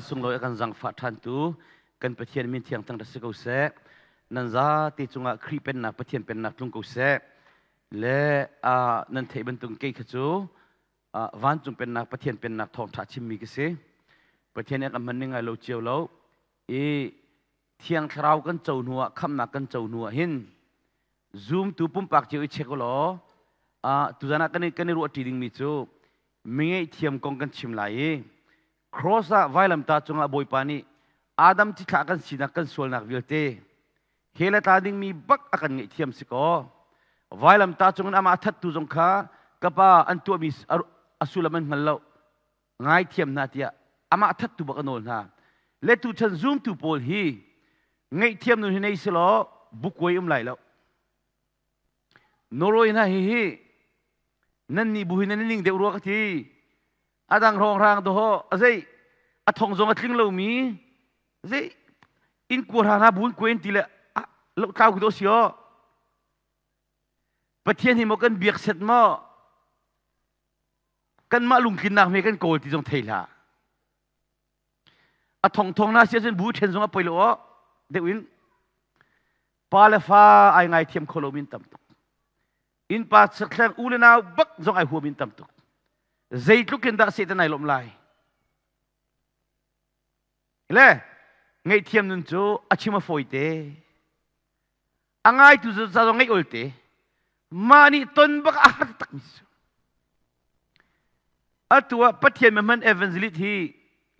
Sunglawi a kan zangfah ṭhantu kan Pathian min thiang thang si ko seh. Nan zate cungah Khrih pennak Pathian pennak tlung ko seh. Le nan theih bantuk kei kha cu vancung pennak Pathian pennak thawngṭha chimmi ka si. Pathian nih a kan hman ning ngai lo cio lo. I Thiang Thlarau kan co hnuah khamhnak kan co hnuah hin zumtu pumpak cio i check u law tuzan ah kan i ruahṭi dingmi cu mi ngaihthiam kong kan chim lai i cross ah vailamtah cungah Bawipa nih Adam cithlah kan sinak kan sualnak vialte he le tla dingmi bak a kan ngaihthiam si kaw vailamtah cungin amah a thattu zong kha ka pa an tuahmi a sullam an hngal lo ngaithiam hna tiah amah thattu bak a nawl hna le tuchan zumtu pawl hi ngaihthiam nun hi nei selaw bukuai um lai lo Norway hna hi hi nan nih bu hi nan ning deuh rua ka ti adang rong rang do azei a thong zong a tling lomi zei in kuar hna bun kuen ti le lo tlau ku do si o Pathian hi mo kan biak set mo kanmah lungtlinnak hme kan kawl ti zong thei hlah a thong thong na si ahcun bu ṭhen zong a poi lo aw deuh in pa le fa ai ngai thiam kho lo min tam tuk innpa sakthleng u le nau bak zong ai huam in tam tuk zeitluk in dah Satan ai lawmh lai le ngaihthiam nun cu a chim a fawi te a ngaitu cu ca zong ngaih ol te mah nih ton bak a har tak mi cu atu ah Pathian man evangelist hi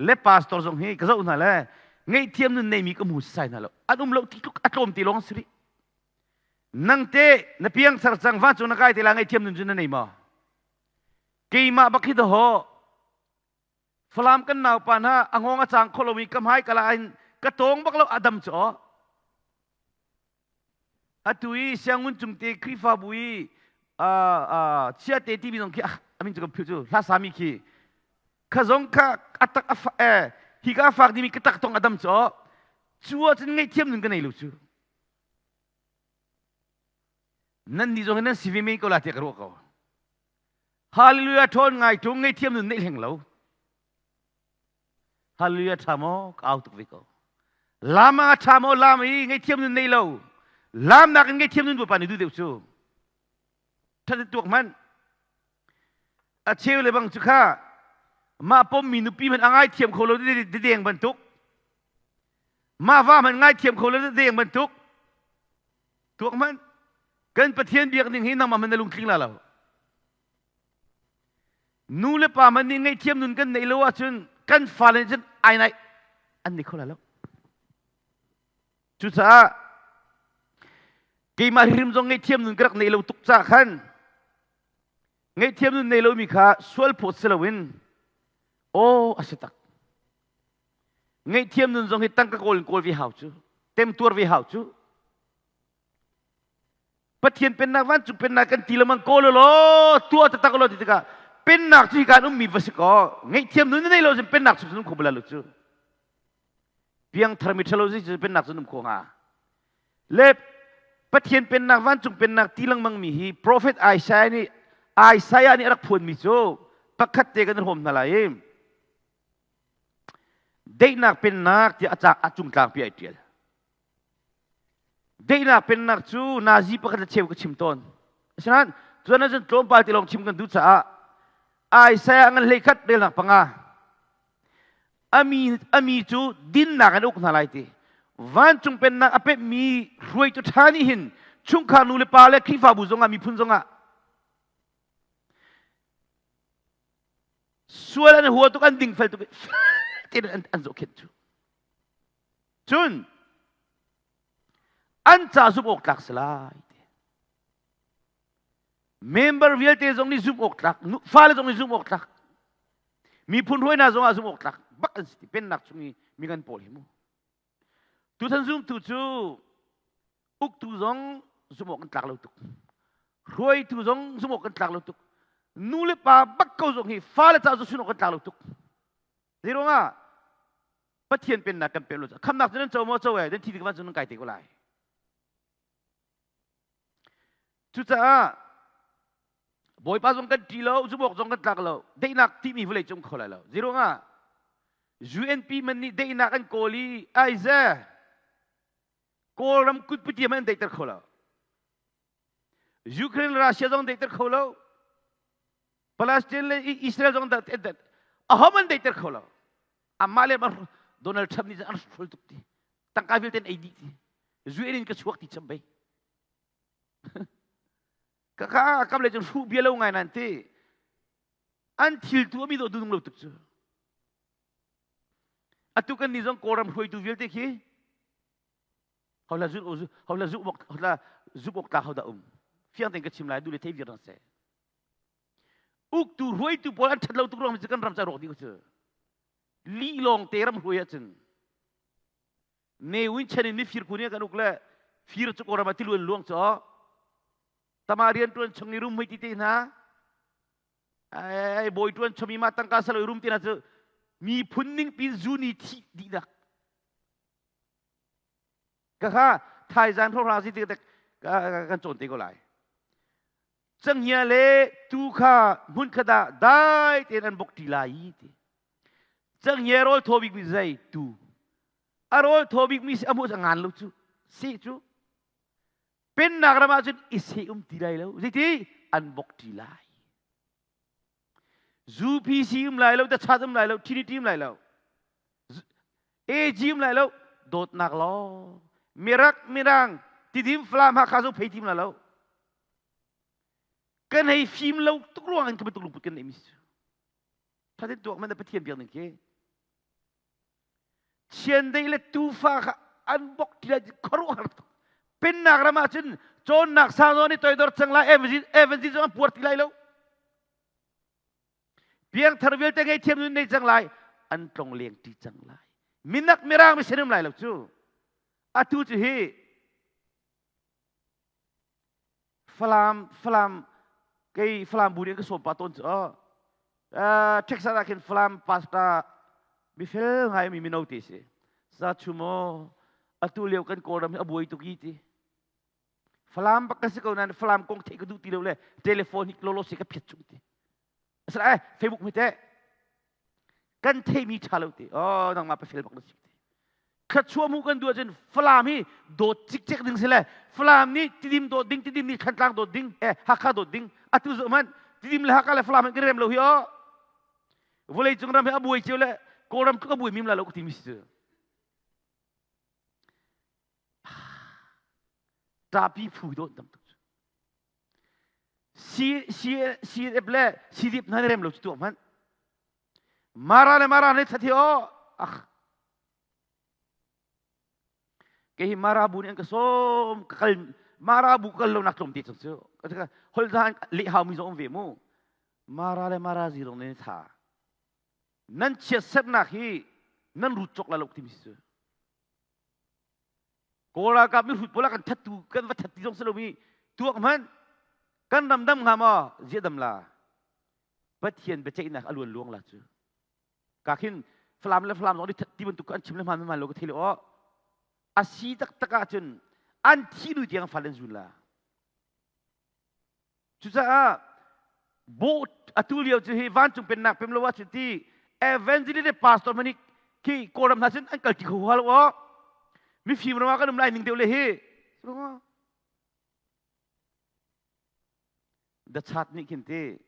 le pastor zong hi ka zoh hna le ngaihthiam nun neimi ka hmu sai hna lo an um lo ti tluk a tlawm ti lawng si rih nang te na piang thar cang va cu na kai te la ngaihthiam nun cu na nei maw keimah bak hi daho Falam kan naupa hna a ngong a cang kho lomi ka hmai kala in ka tawng bak lo adam cu aw atu i siangun cung te Khrihfabu i chia te timi zong khi amin cu ka philh cu hla sami khi kha zong kha atak a eh hi ka fak dimi ka tak tong adam cu aw cu ahcun ngaihthiam nun ka nei lo cu nan nih zong hi nan si ve men ko la tiah ka ruah ko Hallelujah ṭhawn ngai ṭung ngaihthiam nun neih hleng lo. Hallelujah ṭha maw ka au tuk ve ko. Lam ah ṭha maw lam i ngaihthiam nun nei lo. Lam nakin ngaihthiam nun Bawipa nih duh deuh cu. Ṭhat tuak hmanh. A cheu le bang cu kha mah pommi nupi hmanh a ngaithiam kho lo deng bantuk. Mah va hmanh ngaithiam kho lo deng bantuk. Tuak hmanh. Kan Pathian biak ning hi nangmah hmanh na lungtling la lo. Nu le pa man nih ngaihthiam nun kan neih lo ahcun kan fale nih cun ai nai an nei kho la lo. Cucaah keimah hrim zong ngaihthiam nun ka rak neih lo tuk ca khan ngaihthiam nun nei lomi kha sual phawt si loin aw a si tak ngaihthiam nun zong hi tangka kawl in kawl ve hau cu temtuar ve hau cu Pathian pennak vancung pennak kan ti lengmang kawl law tuah taktak law ti tikah pennak cu hikan ummi va si kaw ngaihthiam nun nei lo cun pennak cu um kho bal lo cu piangthar mi ṭhalo cu pennak cu um kho hnga le Pathian pennak vancung pennak ti lengmang mi hi prophet Isaiah nih Isaiah nih a rak phuan mi cu pakhat te kan hrawm hna lai i Daihnak pennak tiah a cak a cungtlang pi ai ṭial. Daihnak pennak cu nazi pakhat le cheu ka chim tawn. Asinain tuan ahcun tlawmpal ti lawng chim kan duh caah Isaiah ngan hleikhat relnak panga ami ami cu dinnak an uk hna lai ti. Vancung pennak a pemmi hruaitu ṭha nih hin chungkhar nu le pa le Khrihfabu zongah miphun zongah sual an hua tuk an dingfel tuk tein an zohkhenh cu cun an ca zumh awk tlak si lai member vialte zong nih zumh awk tlak fale zong nih zumh awk tlak miphun hruainak zong ah zumh awk tlak bak an si ti pennak chung i mi ngan pawl hi mu Tuchan zumtu cu uktu zong zumh awk kan tlak lo tuk. Hruaitu zong zumh awk kan tlak lo tuk. Nu le pa bak ko zong hi fale ca cu sun awk kan tlak lo tuk. Zeiruangah Pathian pennak kan pek lo khamnak cu nan co maw co e nan thi tik van cu nan kai te ko lai. Cucaah Bawipa zong kan ṭi lo, zumh awk zong kan tlak lo, daihnak timi vawlei cung kho lai lo. Zeiruangah? UNP man nih daihnak an kawl i aize Kawlram kutputiam an daihter kho lo. Ukraine Russia zong daihter kho lo. Palestine le Israel zong ahom an daihter kho lo. Amah le Donald Trump nih an hrul tuk ti. Tangka vialte an ei dih ti. UN in ka chuak ti cham bei. Ka ka kam le cun hruh bia lo ngai nan ti. An thil tu ami do dunung lo tuk cu. Atu kan ni zong Kawlram hruaitu vialte khi hola zu hola zu bok hola zu bok ta hoda um fiang ten ka chim lai du le thei vir na se uktu hruaitu pawl an that lo tuk ruang kan ram ca rawk ding cu li lawng te ram hruai ahcun ne win chen in mifir ku ne kan uk le fir cu kawlram ah tiluan luang cho tama rian tuan chung i rum hoi ti te hna ai bawi tuan chomi ma tangka saloi rum ti na cu miphun ning pin zu ni thi dihnak ka kha thaizan hrohra si tik kan cawn te ko lai canghngia le tu kha hmun khat ah dai tein an bok ṭi lai i ti canghngia rawl thaw bik mi zei tu a rawl thaw bik mi si a hmuh a ngan lo cu si cu pennak ram ah cun i seh um ti lai lo zeiti an bok ṭi lai UPC um lai lo the chat um lai lo Trinity um lai lo AG um lai lo dawtnak law mirak mirang tidim falam hakha zo phei tim la lo kan hei fim lo tuk ruang in ka bantuk lungput kan neih mi cu thatin tuak man pathian biak ning khi Chiandeih le tuufa kha an bok ti lai khuaruahhar tuk. Pennak ram ah cun cawnnak sang zong nih toidor cang lai evangelist zong an puar ti lai lo. Piangthar vialte ngei nun nei cang lai an tlong leng ti cang lai. Minak mirang mi sinum lai lo cu. Atu cu hi Falam Falam kei Falam bu nih ka sawm pa tawn cu Texas ah khin Falam pastor mifel ngai mi mino te si sa chu maw atu lio kan Kawlram hi a buai tuk i ti Falam bak ka si ko nain Falam kong theih ka duh ti lo le telephone hi lolo si ka phiat chung ti asala eh Facebook mi te kan theimi ṭha lo ti oh nangmah pa fel bak na si ti thluachuah mu kan duh ahcun Falam hi dawt cikcek ding si le Falam nih Tidim dawt ding Tidim nih Thantlang dawt ding eh Hakha dawt ding atu zoh hmanh Tidim le Hakha le Falam kan rem lo hi oh vawlei cung ram hi a buai cio le Kawlram tluk a buai mim la lo ka ti mi si cu ṭapi phu dawt tam tuk CF le CDF hna rem lo cu tuah hmanh. Mara le Mara ne thathi o. Ach. Ke hi Mara bu nih an ka sawm ka kal Mara bu kal lo nak tlawm te chung cu. Hol zan le hau mi zong um ve mu. Mara le Mara zirong ne tha. Nan chiat sernak hi nan rut cok la lo timi si cu. Kawl ralkap mihrut pawl a kan thattu kan va that ti zong si lomi tuak hmanh kan ram dam hnga maw ziah dam la Pathian biaceihnak a luan luang la cu ka khin Falam le Falam zong ti bantuk an chim le hmaan hmaan lo ka thei lo aw a si taktak ahcun an thi nu tiang fal an zun la Cucaah bawh atu lio cu hi vancung pennak pem lo ahcun ti evangelist le pastor hmanh khi Kawlram hna cun an kal ti kho hnga lo aw. Mifim ram ah kan um lai ning deuh le hi. The chat nih khin ti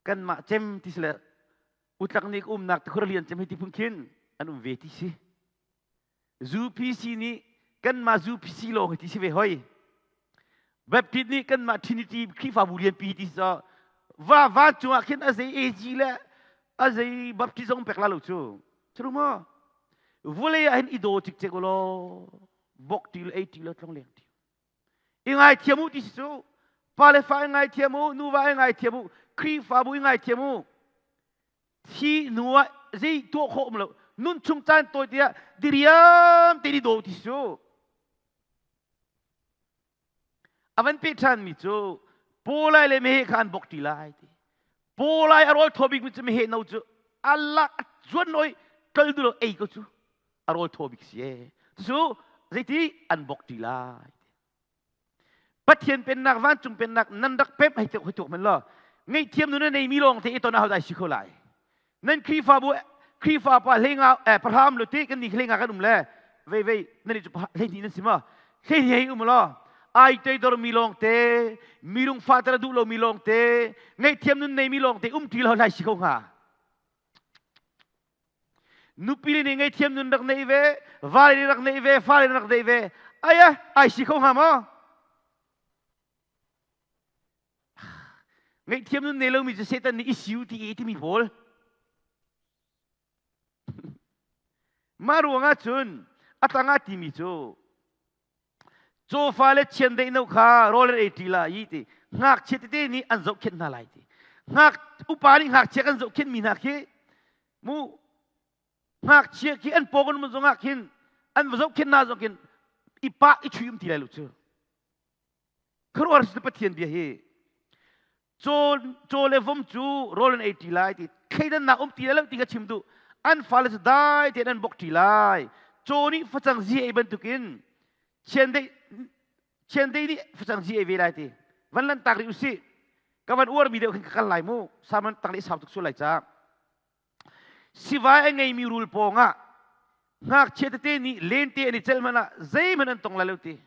kanmah cem ti si le utlak nih umnak ti lian cem hi ti phun khin an um ve ti si. UPC nih kanmah UPC lawng hi ti si ve hoi. Baptist nih kanmah Trinity Khrihfabu lianpi ti si caw va vancung ah khin a zei AG le a zei Baptist zong pek la lo cu. Cu maw? Vulei ah hin i daw cikcek u law bok ti le ei ti le tlong leng ti. I ngaithiam u ti si cu. Pa le fa i ngaithiam u, nuva i ngaithiam u, Khrihfabu i ngaithiam u. Thi hnu ah zei tuah khawh um lo nun chung caan tawi tiah diriam te ni do ti su a van pe ṭhan mi cu pawlai le meheh kha an bok ṭi lai ti pawlai a rawl thaw bik mi cu meheh no cu Allah zuan noi kal du lo ei ko cu a rawl thaw bik si e cu zeiti an bok ṭi lai Pathian pennak vancung pennak nan rak pemh hei tuk hei tuk men law ngaihthiam nu na neimi lawng te i ton ahau dai si kho lai nan Khrihfabu Khrihfa pa hleinga eh pahram lo ti kan ni hleinga kan um le vei vei nan i cu hleihnih nan si ma hleihnih hei um law ai toidor mi lawng te mi lungfah ter duh lo mi lawng te ngaihthiam nun nei mi lawng te um ṭi lo hlai si ko hnga nupi nih ngaihthiam nun rak nei ve vale nih rak nei ve fale nih rak nei ve ai ai si kho hnga maw Ngaihthiam nun nei lomi cu Satan nih i siu ti i timi pawl. Mah ruangah cun a tangah timi cu cawfa le chiandeih no kha rawl an ei ṭi lai i ti ngakchia tete nih an zohkhenh hna lai ti. Ngak upa nih ngakchia kan zohkhenh mi hna khi mu ngakchia khi an pawng an um zongah khin an va zohkhenh hna zong khin i pah i chui um ti lai lo cu. Khuaruahhar si Pathian bia hi caw caw le vom cu rawl an ei ṭi lai ti thleidannak um ti lo ti ka chim duh an fale cu dai tein an bok ṭi lai caw nih facang zi ei bantukin chiandeih chiandeih nih facang zi ei ve lai ti van lan tak rih usih ka van uarmi deuh khin ka kal lai mu saman tang le sau tuk sual lai ca Sivai a ngeimi rul pawngah ngakchia tete nih lente an i celh hmanh ah zeihmanh an tong lai lo ti.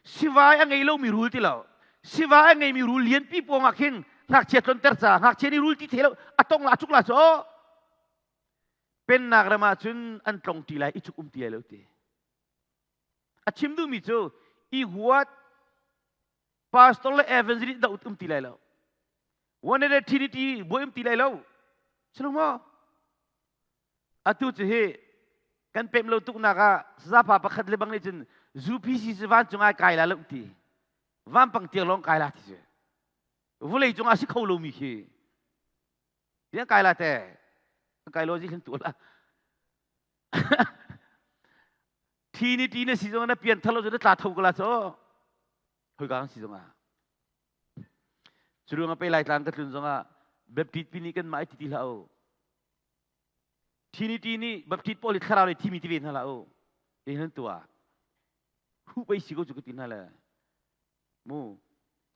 Sivai a ngei lomi rul ti lo. Sivai a ngeimi rul lianpi pawngah khin ngakchia tlonter ca ngakchia nih rul ti the lo a tong la a cuk la cu pennak ram ah cun an tlong ti lai i cuk um ti lai lo ti. A chim duhmi cu i huat pastor le evangelist dah um ti lai lo. One le Trinity buai um ti lai lo. Silo maw? Atu cu hi kan pem lo tuknak ah sazapa pakhat le bang nih cun UPC cu vancung ai kai la lo ti. Vampang tiang lawng kai la ti cu. Vulei cung ah si kho lomi khi. Tiang kai la te. Kai lo zi hin tu la. Trinity na si zong na pian thalo cu na tla tho ko la cho. Hoi ka si zong ah. Cu ruangah pei Laitlang ka tlun zongah Baptist pi nih kan mah i ti ti hlah u. Trinity nih Baptist pawl hi thlarau le thimi ti ve hna hlah u. Ti nan tuah. Hu pei si ko cu ka ti hna le. Mu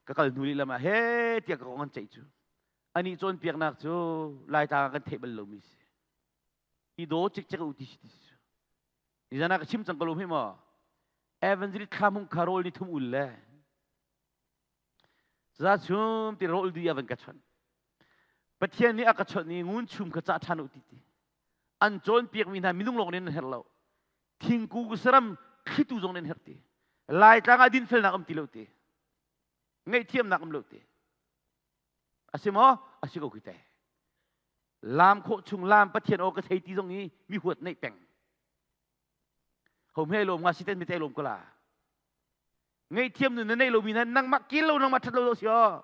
ka kal hnu lehlam ah he tiah ka kong an ceih cu. Anih cawnpiaknak cu Laitlang ah kan theih bal lomi si. I daw cikcek u ti si ti si. Nizan ah ka chim cang ko lo hme maw? Evangelist thla hmung kha rawl ni thum ul le Za chum ti rawl dui a van ka chawnh. Pathian nih a ka chawnh i ngun chum kha cah ṭhan u ti ti. An cawnpiakmi hna minung lawng nih an herh lo. Thingkung saram thlitu zong nih an herh ti. Laitlang ah dinfelnak um ti lo ti. Ngaihthiamnak um lo ti. A si maw? A si ko khi te. Lam khawh chung lam Pathian aw ka thei ti zong hi mi huat neih peng. Ho hme lawm nga si ten mi te lawm ko la. Ngaihthiam nun na nei lomi hna nangmah kil lo nangmah ṭhat lo lo si aw.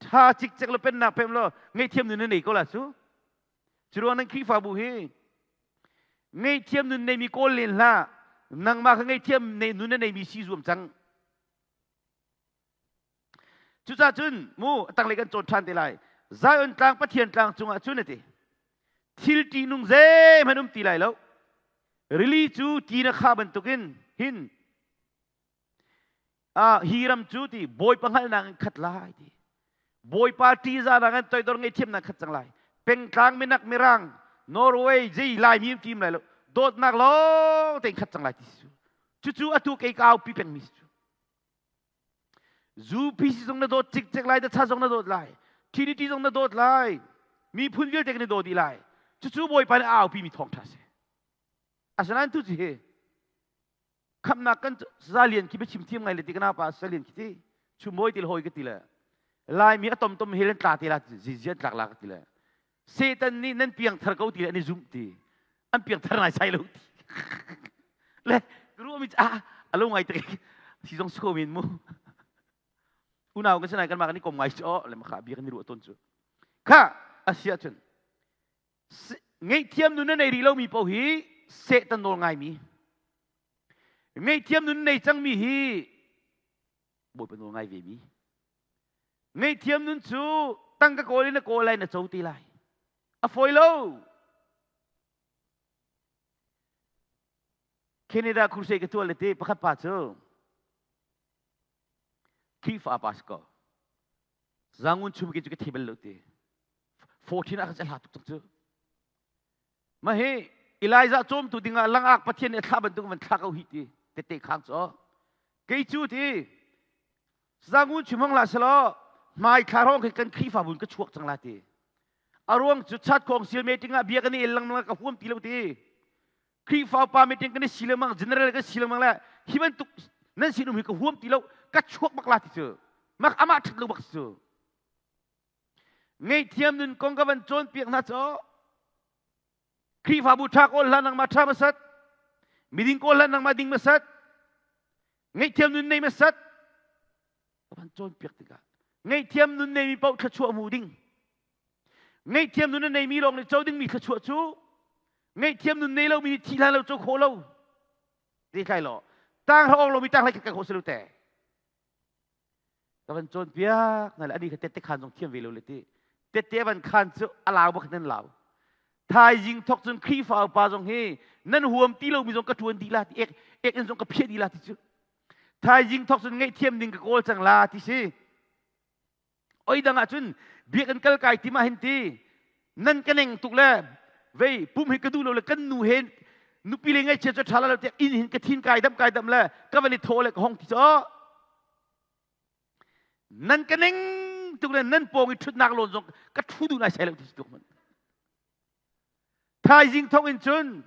Ṭha cikcek lo pennak pem lo ngaihthiam nun na nei ko la cu. Cu ruang nan Khrihfabu hi ngaihthiam nun neimi kawl len hlah. Nangmah kha ngaihthiam nun na neimi si zuam cang. Cucaah cun mu a tanglei kan cawn ṭhan te lai. Zion tlang Pathian tlang cungah cun a ti. Thil ṭihnung zeihmanh um ti lai lo. Rili cu ti na kha bantukin hin hi ram cu ti Bawipa hngalhnak in khat lai ti. Bawipa ṭihzahnak in toidor ngaihthiamnak khat cang lai. Pengtlang minak mirang Norway zei Laimi um tim lai lo. Dawtnak lawng tein khat cang lai ti si. Cucu atu kei ka aupi pengmi si cu. UPC zong na dawt cikcek lai, Datha zong na dawt lai, Trinity zong na dawt lai, miphun vialte kan i daw dih lai. Cucu Bawipa nih a aupi mi thawngṭha si. Asinain tu cu hi khamnak kan salian khi biachim thiam ngai le ti kana pa salian khi ti chumbawi ti le hawi ka ti le Laimi a tomtom hel an tla te la zizian tlak la ka ti le Satan nih nan piangthar ko ti le an i zumh ti an piangthar ngai sai lo ti le ruahmi ah a lo ngai te si zong si ko men mu unau kan sinai kan mah kan i kom ngai cu le makha bia kan i ruah tawn cu kha asia cun ngaihthiam nun na nei rih lomi paoh hi Satan nawl ngaimi ngaihthiam nun nei cangmi hi Bawipa nawl ngai ve mi Ngaihthiam nun cu tangka kawl in na kawl lai na co te lai. A fawi lo. Canada crusade ka tuah le te pakhat pa cu Khrihfa pa si ko. Zangun chum ke cu ka thei bal lo te. 14 ah ka hla tuk cang cu. Mah hi Elijah cawmtu dingah langak Pathian nih a thlah bantuk van thlah ko hi ti tette khang cu. Kei cu ti zangun chim hong la selaw hmai thla rong khi kan Khrihfabu in ka chuak cang la ti. A ruang cu chat khong sil meeting ah bia kan i el lengmang ka huam ti lo ti. Khrihfa upa meeting kan i si lengmang general kan si lengmang le hi bantuk nan sinum hi ka huam ti lo ka chuak bak la ti cu. Mak amah ṭhat lo bak cu. Ngaihthiam nun kong ka van cawnpiak hna cu Khrihfabu ṭha kawl hlah nangmah ṭha hmasat miding kawl hlah nangmah ding hmasat ngaihthiam nun nei hmasat ka van cawnpiak tikah ngaihthiam nun neimi paoh thluachuah hmu ding ngaihthiam nun a neimi lawng nih co dingmi thluachuah cu ngaihthiam nun nei lomi nih thi hlan lo co khawh lo te thlai law tang hra ong lomi tang hlai khat khawh si lo te Ka van cawnpiak hna le ani kha tette khan zong thiam ve lo le ti. Tette van khan cu a lau bak nan lau. Thaizing thok cun Khrihfa upa zong hi nan huam ti lomi zong ka ṭuan dih la ti ek ek in zong ka phiah dih la ti cu. Thaizing thok cun ngaihthiam ding ka kawl cang la ti si. Oi dang ah cun biakinn kal kai ti ma hin ti nan ka neng tuk le vei pum hi ka duh lo le kan nu he nupi le ngaihchia cu ṭha lo tiah inn hin ka thin kai dam kai dam le ka van i thaw le ka hong ti cu nan ka neng tuk le nan pawng i ṭhutnak lawn zong ka ṭhu duh nai sai lo ti tuk man thaizing thong in cun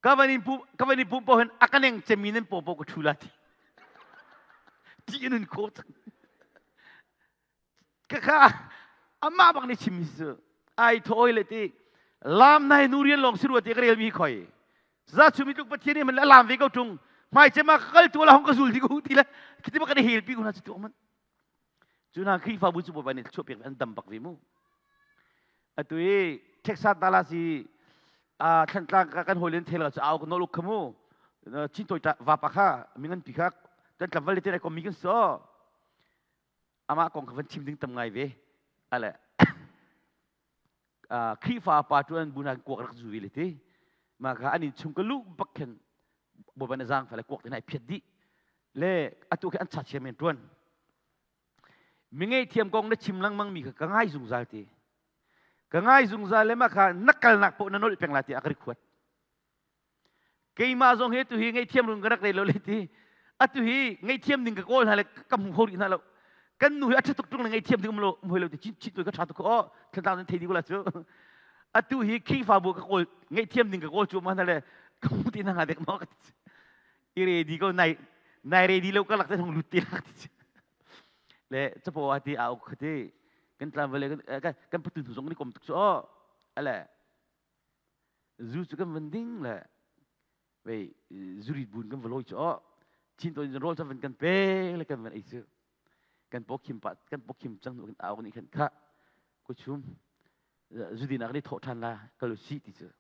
Ka van in pum ka van in pum paoh hin a ka neng cemmi nan paw paw ka ṭhu la ti. Ti in un kho cang. Ka kha amah bak nih chim hi cu ai thawi le ti lam nai nu rian lawng si rua ti ka rel mi khoi. Za chumi tluk Pathian nih man lam ve ko ṭung. Hmai cem ah ka kal tu la hong ka zul ti ko ti le khiti bak kan hel pi ko na chu tu man. Cu hna Khrihfabu cu Bawipa nih thluachuah pek an dam bak ve mu. Atu i Texas Dallas i Thlantlang kan hawi len thel cu au ka nol uk kha mu. Chin toi vapa kha mingan pi kha kan tlamval le te komi kan so. Amah kong kha van chim ding tam ngai ve. Ale Khrihfa pa tuan bu na kuak rak zu ve le ti. Ma kha an in chung ka lu bak khin Bawipa nih zaangfah le kuak te hna i phiat dih. Le atu khi an cha chiam men tuan. Mi ngeihthiam kong na chim lengmang mi kha ka ngai zungzal ti. Ka ngai zungzal le mah kha na kalnak paoh na nolh peng la ti a ka rikhuat. Keimah zong hi atu hi ngaihthiam run ka rak rei lo le ti. Atu hi ngaihthiam ding ka kawl hna le ka hmu kho rih hna lo. Kan nu hi a ṭha tuk ṭung le ngaihthiam ding um lo um hoi lo ti chin chin ka ṭha tuk aw thantlang nan thei dih ko la cu. Atu hi Khrihfabu ka kawl ngaihthiam ding ka kawl cu ma hna le ka hmu ti hna hnga dek maw ka ti. I ready ko nai nai ready lo ka lak te hong lut ti lak ti. Le capo a ti a uk khati kan tlam vale kan kan putun zong ni kom tuk cu aw ale zu cu kan van ding le vei zurit bun kan va lawi cu aw chin to in rawl cu van kan pe le kan van ei cu kan paw khim pa kan paw khim cang kan au nih khan kha ko chum zudin ak ni thawh than la kal si ti cu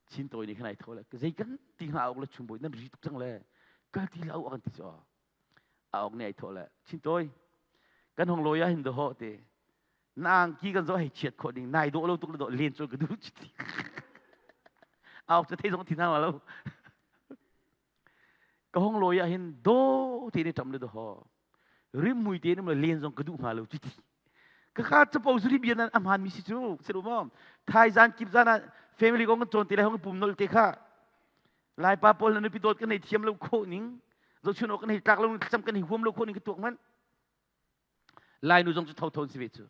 chin toi nih khan ai tho le zei kan ti nga awk le chum boi nan ri tuk cang le kal ti la au kan ti cu a awk nih ai thawh le chin toi kan hong lawi ah hin do ho te na angki kan zoh hei chiat khawh ding nai dawh lo tuk le dawh len cu ka duh chiti awk cu thei zong thi hna lo ka hong lawi ah hin do te ne ṭam le do ho rim mui te ne len zong ka duh hnga lo chiti ka ka capo zuri bia nan amhan mi si cu si lo maw thai zan kip zan ah family kong kan cawn te le hong pum nol te kha Laipa pawl na nupi dawt kan hei thiam lo khawh ning zohchun awk kan hei tlak lo thlacam kan hei huam lo khawh ning ka tuak manh Lainu zong cu thotho an si ve cu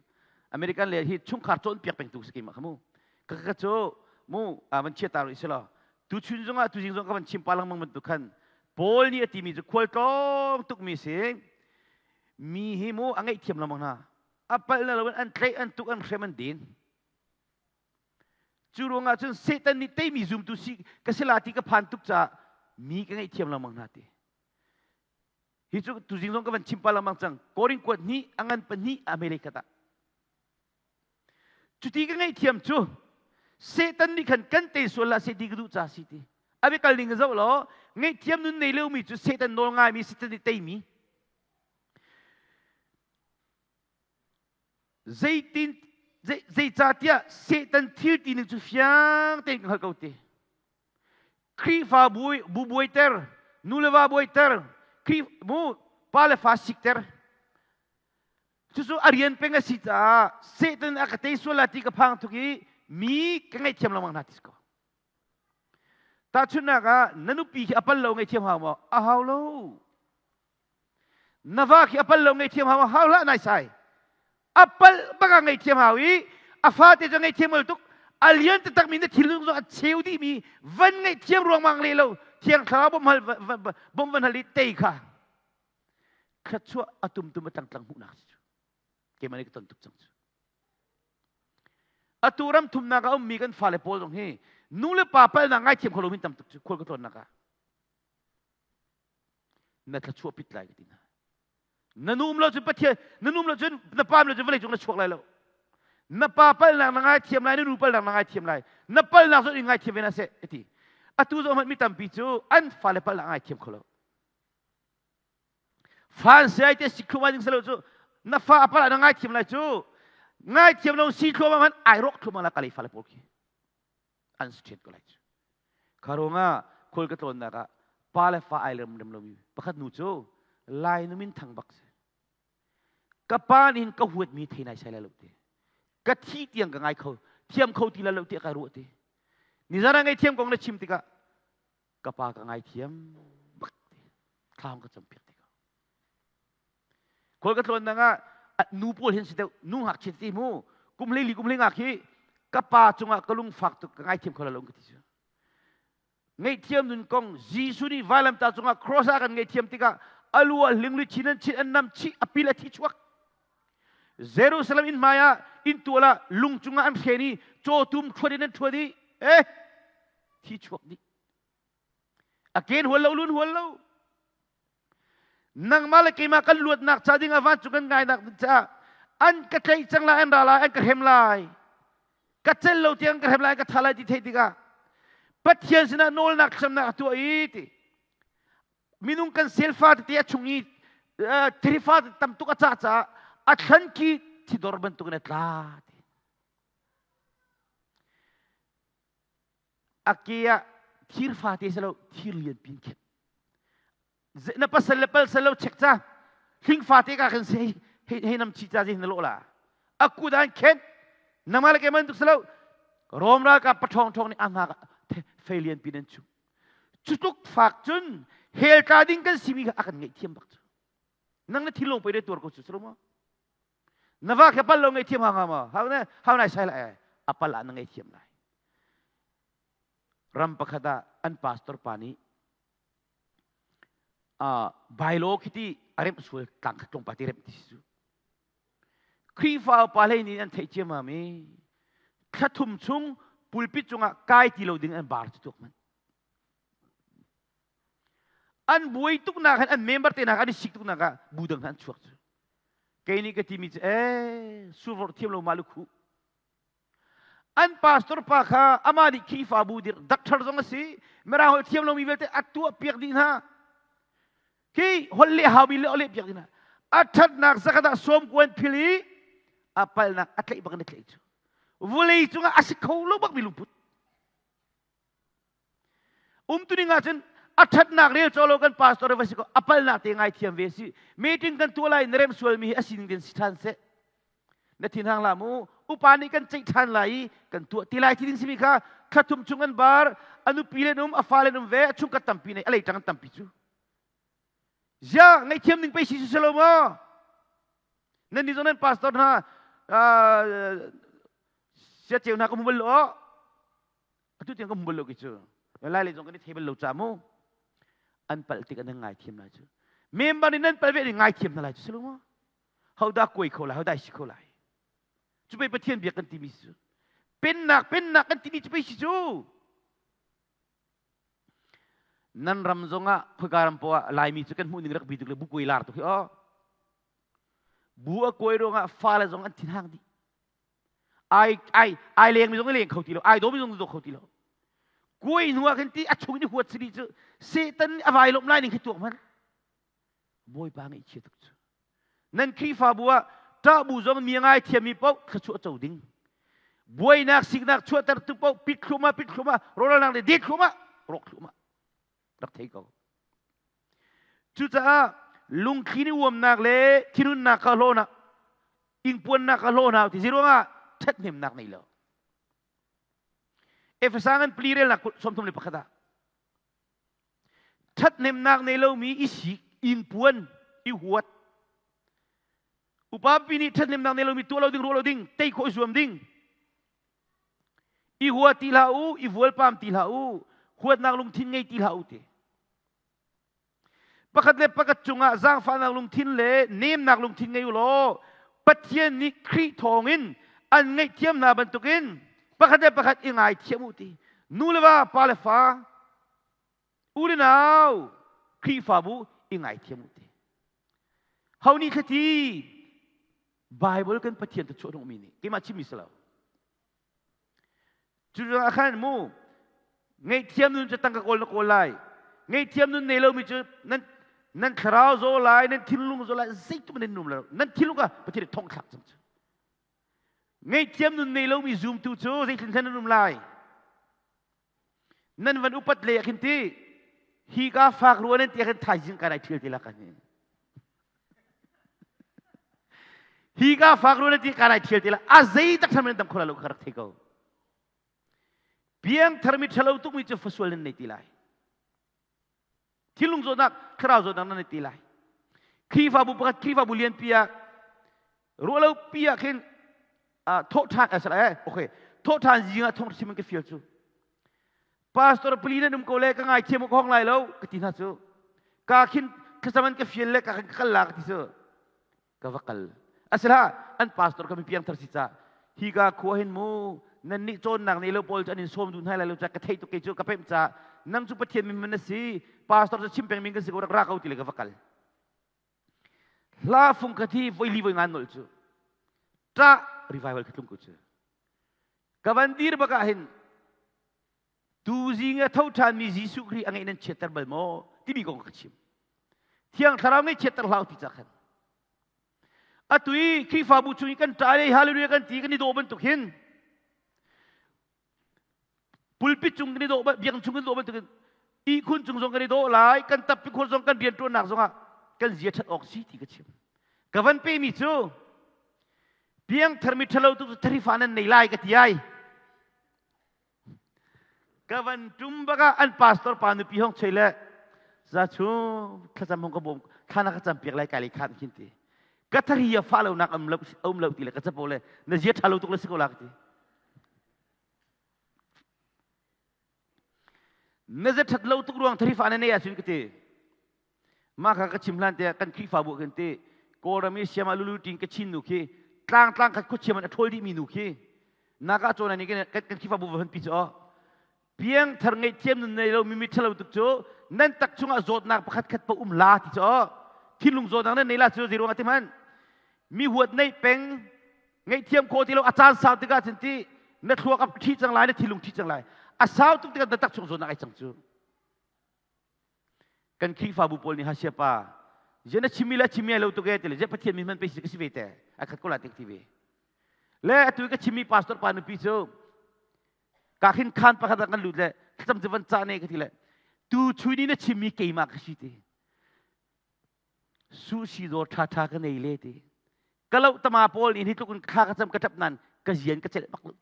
American le hi chungkhar cawnpiak pengtu si keimah kha mu ka ka cu mu van chia ta rih si law tu chun zongah tu zing zong ka van chim pa lengmang bantuk khan Paul nih a timi cu khual tlawng tukmi si mi hi mu a ngaihthiam lengmang hna a palh na loin an tlaih an tuk an hrem an din Cu ruangah cun Satan nih teimi zumtu si ka si la ti ka phan tuk caah mi ka ngaihthiam lengmang hna ti. Hi cu tuzing zong ka van chim pa lengmang cang. Korin kuat hnih a ngan pahnih a hmeilei khat ah. Cuti ka ngaihthiam cu Satan nih khan kan te sual la seh ti ka duh ca si ti. A biakal ning ka zoh law ngaihthiam nun nei lomi cu Satan nawl ngaimi Satan nih teimi. Zeitin zeicahtiah Satan thil ti ning cu fiang tein ka hngalh ko ti. Khrihfa bu buaiter, nu le va buaiter, mu pa le fa sikter. Cucu a rian peng a si caah Satan a ka tei sual la ti ka phang tuk i mi ka ngaihthiam lengmang hna ti si ko. Tahchunhnak ah na nupi khi a pal lo ngaihthiam hau maw? A hau lo. Na va khi a pal lo ngaihthiam hau maw? Hau hlah naisai. A pal bak ah ngaihthiam hau i a fate cu ngaihthiam ol tuk. A lian taktak mi na thinlung zong a cheu dih mi van ngaihthiam ruangmang le lo thiang thlarau bawmh hal bawmh van hal i tei kha thluachuah a tumtum a tlangtlang hmuhnak si cu. Keimah nih ka ton tuk cang cu. Atu ram thumnak ah ummi kan fale pawl zong hi nu le pa palnak ngaithiam kho lomi tam tuk cu khual ka tlawnnak ah na thluachuah pit lai ka ti hna. Na nu um lo cun Pathian na nu um lo cun na pa um lo cun vawlei cung na chuak lai lo. Na pa palnak na ngaithiam lai, na nu palnak na ngaithiam lai. Na palnak zong in ngaithiam ve na seh ka ti. Atu zong hmanh mi tampi cu an fale palnak ngaithiam kho lo. Fan sai te si thluahmah ding selo cu na fa a pala na ngaithiam lai cu ngaithiam lo si thluahmah man ai rawk thluahmah la kalei fale pawl khi an si ṭhian ko lai cu kha khual ka tlawnnak ah pa le fa ai rem rem lomi pakhat nu cu lai nu min thang bak si ka pa nih ka huat mi thei nai sai lai lo te ka thi tiang ka ngai kho thiam kho ti lai lo ti kai ruah te nizan ah ngaithiam kong na chim tikah ka pa ka ngaithiam bak ti thlam ka campiak ti ko khual ka tlawn nang ah nu pawl hin si deuh nu ngakchia ti mu kum hlei li kum hlei ngak hi ka pa cungah ka lung fak tuk ka ngaithiam kho lo ka ti cu ngaihthiam nun kong Jesuh nih vailamtah cungah cross ah kan ngaihthiam tikah alu ah hling lu chin an chin an nam chih a pil a thi chuak Jerusalem inn hmai ah inn tual ah lung cungah an hren i cawtum ṭhuat in an ṭhuat i eh thi chuak dih a ken hual lo lun hual lo nangmah le keimah kan luatnak ca ding ah vancung kan ngainak ding caah an ka tlaih cang lai an ra lai an ka hrem lai ka cel lo tiang ka hrem lai ka tha lai ti theih tikah Pathian sinah nawlnak hramnak a tuah i ti minung kan selfa tete a chung i thirifa tam tuk a cah caah a thlan khi thidor bantukin a tla ti a ke ah thir fate si lo thir lian pin khin na pasal le pal sal lo check ca hling fate ka kan si hei hei nam chi cha je na lo la a kudan khen nama le ke man tuk salo rom ralkap pathong thong nih a ngak fei lian pin an chu cutluk fak cun hell tla ding kan simi kha a kan ngaihthiam bak cu nang na thilong pei tuar ko cu salo ma na va khe pal lo ngaihthiam ha nga ma hau ne hau nai sai lai a pal ah na ngaihthiam lai ram pakhat ah an pastor pa nih bailo khiti a remh sual tlang khat tlawmpal te remh ti si cu Khrihfa upa hlei nih an theih ciammam i thla thum chung pulpit cungah kai ti lo ding an bar cu tuak manh. An buai tuknak hin an member te nak an i sik tuknak ah bu dang hna an chuak cu. Kei nih ka timi cu ee survorh thiam lo ma lukhu. An pastor pa kha amah nih Khrihfabu dir doctor zong a si mirang holh thiam lomi vialte a tuah piak dih hna. Khi holh leh haumi le leh piak dih hna. A ṭhatnak zakhat ah sawm kuan phil i a palnak a tlaih bak in a tlaih cu. Vulei cungah a si kho lo bakmi lungput. Umtuning ahcun a ṭhatnak rel caw lo kan pastor va si ko a palnak te ngaithiam ve si meeting kan tuah lai na rem sualmi hi a sining den si ṭhan seh na thinhang la mu upa nih kan ceih ṭhan lai i kan tuah ti lai ti ding simi kha thla thum chung an bar a nupi le um a fale um ve a chungkhat tampi nei a leiṭang an tampi cu zia ngaihthiam ning pei si si lo maw nan nih zong nan pastor hna sia ceu hna ka hmu bal lo atu tiang ka hmu bal lo ki cu lai le zong kan i thei bal lo ca mu an palh tik an ngai thiam lai cu member nih nan palh ve nih ngai thiam hna lai cu si lo maw hodah kuai kho lai hodah si kho lai cu pei pathian biak kan timi cu pennak pennak kan timi cu pei si cu nan ram zongah khoika ram poah laimi cu kan hmuh ning rak bi tuk le bu kuai lar tuk hi aw bu a kuai ruangah fale zong an thinhang dih ai ai ai leng mi zong leng kho ti lo ai do mi zong do kho ti lo kuai hnu ah khin ti a chung ni huat sidi cu satan a vai lom lai ning khi tuak man bawipa ngeih chia tuk cu nan khrihfabu ah ṭahbu zong mi ngai thiammi paoh thluachuah co ding buainak siknak chuahtertu paoh pit thluma pit thluma rawlnak le det thluma rawk thluma rak thei ko cucaah lungthli ni uamnak le thinhunnak kha hlawnak ingpuannak kha hlaw hna ti ruangah ṭhathnemnak nei lo. Efesa ngan pali relnak 31 ah ṭhathnemnak nei lomi i sik ingpuan i huat upa pi nih ṭhathnemnak nei lomi tuah lo ding ruah lo ding tei khawh i zuam ding i hua ti hlah u i vualpam ti hlah u huatnak lungthin ngei ti hlah u ti Pakhat le pakhat cungah zaangfahnak lungthin le nemnak lungthin ngei u law Pathian nih Khrih thawngin an ngaihthiam hna bantukin pakhat le pakhat i ngaithiam u ti. Nu le va, pa le fa, u le nau, Khrihfabu i ngaithiam u ti. Ho nih thlati Bible kan Pathian te chuah hnawhmi nih keimah chimmi si lo. Cucaah khan mu ngaihthiam nun cu tangka kawl na kawl lai. Ngaihthiam nun nei lomi cu nan nan thlarau zaw lai, nan thinlung zaw lai, zeitluk nan num lo. Nan thinlung kha Pathian nih thong thlak cang cu. Ngaihthiam nun nei lomi zumtu cu zeitlin thlen nan um lai. Nan van upat le ah khin ti hi ka fak rua nan ti ah khin thaizing ka nai thial ti la kan hi. Hi ka fak rua nan ti ka nai thial ti la a zei tak tham nan dam khola lo kha rak thei ko. Piangthar mi ṭhalo tukmi cu fasual nan nei ti lai. Thinlung zawtnak, thlarau zawtnak nan nei ti lai. Khrihfabu pakhat Khrihfabu lianpi ah ruahlo pi ah khin thawhṭhan a eh okay thawhṭhan zing ah thawng chim in ka fial cu pastor pali nan um ko le ka ngaithiam ka hong lai lo ka ti hna cu ka khin thlacam an ka fial le ka khin ka kal la ka ti cu ka va kal asila an pastor ka mi piangthar si ca hi ka khua hin mu nan nih cawnnak nei lo pawl cu an in sawm duh hna lai lo ca ka thei tuk kei cu ka pemh ca nang cu pathian min man na si pastor cu chim peng min kan si ko rak ra ko ti le ka va kal hla fung kha thi voi li voi ngan nol cu ṭah revival kha tlung ko cu ka van dir bak ah hin tu zing a tho ṭhanmi Jesuh Khrih a ngeih nan chiatter bal maw timi kong ka chim thiang thlarau ngeih chiatter hlah ti ca khan atu i Khrihfabu chung i kan ṭah le hallelujah kan ti kan i dawh bantuk hin pulpit cung kan i dawh biakinn chung kan i dawh bantuk in ihkhun cung zong kan i dawh lai kan tappi khur zong kan rianṭuannak zongah kan zia ṭhat awk si ti ka chim ka van pemi cu piangthar mi ṭhalo tu cu tharifa nan nei lai ka ti ai Ka van ṭum bak ah an pastor pa nupi hong choi le za chu thlacam hong ka bawm thla na ka cam piak lai kai le khan khin ti ka thari a fa lo nak um lo um lo ti le ka capo le na zia ṭha lo tuk le si ko la ka ti na zia ṭhat lo tuk ruang thari fa na nei ahcun ka ti Mah kha ka chim hlan te kan Khrihfabu kan ti Kawlram i siama lulu tin ka chin nu khi tlang tlang khat khuachia man a ṭhawl dihmi nu khi naka cawn ni kan kan Khrihfabu va pi cu piang thar ngeih thiam nun nei lo mimi ṭhalo tuk cu nan tak chungah zawtnak pakhat khat pa um la ti cu thinlung zawtnak nan nei la cu zeiruang ati man mi huat nei peng ngaihthiam khawh ti lo a caan sau tikah cun ti na thluak a ṭhi cang lai na thinlung ṭhi cang lai a sau tuk tikah na tak chung zawtnak ai cang cu Kan Khrihfabu pawl nih hasia pa je na chimmi le chimmi ai lo tuk e ti le je Pathian min hman pe si ka si ve te a khat ko la tik ti ve le atu ka chimmi pastor pa nupi cu ka khin khan pakhat ah kan lut le thlacam cu van ca ne ka ti le tu chui ni na chimmi keimah ka si ti su si dawr tha tha ka nei le ti ka lo tama pawl nih hi tluk in thla ka cam ka tap nan ka zian ka celh bak lo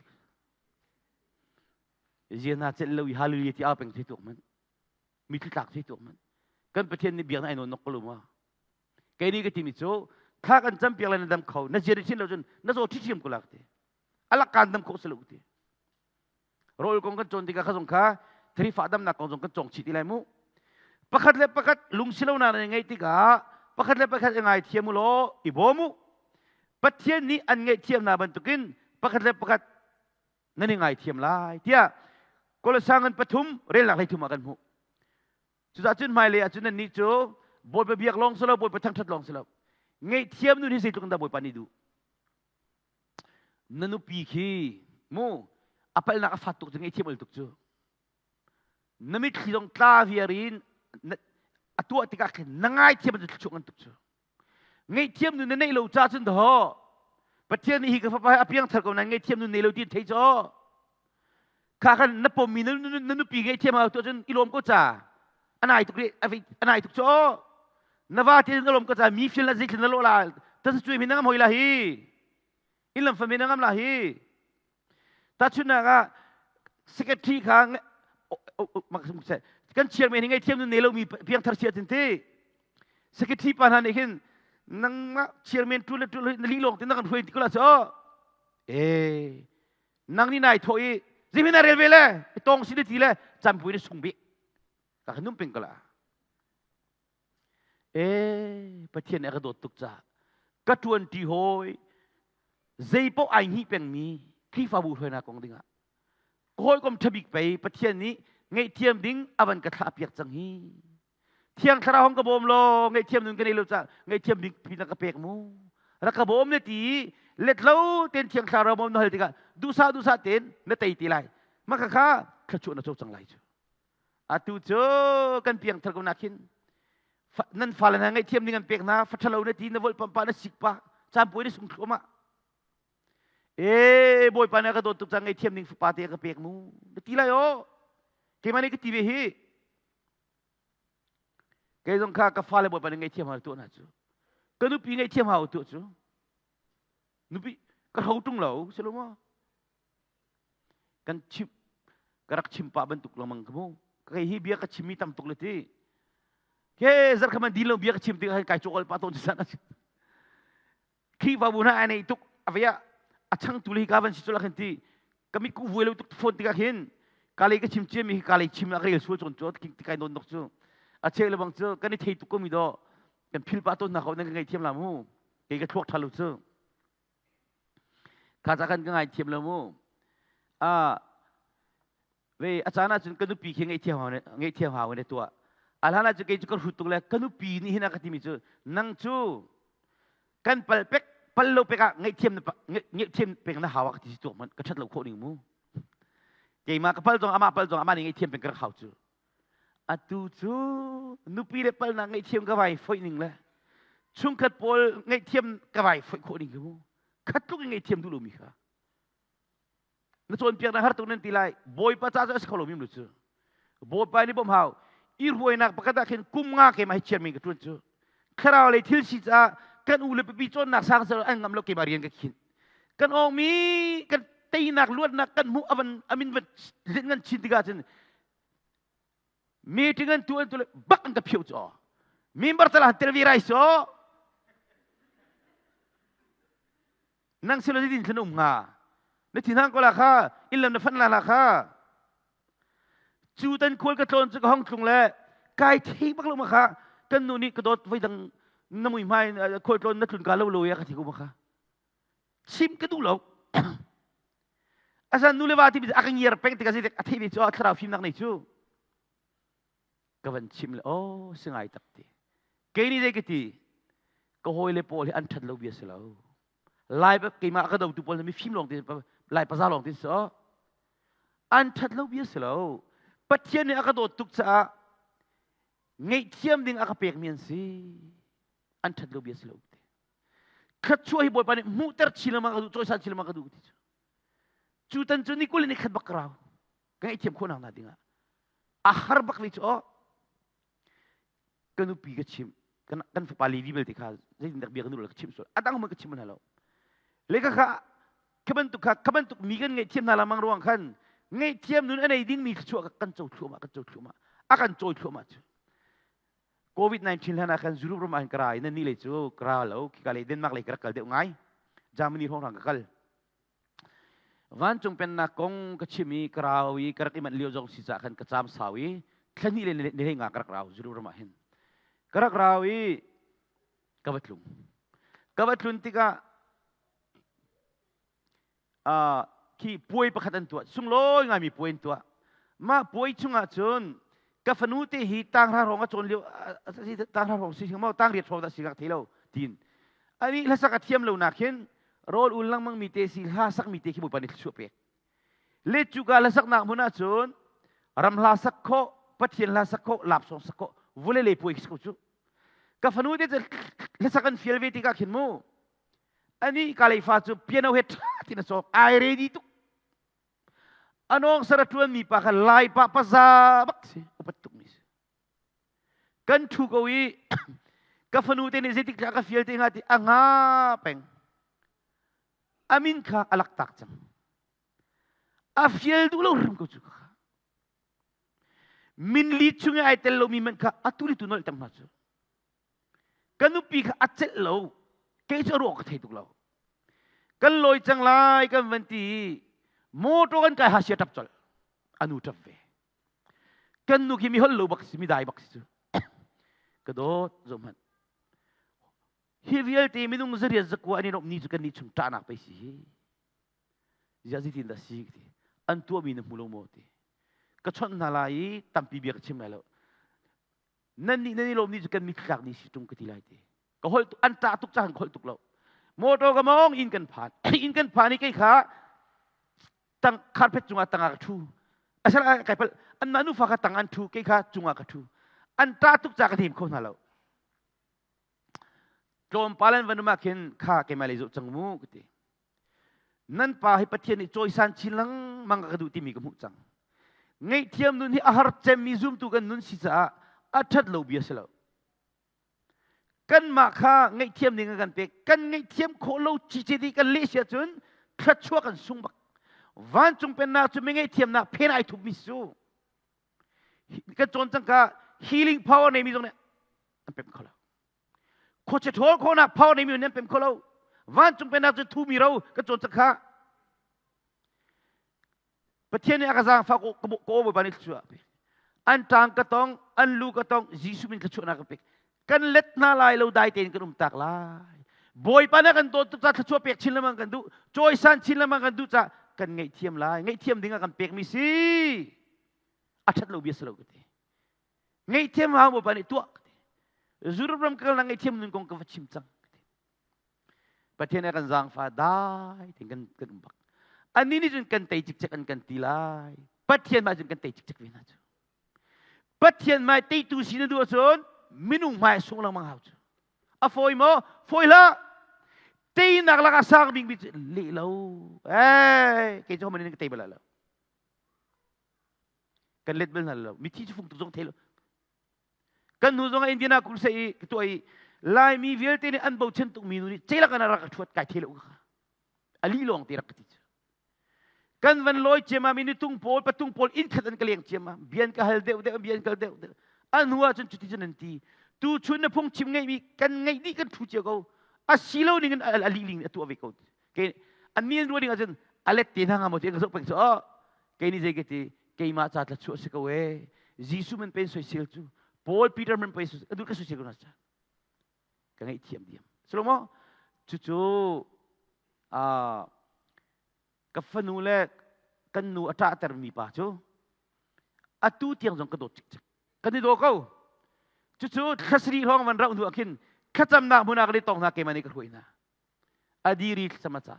zian na celh lo i hallelujah ti au peng thei tuk man mi tlak thei tuk man kan pathian nih biak na ai nawn nok ko lo ma kei nih ka timi cu thla kan cam piak le na dam kho na zian thin lo cun na zaw ṭhithiam ko la ka ti alak kaan dam kho si lo ka ti rawl kong kan cawn tikah kha zong kha thrifa damnak kong zong kan cawng chih ti lai mu pakhat le pakhat lungsi lo na ngeih tikah pakhat le pakhat i ngaithiam u law i bawm u Pathian nih an ngaihthiam hna bantukin pakhat le pakhat nan i ngaithiam lai tiah Kolosai ngan pathum relnak 13 ah kan hmuh. Cucaah cun hmailei ah cun nannih cu Bawipa biak lawng si lo, Bawipa thangṭhat lawng si lo. Ngaihthiam nun hi zeitluk in dah Bawipa nih duh? Na nupi khi mu a palhnak a fat tuk cu ngaihthiam ol tuk cu. Na mitthli zong tla viar in a tuah tikah khin na ngaithiam cu thluachuah ngan tuk cu. Ngaihthiam nun na neih lo ca cun daw Pathian nih hi ka fapa hi a piangthar ko nain ngaihthiam nun nei lo ti thei caw kha khan na pommi na nupi ngaihthiam hau tuah cun i lawm ko ca anai tuk anai tuk caw na va ti na lawm ko ca mi fil na zeitlin na lawh la ta cuai mi na ngam hoi la hi in lam fa mi na ngam la hi tahchunhnak ah. Secretary kha kan chairman hi ngaihthiam nun nei lomi piangthar sia tin ti. Secretary pa hna nih hin nangmah chairman ṭul le ṭul na li lawng te na kan hruai ti ko la cu. Eh, nang ni nai thawh i zihmin na rel ve le tong si ti le campui na sung bik. Ka kan num peng ko la. Eh, Pathian nih a ka dawt tuk caah ka ṭuanṭi hawi zei paoh ai hnih pengmi Khrihfabu hruainak kong dingah ka hawikom ṭhabik pei Pathian nih ngaihthiam ding a van ka thlahpiak cang hi. Thiang Thlarau hong ka bawm law ngaihthiam nun ka nei lo caah ngaihthiam bik pi na ka pek mu. Rak ka bawm na ti let lo ten Thiang Thlarau bawm na hal tikah duhsah duhsah ten na tei ti lai. Mah kha thluachuah na co cang lai cu. Atu cu kan piangthar ko nakhin nan fale hna ngaihthiam ding an pek hna fa ṭhalo na ti na volh pampa na sik pa caan puai na sung thluahmah e bawipa nih a ka dawt tuk cang ngaihthiam ding fapa te a ka pek mu na ti lai aw keimah nih ka ti ve hi kei zong kha ka fale bawipa nih ngaihthiam hau tuah hna cu ka nupi ngaihthiam hau tuah cu nupi ka hro ṭung lo si lo maw Kan chim ka rak chim pah bantuk lengmang ka mu. Kei hi bia ka chimmi tam tuk le ti. Ke zarh khaman din lo bia ka chim tikah kai cawkal pa tawn san. Khrihfabu hna ai nei tuk avia a changtu le hi ka van si cu la khin ti. Ka mit ku vuai lo tuk phone tikah khin ka lei ka chim cia mi hi ka lei chim a rel sual chon chu ti kai non nok cu. A chek le bang cu kan i thei tuk ko mi do kan phil pa tawn na ko nan ka ngei thiam la mu. Kei ka thluak tha lo cu. Kha ca khan ka ngaithiam lo mu. Ah, ve a caan ahcun ka nupi khi ngaihthiam hau ngaihthiam hau in tuah. A hlan ahcun kei cu ka hrut tuk le ka nupi nih hin a ka timi cu nang cu kan pal pek pal lo pek ah ngaihthiam ngaihthiam pek na hau ah ka ti si tuak man ka ṭhat lo khawh ning mu. Keimah ka pal zong amah pal zong amah nih ngaihthiam peng ka rak hau cu. Atu cu nupi le palnak ngaihthiam ka vai foih ning le chungkhat pawl ngaihthiam ka vai foih khawh ning khi mu khat tluk in ngaihthiam duh lomi kha na cawnpiak na har tuk nan ti lai bawipa ca cu a si kho lomi mu cu bawipa nih bawmh hau i ruainak pakhat ah khin kum nga keimah hi chairman ka ṭuan cu thlarau lei thil si caah kan u le pipi cawnnak sang sel an ngam lo keimah rian ka khin kan awngmi kan teinak luatnak kan hmuh avan amin van ngan chin tikah cun Meeting an tu an tu le bak an ka phio cu member tala tel vi rai so nang silo din thlan um nga na thin hang ko la kha in lam na fan la la kha cu tan khual ka tlawn cu ka hong tlung le kai thei bak lo ma kha kan nu nih ka dawt voi dang na mui hmai khual tlawn na tlun ka lo lo ya ka thi ko ma kha chim ka duh lo asan nu le va ti a ka ngiar peng tikah zeitik a theih ve cu a thlarau fimnak nei cu ka van chim le oh si ngai tak ti kei nih zei ka ti ka hawi le pawl hi an ṭhat lo bia si lo lai keimah ka dotu pawl mi fim lawng te lai paza lawng te si an ṭhat lo bia si lo Pathian nih a ka dawt tuk caah ngaihthiam ding a ka pekmi an si an ṭhat lo bia si lo ti Thluachuah hi Bawipa nih hmuhter chin lengmang ka duh, cawisan chin lengmang ka duh ti cu. Cu tan cu ni kul in ni khat bak ka rau. Ka ngaihthiam khawh nak ding ah. A har bak ve cu aw. Ka nupi ka chim. Kan, kan fapa Levi belte kha zeitindah bia ka nu ka chim sual. A dang hmanh ka chim hna lo. Le ka kha kha bantuk kha kha bantuk mi kan ngaihthiam hna lamang ruang khan ngaihthiam nun a nei ding mi thluachuah kan co thluahmah kan co thluahmah a kan cawi thluahmah cu COVID-19 hlan ah khan Europe ram ah hin ka ra i nan nih lei cu ka ra lo khika lei Denmark lei ka rak kal deuh ngai Germany hrawnghrang ka kal vancung pennak kong ka chim i ka rau i ka rak i manh lio zong si caah khan ka caam sau i thla hnih le ni hlei nga ka rak rau Europe ram ah hin ka rak rau i ka va tlung ka va tlun tikah khi puai pakhat an tuah sunglawi ngaimi puai an tuah mah puai chungah cun ka fanu te hi tanghra hrawng a cawn lio tanghra hrawng si maw tangriat hrawng dah si ka thei lo tin ani hlasak a thiam lo nak hin rawl ul lengmang mi te si hla sak mi te khi bawipa nih thluachuah pek le cuka hlasak nak hmun ah cun ram hla sak khawh pathian hla sak khawh lapsawng sak khawh vule le puai khi ko cu ka fanu te hlasak an fial ve tikah khin mu Ani ka leifa cu piano he ṭha tin a cawk. Ai ready tuk. Anawng sar a ṭuan mi pa kha lai pa paza bak si. Upat tuk mi si. Kan ṭhu ko i ka fanu te nih zeitik dah ka fial te hnga ti a nga peng. Amin kha a lak tak cang. A fial duh lo hrim ko cu kha. Min li chung i ai tel lomi man kha atu le tu nolh tang hna cu. Ka nupi kha a celh lo. Kei cu a ruah ka thei tuk lo. Kan lawi cang lai kan van ti i motor kan kai ha sia tap colh. Anu tap ve. Kan nu khi mi holh lo bak si mi dai bak si cu. Ka dawt zo hmanh. Hi vialte minung zariat zakua an i lawmh ni cu kan nih chung ṭahnak pei si hi. Ziah zeitin dah si ti. An tuahmi na hmu lo maw ti. Ka chawnh hna lai i tampi bia ka chim lai lo. Nan nih nan i lawm ni cu kan mithlak ni si ṭung ka ti lai ti. Ka holh an ṭah tuk cahan ka holh tuk lo. Motor ka mawng inn kan phan. Inn kan phan i kei kha tang carpet cungah tangah ka ṭhu. Asal kai pal anmah nufa kha tang an ṭhu kei kha cungah ka ṭhu. An ṭah tuk ca ka hnem kho hna lo. Tlawmpal an van um ah khin kha keimah lei zoh cang mu ka ti. Nan pa hi Pathian nih cawisan chin lengmang ka duh timi ka hmuh cang. Ngaihthiam nun hi a har cemmi zumtu kan nun si caah a ṭhat lo bia si lo. Kanmah kha ngaihthiam ding a kan pek. Kan ngaihthiam khawh lo cicet i kan leh si ahcun thluachuah kan sung bak. Vancung pennak cu mi ngaihthiamnak phen ai thupmi si cu. Kan cawn cang ka healing power neimi zong nih an pem kho lo. Khuachia ṭhawl khawhnak power neimi nih an pem kho lo. Vancung pennak cu thumi ro kan cawn cang kha. Pathian nih a ka zaangfah ka ka Bawipa nih thluachuah a pek. An ṭang ka tong, an lu ka tong, Jesuh min thluachuahnak ka pek. Kan let hna lai lo dai tein kan um tak lai. Bawipa nih kan dawt tuk ca thluachuah pek chin lengmang kan duh, cawisan chin lengmang kan duh ca kan ngaihthiam lai. Ngaihthiam ding ah kan pekmi si. A ṭhat lo bia si lo ka ti. Ngaihthiam hau Bawipa nih tuah ka ti. Europe ram ka kal na ngaihthiam nun kong ka va chim cang. Pathian a kan zaangfah dai tein kan kan um bak. Annih nih cun kan tei cikcek an kan ti lai. Pathian mah cun kan tei cikcek ve hna cu. Pathian hmai teitu si na duh ahcun minung hmai sung lengmang hau cu. A fawi maw? Fawi hlah. Teinak lakah sang bik mi cu leh lo. Eh, kei cu homan in ka tei bal lo. Kan let bal hna lo. Mithi cu fung tuk zong thei lo. Kan hnu zong ah Indiana crusade i ka tuah i Laimi vialte nih an bochan tukmi nu nih ceilak in a rak ka ṭhuat kai thei lo kha. A li lawng te rak ka ti cu. Kan van lawi ciammam i nutung pawl patung pawl inn khat an ka leng ciammam. Bian ka hal deuh deuh bian kal deuh deuh. An hnu ah cun cuti cun an ti. Tu chun na phungchim ngeihmi kan ngeih dih kan ṭhu cio ko. A si lo ning in a li ling a tuah ve ko. Ke an mi an ruah ding ahcun a let te hna hnga maw ti ka zoh peng cu oh kei nih zei ka ti keimah ca tla chuah si ko e Jesuh man pen soisel cu Paul Peter man pen soisel adu ka soisel ko na cha ka ngaih thiam diam silo cucu a ka fanu le kan nu a ṭahter mi pa cu atu tiang zong ka dawt cikcek kan i daw ko cucu thlasarih hrawng van rauh hnu ah khin thlacamnak hmun ah ka le tong hna keimah nih ka hruai hna a diri thlacam a ca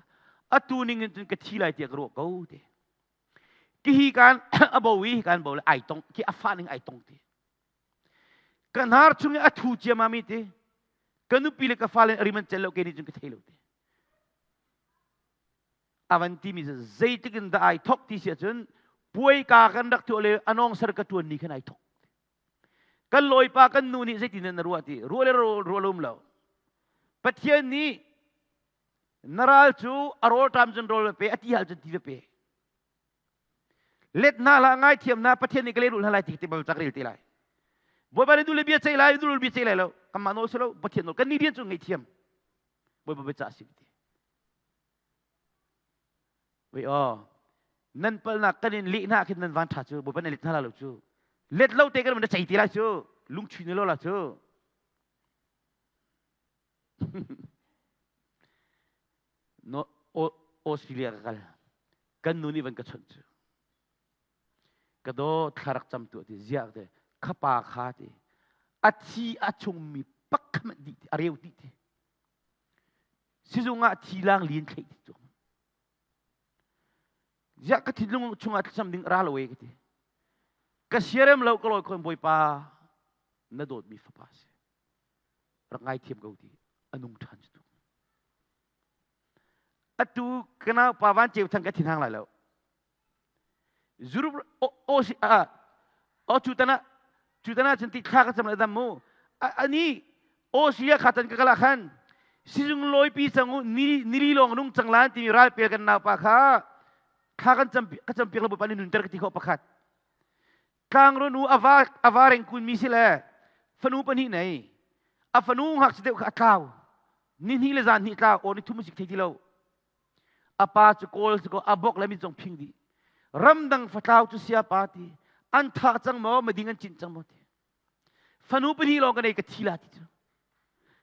atu ning in cun ka thi lai tiah ka ruah ko te ki hi kan a bo i kan bo le ai tong ki a fa ning ai tong ti ka hnar chung i a thu ciamami ti ka nupi le ka fale rim an cel lo ke nih cun ka thei lo ti avan ti mi zeitik in dah ai thok ti si ahcun puai ka kan rak tuah le anong ser ka tuan ni khan ai thok Kan lawipa kan nu nih zeitin na ruah ti ruah le ruah lum lo. Pathian nih na ral cu a rawl ṭam cun rawl va pe a ti hal cun ti va pe. Let hna hlah ngaithiam hna Pathian nih ka lehrulh hna lai ti ti bal cak rel te lai. Bawipa nih dule bia ceih lai dule bia ceih lai lo. Kanmah nawl si lo Pathian nawl kan ni rian cu ngaihthiam. Bawipa biacah si ti. Wei aw, nan palnak kan in leh hna khin nan van ṭha cu Bawipa nan let hna lo cu. Let lo te kan na cei ti lai cu. Lungchuin lo la cu. No, Australia ka kal. Kan nu nih van ka chawnh cu. Ka daw thlarak cam tu ti ziah te khapa kha ti a thi a chungmi pak kha dih ti a reu dih ti Sizung ah thi lang lin thlei ti cu. Ziah ka thinlung chungah thlacam ding ra lo e ka ti. Ka siarem lo ka lawi khawn Bawipa na dawtmi fapa si. Rak ngaithiam ko ti a nung ṭhan cu tu. Atu ka naupa van ceu thang ka thinhang lai lo. Zurub o o si a o cu tana cu tana cun ti thla ka cam le dam mu ani o sia kha tan ka kala khan sizung lawipi cang u ni nili long nung cang lan timi ralpel kan naupa kha. Thla kan cam ka campiak le Bawipa nih nunter ka ti khawh pakhat. Tlangro nu ava ava rengkun mi si le fanu pahnih nei. A fanu ngakchia deuh kha a tlau. Ni hnih le zan hnih tlau aw ni thum sik thei ti lo. A pa cu kawl si ko a bok le mit zong phing dih. Ramdang fatlau cu sia pa ti. An thah cang maw mading an cinh cang maw ti. Fanu pahnih lawng ka nei ka thi la ti cu.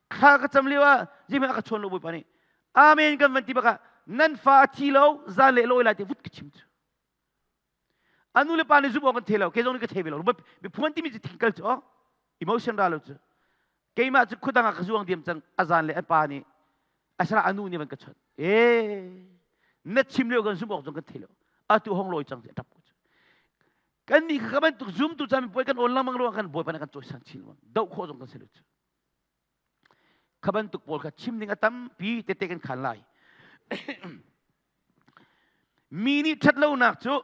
Thla ka cam lio ah zeihmanh a ka chawn lo Bawipa nih. Amen kan van ti bak ah nan fa a thi lo zan le lawi lai ti vut ka chim cu. A nu le pa nih zumh awk an thei lo kei zong nih ka thei ve lo. Biaphuan timi cu thingkal cu oh emotion ra lo cu. Keimah cu khudang ah ka zuang diam cang a zan le a pa nih asara a nu nih van ka chawnh. Eh na chim lio kan zumh awk zong kan thei lo. Atu hong lawi cang ti a tap ko cu. Kan nih kha bantuk zumtu cami puai kan awn lengmang ruang kan Bawipa nih kan cawisan chin lengmang. Doh khawh zong kan si lo cu. Kha bantuk pawl kha chim ding a tampi tete kan khan lai. Mi nih ṭhatlonak cu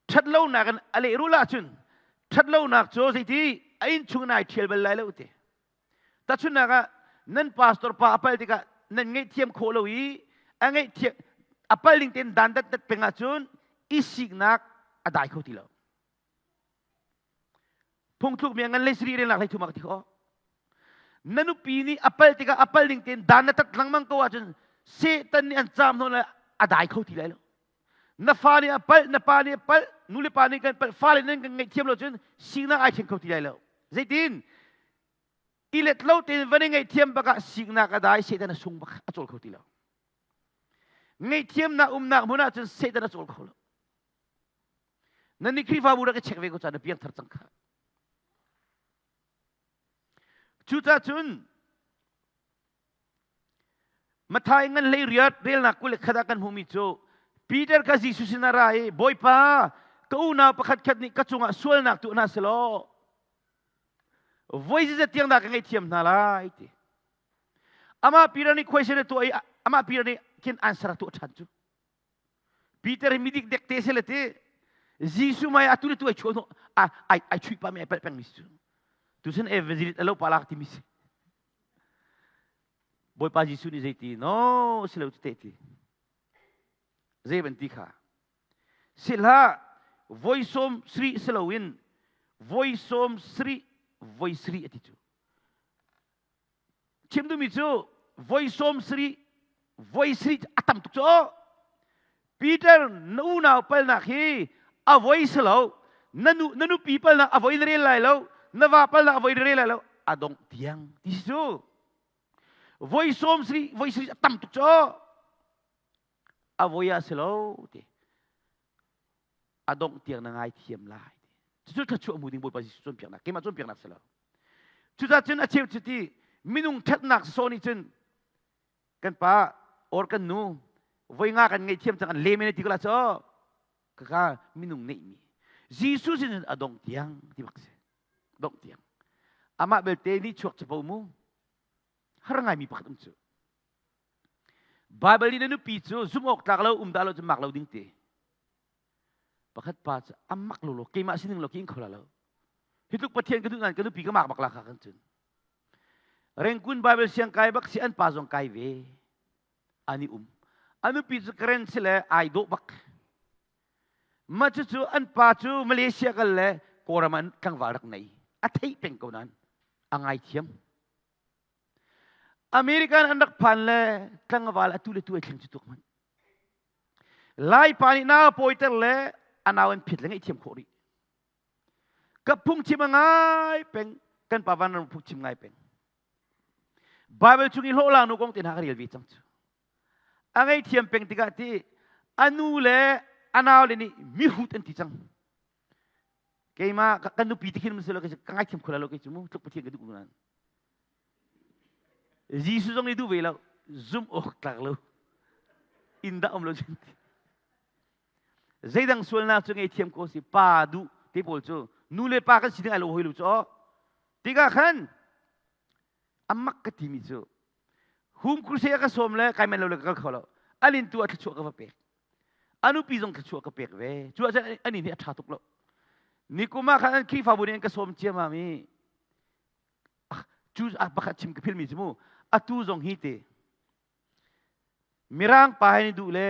ṭhatlonak in a lehrulh ahcun ṭhatlonak cu zeiti a innchung in ai ṭhial bal lai lo ti. Tahchunhnak ah nan pastor pa a pal tikah nan ngaihthiam khawh lo i a ngaihthiam a pal ning tein dan dat dat peng ahcun i siknak a dai kho ti lo. Phungthluk mi ngan leisri relnak hlei thum ah ka ti khawh. Na nupi nih a pal tikah a pal ning tein dan na tat lengmang ko ahcun Satan nih an caam hnawn a dai kho ti lai lo. Na fa nih a palh, na pa nih a palh, nu le pa nih kan palh, fale nan kan ngaihthiam lo cun siknak ai thleng kho ti lai lo. Zeitin? I let lo tein van i ngaihthiam bak ah siknak a dai, Satan a sung bak, a cawl kho ti lo. Ngaihthiamnak umnak hmun ah cun Satan a cawl kho lo. Nan nih Khrihfabu rak i check ve ko ca na piangthar cang kha. Cucaah cun Matthai ngan hlei riat relnak 21 ah kan hmuhmi cu Peter kha Jesuh sin a ra i Bawipa ka unau pakhat khat nih ka cungah sualnak tuah hna selaw voi zeizat tiang dah ka ngaihthiam hna lai ti. Amah Peter nih question a tuah i amah Peter nih khin answer a tuah ṭhan cu. Peter hi midik dek te sele ti Jesuh mai atu le tu ai chuah ai ai chuih pa mi ai palh peng mi si cu. Tucun evangelist alo pa lak timi si. Bawipa Jesuh nih zeiti no si lo te ti. Zei ban ti kha. Sihlah voi sawm sri si loin voi sawm sri voi sri ati cu. Chim duhmi cu voi sawm sarih voi sarih a tam tuk cu. Peter na unau palnak hi a voi si lo. Na nu na nupi palnak a voi na rel lai lo. Na va palnak a voi na rel lai lo. A dongh tiang ti si cu. Voi sawm sarih voi sarih a tam tuk cu. A voi ah si lo ti. A dongh tiang na ngaithiam lai ti. Cucu thluachuah hmu ding Bawipa Jesuh cawnpiaknak keimah cawnpiaknak si lo. Cucaah cun a cheu cu ti minung ṭhatnak sawh nih cun kan pa or kan nu voi nga kan ngaihthiam cang an lem in ti ko la cu kaka minung neihmi Jesuh sin a dong tiang ti bak si dong tiang amah belte nih chuak capo mu har ngaimi pakhat um cu Bible nih na nupi cu zumh awk tlak lo um dah lo cu mak lo ding ti Pakhat pa cu a mak lo lo keimah sining lo ki in kho la lo. Hi tluk Pathian ka duh nain ka nupi ka mak bak la kha kan cun. Rengkun Bible siang kai bak si an pa zong kai ve. Ani um. A nupi cu karen si le ai dawh bak. Ma cu cu an pa cu Malaysia kal le Kawlram an tlangval rak nei. A theih peng ko nain a ngai thiam. American an rak phan le tlangval atu le tu ai thleng cu tuk man. Laipa nih nau pawiter le a nau an phit le ngaihthiam khawh rih. Ka phungchim a ngai peng, kan pa van ram phungchim ngai peng. Bible chung i hlawhlang nu kong te hna ka rel ve cang cu. A ngaihthiam peng tikah ti a nu le a nau le nih mihrut an ti cang. Keimah kan nupi ti khin si lo ka ngaithiam khula lo kei cu mu tluk Pathian ka duh nan. Jesuh zong nih duh ve lo zumh awk tlak lo inn dah um lo cun zeidang sualnak cu ngei thiam ko si pa duh te pawl cu nu le pa kan si ding ai lo hoi lo cu tikah khan amak ka timi cu hum crusade a ka sawm le kai men lo le ka kal kho lo alin tu a thluachuah ka va pek a nupi zong thluachuah ka pek ve cu ahcun ani nih a ṭha tuk lo nikum ah khan an Khrihfabu nih an ka sawm ciamam i cu pakhat chim ka philmi cu mu atu zong hi te mirang pa hin duh le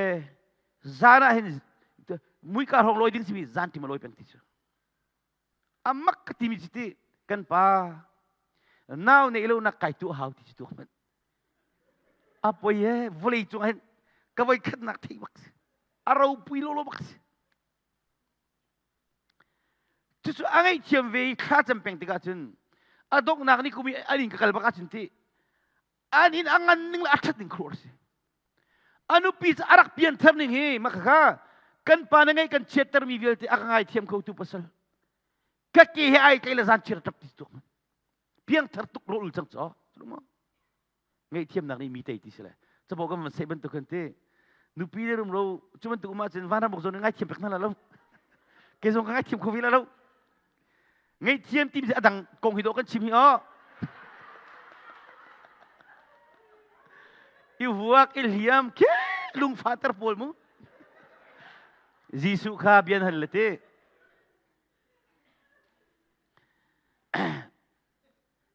zan ah hin Muika hrawng lawi ding simi zan ṭim a lawi peng ti cu. A mak ka timi cu ti kan pa nau neih lo nak kai tu hau ti cu tuak hmanh. A poi e vawlei cung ah hin ka voi khatnak theih bak si. A ropui lawlaw bak si. Cucu a ngaihthiam ve i thla cam peng tikah cun a donghnak ni kum i an inn ka kal bak ahcun ti an inn a ngan ning le a ṭhat ning khuaruah a si. A nupi cu a rak pianthar ning hi mah khakha kan pa na ngeih kan chiattermi vialte a ka ngaithiam khotu pasal ka ke he ai tlai le zan chiar ṭap ti tuk piangthar tuk rawlul cang cu ngaihthiamnak nih mi tei ti si le capo kan van seh bantuk kan ti nupi le rumro cu bantuk um ahcun vanram bok zawn ngaithiam pek hna la lo ke zong ka ngaithiam kho ve la lo ngaihthiam ti a dang kong hi dawh kan chim hi aw i vuak i hliam ke lungfa ter pawl mu Jesuh kha bian hal le ti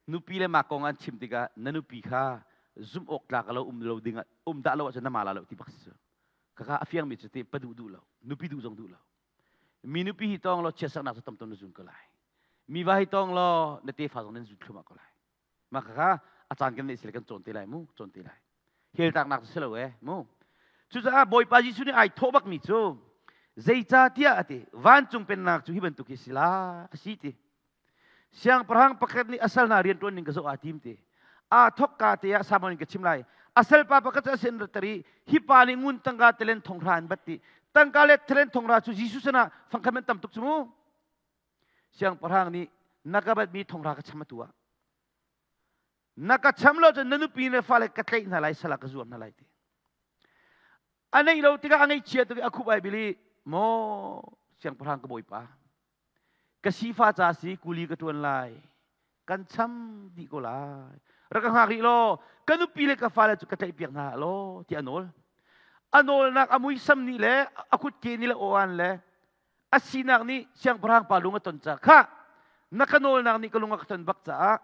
Nupi le mah kong an chim tikah na nupi kha zumh awk tlak lo um lo ding um dah lo ahcun na ma la lo ti bak si cu. Kaka a fiangmi cu ti pa duh duh lo, nupi duh zong duh lo. Mi nupi hi tong law chiatsaknak cu tamtam na zun ko lai. Mi va hi tong law na tefa zong nan zun thlumah ko lai. Mah kha a caan kan neih sile kan cawn te lai mu, cawn te lai. Heltaknak cu si lo e mu. Cucaah Bawipa Jesuh nih ai thawh bakmi cu zeicahtiah a ti vancung pennak cu hi bantuk hi si la a si ti. Siangpahrang pakhat nih a sal hna rianṭuan ning ka zoh aa tim ti. Aa thawkka te ah Simon in ka chim lai. A salpa pakhat cu a sin ratter i hi pa nih ngun tangka talen thonghra an bat ti. Tangka le talen thonghra cu Jesuh sinah fangkhat man tam tuk cu mu. Siangpahrang nih na ka batmi thonghra ka cham atu ah. Na ka cham lo cun na nupi le fale ka tlaih hna lai sal ah ka zuar hna lai ti. A neih lo tikah a ngaihchia tuk i a khup ai bil i maw siangpahrang ka bawipa Ka sifa ca si kuli ka ṭuan lai. Kan cham dih ko lai. Rak ka hngak rih law ka nupi le ka fale cu ka tlaihpiak hna law tiah a nawl. A nawlnak a muisam nih le a kutke nih le aw-an le a sinak nih siangpahrang pa lung a ton ca kha na ka nawlnak nih ka lung a ka ton bak caah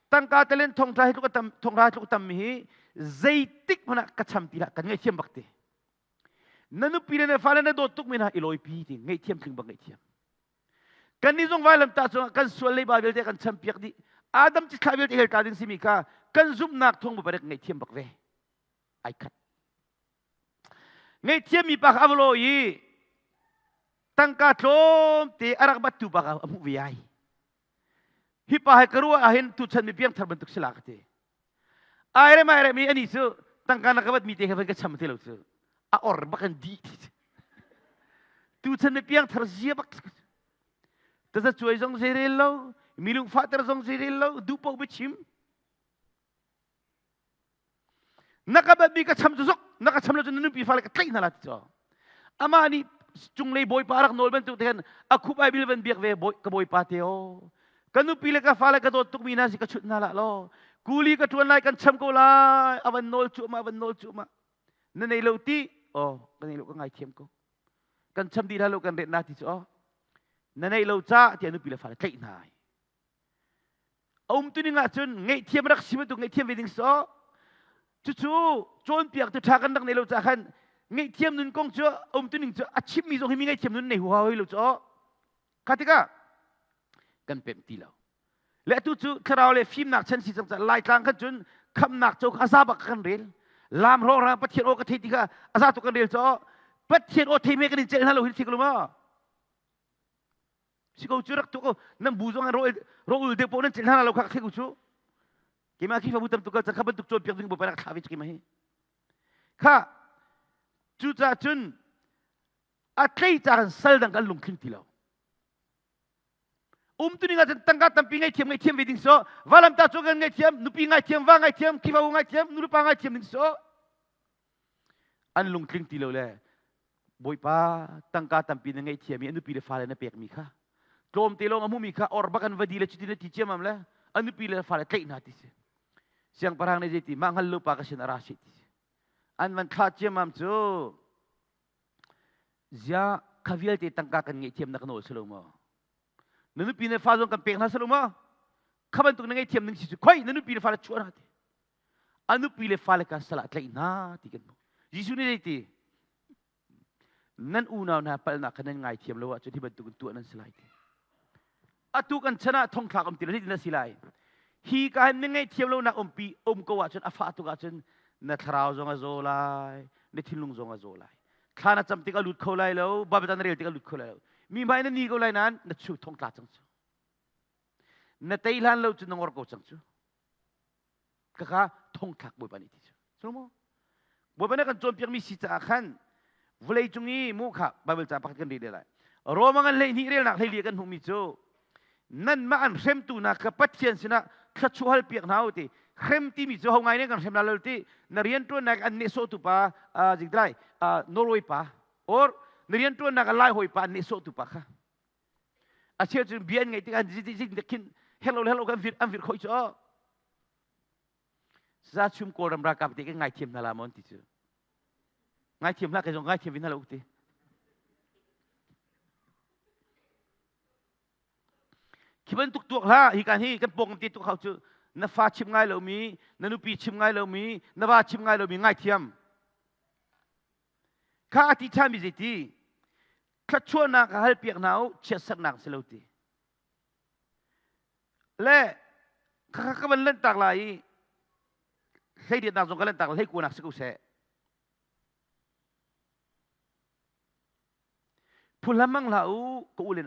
tangka talen thongtla hi tluk a tam thonghra tluk a tam mi hi zeitik hmanh ah ka cham ti hlah kan ngaihthiam bak ti Na nupi le na fale na dawt tuk mi hna i lawipi ti ngaihthiam tling bak ngaihthiam. Kannih zong vailamtah cungah kan sual leiba vialte kan champiak dih. Adam cithlah vialte hell tla ding simi kha kan zumhnak thawng parek ngaihthiam bak ve. Ai khat. Ngaihthiam mi pa kha a va lawi i tangka tlawmte a rak battu pa kha a hmuh ve ai. Hi pa he ka ruah ahhin tuchan mi piangthar bantuk si la ka ti. Ai rem ai rem i ani cu tangka na ka bat mi te kha van ka cham ti lo cu. A or bak an dih ti. Tuchan mi piangthar zia bak. Taza cuai zong zei rel lo, mi lungfahter zong zei rel lo, duh paoh biachim. Na ka batmi ka cham cu zok na ka cham lo cun na nupi fale ka tlaih hna la ti cu amah nih cunglei bawipa rak nawl bantuk te khan a khup ai bil van biak ve ka bawipa te o ka nupi le ka fale ka dawt tukmi hna si ka chut hna lah law kuli ka ṭuan lai kan cham ko lai a van nawl cuahmah a van nawl cuahmah na nei lo ti oh ka nei lo ka ngaithiam ko kan cham dih hlah lo kan ret na ti cu oh na nei lo ca tiah nupi le fale tlaih hna ai A umtuning ahcun ngaihthiam rak si bantuk ngaihthiam ve ding so. Cucu cawnpiak tu ṭha kan rak nei lo caah khan ngaihthiam nun kong cu umtuning cu a chimmi zong hi mi ngaihthiam nun nei huha hoi lo cu. Kha tikah kan pemh ti lo. Le atu cu thlarau le fimnak chan si cang caah Laitlang khan cun khamnak cu a za bak kan rel. Lam hrawng Pathian aw ka thei ti kha a za tuk kan rel cu. Pathian aw thei me kan in celh hna lo hi si ko lo ma? Si ko cu rak tu ko nan bu zong ro ro ul deuh poh nan celh hna lo kha thei cu keimah Khrihfabu tam tuk kha bantuk cawnpiak ding bawipa rak thlah ve keimah hi kha cucaah cun a tlei ca kan sal dang kan lungtling ti lo umtu ning ahcun tangka tampi ngaihthiam ngaihthiam ve ding so valamta cu kan ngaihthiam nupi ngaithiam va ngaithiam Khrihfabu ngaithiam nulepa ngaithiam ding so An lungtling ti lo le Bawipa tangka tampi na ngaihthiam i a nupi le fale na pekmi kha tlawmte lawng a hmumi kha or bak an va di le cutin na ti ciammam le a nupi le fale tlaih hna ti si. Siangpahrang nih zeiti mah hngal lo pa ka sin a ra si ti si. An van thlah ciammam cu zia kha vialte tangka kan ngaihthiam na ka nawl si lo maw? Na nupi le fa zong kan pek hna si lo maw? Kha bantuk na ngaihthiam ning si cu khoi na nupi le fale chuah hna ti. A nupi le fale kha sal ah tlaih hna ti kan hmuh. Jesuh nih zei ti? Nan unau hna palhnak kha nan ngaithiam lo ahcun hi bantukin tuah nan si lai ti. Atu kan chan ah thongthlak um ti lo zeitin a si lai? Hi ka hin na ngaihthiam lonak umpi um ko ahcun a fah tuk ahcun na thlarau zong a zaw lai, na thinlung zong a zaw lai. Thla na cam tik a lut kho lai lo, Bible na rel tik a lut kho lai lo. Mi hmai na ni ko lai nain na chu thongtla cang cu. Na tei hlan lo cu na ngor ko cang cu. Kaka thongthlak Bawipa nih ti cu. Cu maw? Bawipa nih kan cawnpiakmi si caah khan vawlei cung i mu kha Bible ca pakhat kan rel lai. Roma ngan 12 relnak 14 kan hmuhmi cu nanmah an hremtu hna kha Pathian sinah thluachuah hal piak hna u ti hrem timi cu ho ngai ne kan hrem la lo ti na rianṭuannak an nehsawhtu pa jingtlai Norway pa or na rianṭuannak a lai hawi pa an nehsawhtu pa kha a cheu cu bia an ngaih tikah zit khin hello hello kan vir an vir khoi cu Za chum Kawlram ralkap te kan ngaithiam hna la maw ti cu. Ngaithiam hlah kai zong ngaithiam vin hna lo ti. Khi bantuk tuak hlah hi kan hi kan pawng ti tuk hau cu na fa chim ngai lomi na nupi chim ngai lomi na va chim ngai lomi ngaithiam. Kha a ti ṭhanmi zeiti thluachuahnak ka hal piak hna u chiatsernak si lo ti. Le khakha ka van lanhtak lai i hleiriatnak zong ka lanhtak lai hleikuanak si ko seh. Phuhlam mang hlah u ka u le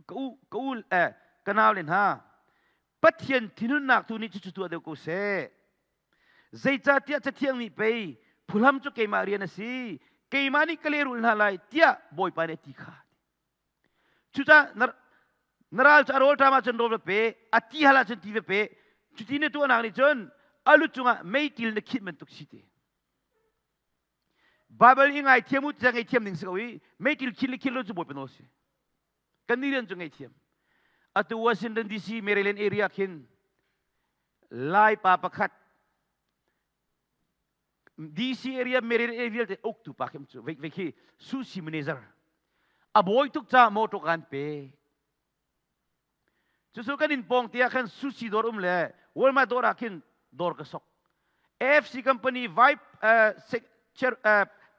ka u ka u eh ka nau le hna Pathian thinhunnak tu nih cucu tuah deuh ko seh. Zeicahtiah Cathiang nih pei phuhlam cu keimah rian a si, keimah nih ka lehrulh hna lai tiah Bawipa nih a ti kha. Cucaah na ral cu a rawlṭam ahcun rawl va pe, a ti hal ahcun ti va pe. Cuti na tuahnak nih cun a lu cungah meiṭil na khinh bantuk si ti. Baibal i ngaithiam u tiah ngaihthiam ding si ko i meiṭil khin le khin lo cu Bawipa nawl si. Kan nih rian cu ngaihthiam. Atu Washington DC Maryland area khin Lai pa pakhat DC area Maryland area vialte uktu pa khi cu vei khi sushi manager a bawi tuk ca motor kan pe cucu kan in pawng te ah khan sushi dawr um le Walmart dawr ah khin dawr ka sok AFC company vice chair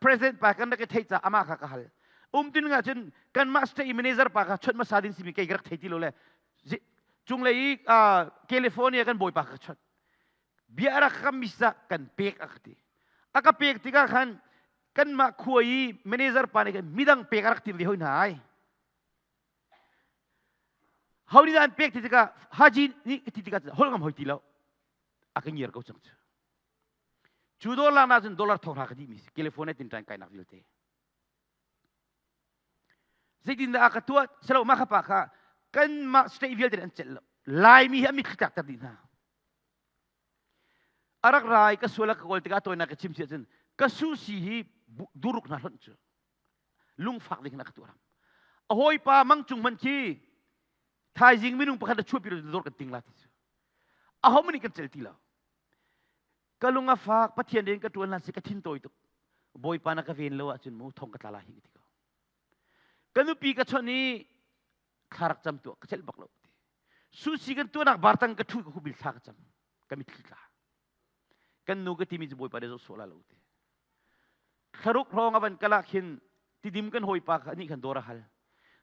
president pa kan rak i thei ca ama kha ka hal um tin nga cun kanmah state manager pa kha chawnh hmasa ding simi kei ka rak thei ti lo le cunglei i California kan bawipa kha chawnh bia rak kam mi sa kan pek a ka ti a ka pek tikah khan kanmah khua i manager pa nih khan midang pek a rak tim ve hoi hna ai ho nih dah an pek ti tikah haji nih ti tikah holh ngam hoi ti lo a ka ngiar ko cang cu cu dollar na cun dollar thong hra ka dih mi si California tin ṭan kainak vialte Zeitindah a ka tuah? Silo mah kha pa kha kanmah state vialte an celh lo. Laimi hi a mitthli tlakter dih hna. A rak rai ka sual a ka kawl tikah tawinak ka chim si ahcun ka susi hi duruk hna hlonh cu lungfak ding in a ka tuah ram. A hawipa mang cung hmanh khi thaizing minung pakhat a chuahpi lo dor kan ting la ti cu. Aho nih kan cel ti lo. Ka lung a fak Pathian rian ka ṭuan hlan si ka thin tawi tuk. Bawipa na ka ven lo ahcun mu thong ka tla lai hi ka ti ko. Ka nupi ka chawnh i thla rak cam tuah ka celh bak lo ti. Susi kan tuahnak bartang ka ṭhu ka hubil thla ka cam. Ka mitthli tla. Kan nu ka timi cu Bawipa nih zoh sawh la lo ti. Thlaruk hrawng a van kal ah khin tidim kan hawipa kha nih khan dawr a hal.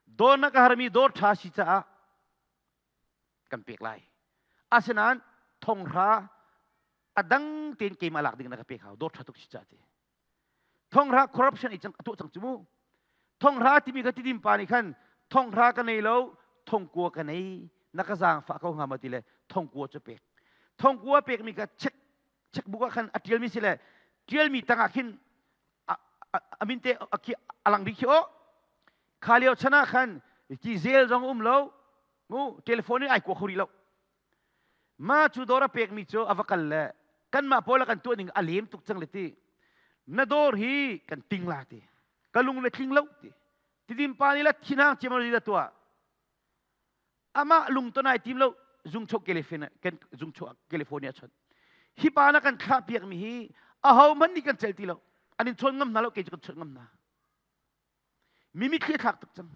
Dawr na ka harmi dawr ṭha si caah kan pek lai. Asinain thonghra a dang tein keimah lak ding na ka pek hau dawr ṭha tuk si caah ti. Thonghra corruption i cang a tuah cang cu mu. Thonghra timi kha tidim pa nih khan thonghra ka nei lo thongkua ka nei na ka zaangfah ko hnga maw ti le thongkua cu pek. Thongkua pekmi kha check checkbook ah khan a ṭialmi si le ṭialmi tangah khin a min te a lang dih khi aw. Kha lio chan ah khan ti zel zong um lo mu telephone in ai kua kho rih lo. Ma cu dawr a pekmi cu a va kal le kanmah pawl a kan tuah ning a lem tuk cang le ti. Na dawr hi kan ting la ti. Ka lung le tling lo ti. Tidim pa nih la thinhang ciam la tuah. Amah lung ton ai tim lo zungcho California kan zungcho California chon. Hi pa na kan thlah piak mi hi aho hmanh nih kan cel ti lo. An in chawn ngam hna lo kei cu kan chawn ngam hna. Mi mitthli a thlak tuk cang.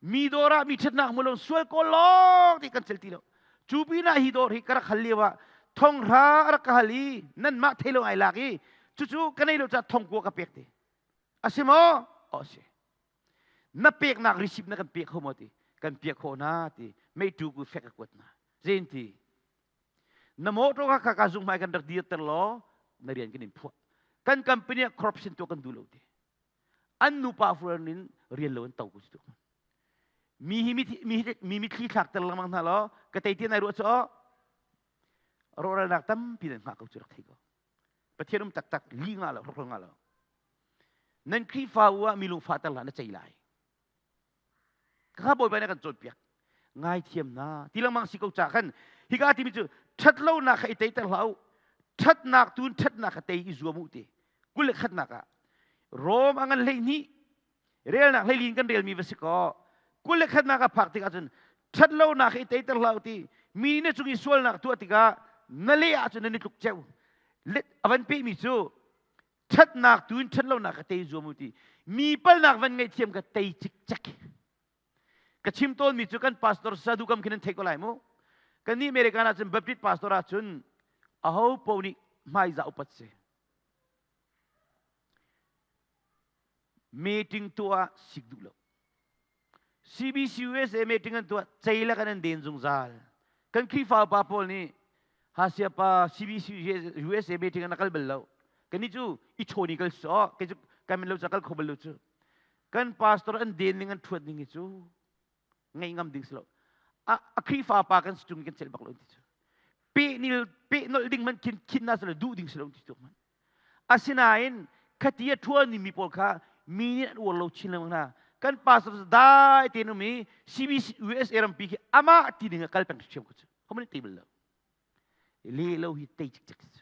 Mi dawr ah mi ṭhatnak hmu lo sual kawl lawng ti kan cel ti lo. Cu pinah hi dawr hi ka rak hal lio ah thonghra a rak ka hal i nanmah thei lo ai lak i cucu ka nei lo caah thongkua ka pek te. A si maw? Aw si. Na peknak receipt na kan pek kho maw ti? Kan piak khawh na ti. Meitu ku fek a kuat na. Zein ti? Na motor kha ka zung hmai kan rak dirter law na rian kan in phuah. Kan company ah corruption tuah kan duh lo ti. An nupa furan in rian lo an to ku tu. Mi hi mi mitthli thlak ter lengmang hna law ka tei ti nai ruah cu rawhralnak tampi nan hngah ko cu rak thei ko. Pathian um taktak li nga lo hrokhol nga lo. Nan Khrihfa u ah mi lungfah ter hlah na cei lai. Kha Bawipa nih a kan cawnpiak. Ngaithiam na ti lengmang si ko ca khan hika timi cu ṭhatlonak kha i teiter hlah u. Ṭhatnak tu in ṭhatnak kha tei i zuam u ti. 21nak ah Rom a ngan 12 relnak hleilin kan relmi va si kaw 21nak a phak tikah cun ṭhatlonak kha i teiter hlah u ti. Mi na cung i sualnak tuah tikah na leh ahcun nan i tluk ceu. A van pehmi cu ṭhatnak tu in ṭhatlonak ka tei zuam u ti mi palnak van ngaihthiam ka tei cikcek ka chim tawnmi cu kan pastor sadu kam khin an thei ko lai mu kan nih American ahcun Baptist pastor ahcun aho paoh nih hmaizah upat si meeting tuah sik duh lo CBCUSA meeting an tuah ceilak an den zungzal. Kan Khrihfa upa pawl nih Hasia pa CBCUSA meeting an kal bal lo. Kannih cu i chawn i kal so kei cu kan min lo ca kal kho bal lo cu. Kan pastor an den ning an thuat ning hi cu ngaih ngam ding si lo. A, a Khrihfa pa kan si tung kan celh bak lo ti cu. Pe nil pe nolh ding man khin khin na salo duh ding si lo ti tu man. Asinain khati a ṭhuani mi pawl kha mi nih an uar lo chin lengmang hna. Kan pastor cu dai tein um i CBC USA rampi khi amah ti ding ah kal peng ṭhiam ko cu. Homan nih tei bal lo. Le lo hi tei cikcek cu.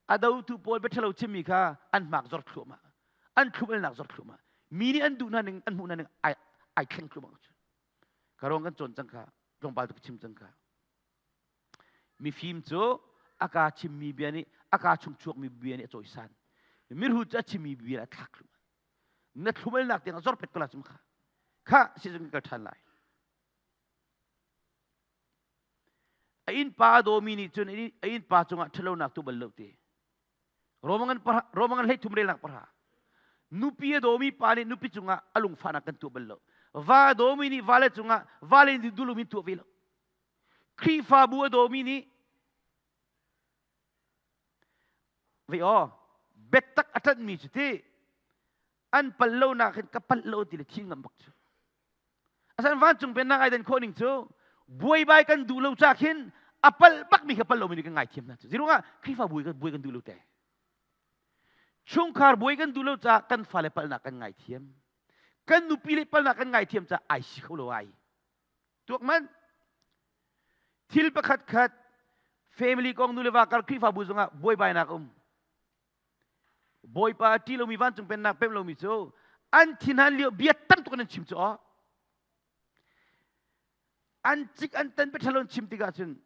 A dotu pawl biaṭhalo chimmi kha an hmak zor thluahmah. An thlum-alnak zor thluahmah. Mi nih an duh hna ning, an hmuh hna ning ai, ai thleng thluahmah cu. Ka ruang kan cawn cang kha, tlawmpal tu ka chim cang kha. Mifim cu a kaa chimmi bia nih a kaa chung chuakmi bia nih a cawisan. Mirhut cu a chimmi bia a thlak thlum. Na thlumalnak tiang a zor pet ko la cum kha. Kha sizung kal ṭhan lai. A innpa a dawmi nih cun a innpa cungah ṭhatlonak tu bal lo ti. Roman 13 relnak pahra. Nupi a dawmi pa nih nupi cungah a lungfahnak kan tuah bal lo. Va a dawmi nih vale cungah vale nih dulum in tuah ve lo. Khrihfabu a dawmi nih ve aw biatak a ṭanhmi cu ti an pal lonak hin ka palh lo ti le thi ngam bak cu asan vancung pennak ai dan khawh ning cu buaibai kan duh lo ca khin a palh bakmi kha palh lomi nih kan ngaithiam hna cu zirungah Khrihfa buai kan buai kan duh lo te chungkhar buai kan duh lo ca kan fale palhnak kan ngaithiam kan nupi le palhnak kan ngaithiam ca ai si kho lo ai Tuak manh. Thil pakhat khat family kong nu le va kar Khrihfabu zongah buaibainak um. Bawipa a ṭih lomi vancung pennak pem lomi cu an thinhan lio bia tam tuk in an chim cu aw. An cik an tan biaṭhalo an chim tikah cun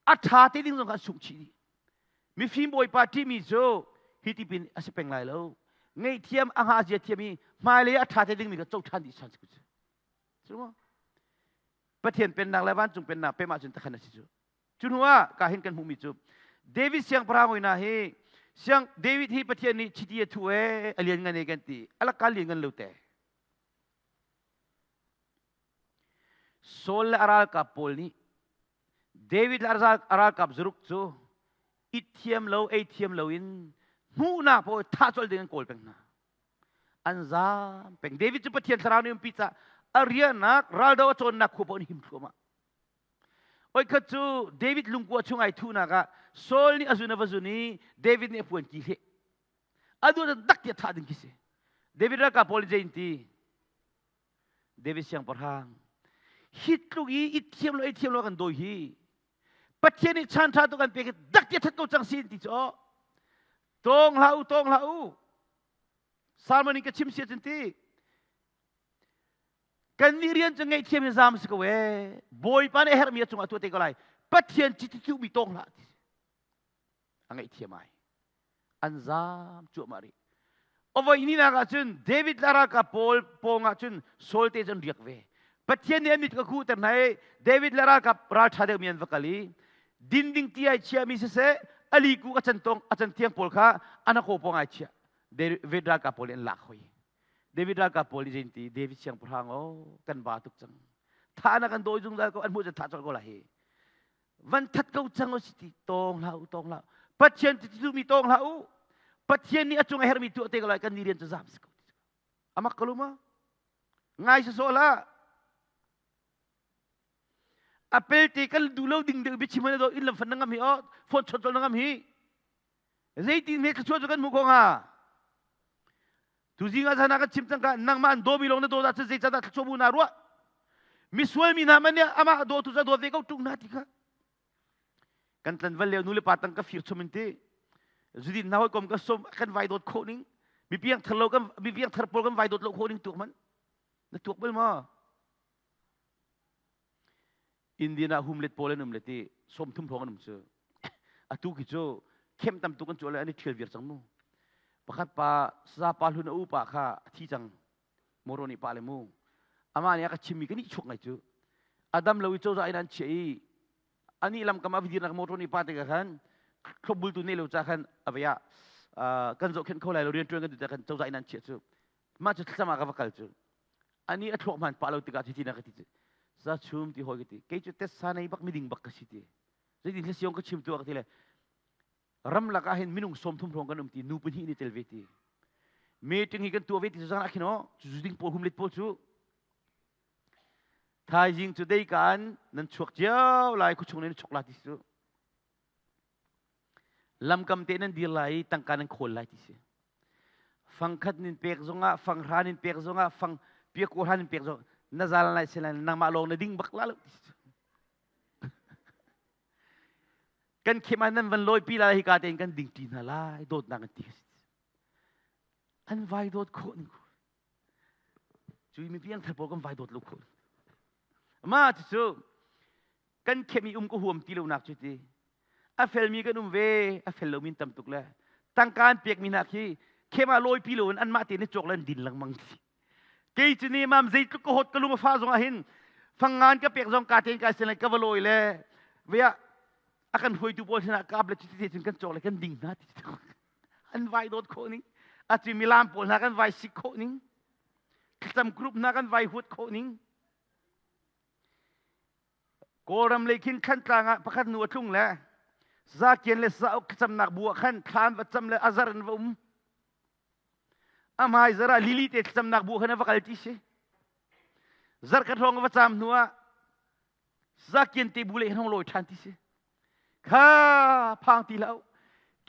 a ṭha te ding zong kha an sungh chih dih. Mifim Bawipa ṭihmi cu hi ti pin a si peng lai lo. Ngaihthiam a hngah zia thiam i hmailei a ṭha te dingmi kha co ṭhan dih san si ku cu. Cu Pathian pennak le vancung pennak pem ahcun takhan a si cu. Cu hnu ah ka hin kan hmuhmi cu David siangpahrang hoi hna hi siang David hi Pathian nih chiti a thu e a lian ngan e kan ti a lakka lian ngan lo te. Saul le a ralkap pawl nih David le a ralkap zuruk cu it thiam lo ei thiam lo in hmuhnak paoh thah colh ding an kawl peng hna. An zaam peng. David cu Pathian thlarau nih umpi caah a riahnak raldo a cawnnak khua paoh in him thluahmah. Oi khat cu David lungkua chung ai thuhnak ah Saul nih a zun a va zun i David nih a puan ki hleh. A duh dak tiah thah ding khi si. David ralkap pawl nih zei in ti? David siangpahrang hi tluk i i thiam lo i thiam lo kan dawi hi Pathian nih chan ṭha tu kan pek i dak tiah that ko cang si ti cu tawng hlah u tawng hlah u Salmon in ka chim sia cun ti kan nih rian cu ngaihthiam hi zam si ko ee Bawipa nih a herhmi a cungah tuah te ko lai Pathian chiti mi tawng hlah ti a ngaihthiam ai an zaam cuahmah rih avoi hnihnak ah cun David le ralkap pawl pawng ah cun Saul te cu an riak ve Pathian nih an mit ka khuhter hna i David le ralkap ralṭha deuhmi an va kal i din ding ti ai chiahmi siseh ali ku a can tong a can tiang pawl kha an a kaw pawng ai chiah David ralkap pawl nih an lak hoi. David ralkap pawl nih zei ti David siangpahrang o kan ba tuk cang. Tha na kan dawi zungzal ko an hmuh cun tha colh ko la hi. Van that ko cang o si ti tawng hlah u tawng hlah. Pathian ti duhmi tawng hlah u. Pathian nih a cung a herhmi tuah te ko lai kan ni rian cu zam si ko. Amak ko lu ma? Ngai sawsawh hlah. A pelte kan duh lo ding deuh biachim an do inn lam fan na ngam hi o phone chot na ngam hi. Zeitin he thluachuah cu kan hmuh ko hnga? Tuzing ah zan ah kan chim cang ka nangmah an dawmi lawng na dawt ahcun zeicahdah thluachuah bu naa ruah? Misual mi hna man nih amah dawtu cu a dawt ve ko ṭung hna ti kha. Kan tlanval lio nu le pa tang ka fir chom in ti. Zudin hna hawikom ka som kan vai dawt khawh ning. Mi piang thar lo kan mi piang thar pawl kan vai dawt lo khawh ning tuak man. Na tuak bal ma? Indian ah humlet pawl an um le ti 30 hrawng an um cu. Atu khi cu khem tam tuk an cu le an i ṭhial viar cang mu. Pakhat pa saza pa hlun a u pa kha a thi cang. Moro nih pa le mu. Amah nih a ka chimmi ka nih chuak ngai cu. Adam lo i cozah in an chiah i ani lamkam a vidirnak motor nih pa te khan thlopbultu nei lo ca khan a vei ah kan zohkhenh kho lai lo rianṭuan kan duh khan cozah in an chiah cu. Mah cu thlacam ah ka va kal cu. Ani a thluak hman pah lo tikah cuti na ka ti cu. Za chum ti hoi ka ti. Kei cu tessa nei bak miding bak ka si ti. Zeitin thil siong ka chim tu ka ti le ramlak ah hin minung 30 hrawng kan um ti nu pahnih ni tel ve ti. Meeting hi kan tuah ve ti cu zan ah khin aw cu zuding pawl humlet pawl cu thaizing cu dei kaan nan chuak cio lai khuachung nan chok la ti cu. Lamkam te nan dir lai i tangka nan khawl lai ti si. Fangkhat nin pek zongah, fanghra nin pek zongah, fang piakua hra nin pek zongah na zal lai si lai nangmah lawng na ding bak la lo ti si. Kan khem ah nan van lawi pi lai hika tein kan ding ṭi hna lai dawtnak an ti si. An vai dawt khawh ning Cui mi piang thar pawl kan vai dawt lo khawh. Ma cu kan khem i um ka huam ti lonak cu ti a felmi kan um ve a fel lomi tam tuk le tangka an pekmi hna khi khem ah lawipi lo in anmah te ni cawk le an din lengmang ti kei cu ni mam zeitluk ka hot ka lung a fa zong ah hin fangngan ka pek zong ka tein ka sin ka va lawi le vea a kan hruaitu pawl sinah ka ap le cuti te cun kan cawk le kan ding hna ti an vai dawt khawh ning a cu milam pawl hna kan vai sik khawh ning thlacam group hna kan vai huat khawh ning Kawlram lei khin Thlantlang ah pakhat nu a tlung le Zakian le Sauk thlacamnak bu ah khan thlan va cam le a zar in va um. A hmai zar ah lili te thlacamnak bu khan a va kal ti si. Zarh khat hrawng a va caam hnu ah Zakian te bu le hong lawi ṭhan ti si. Kha phang ti hlah u.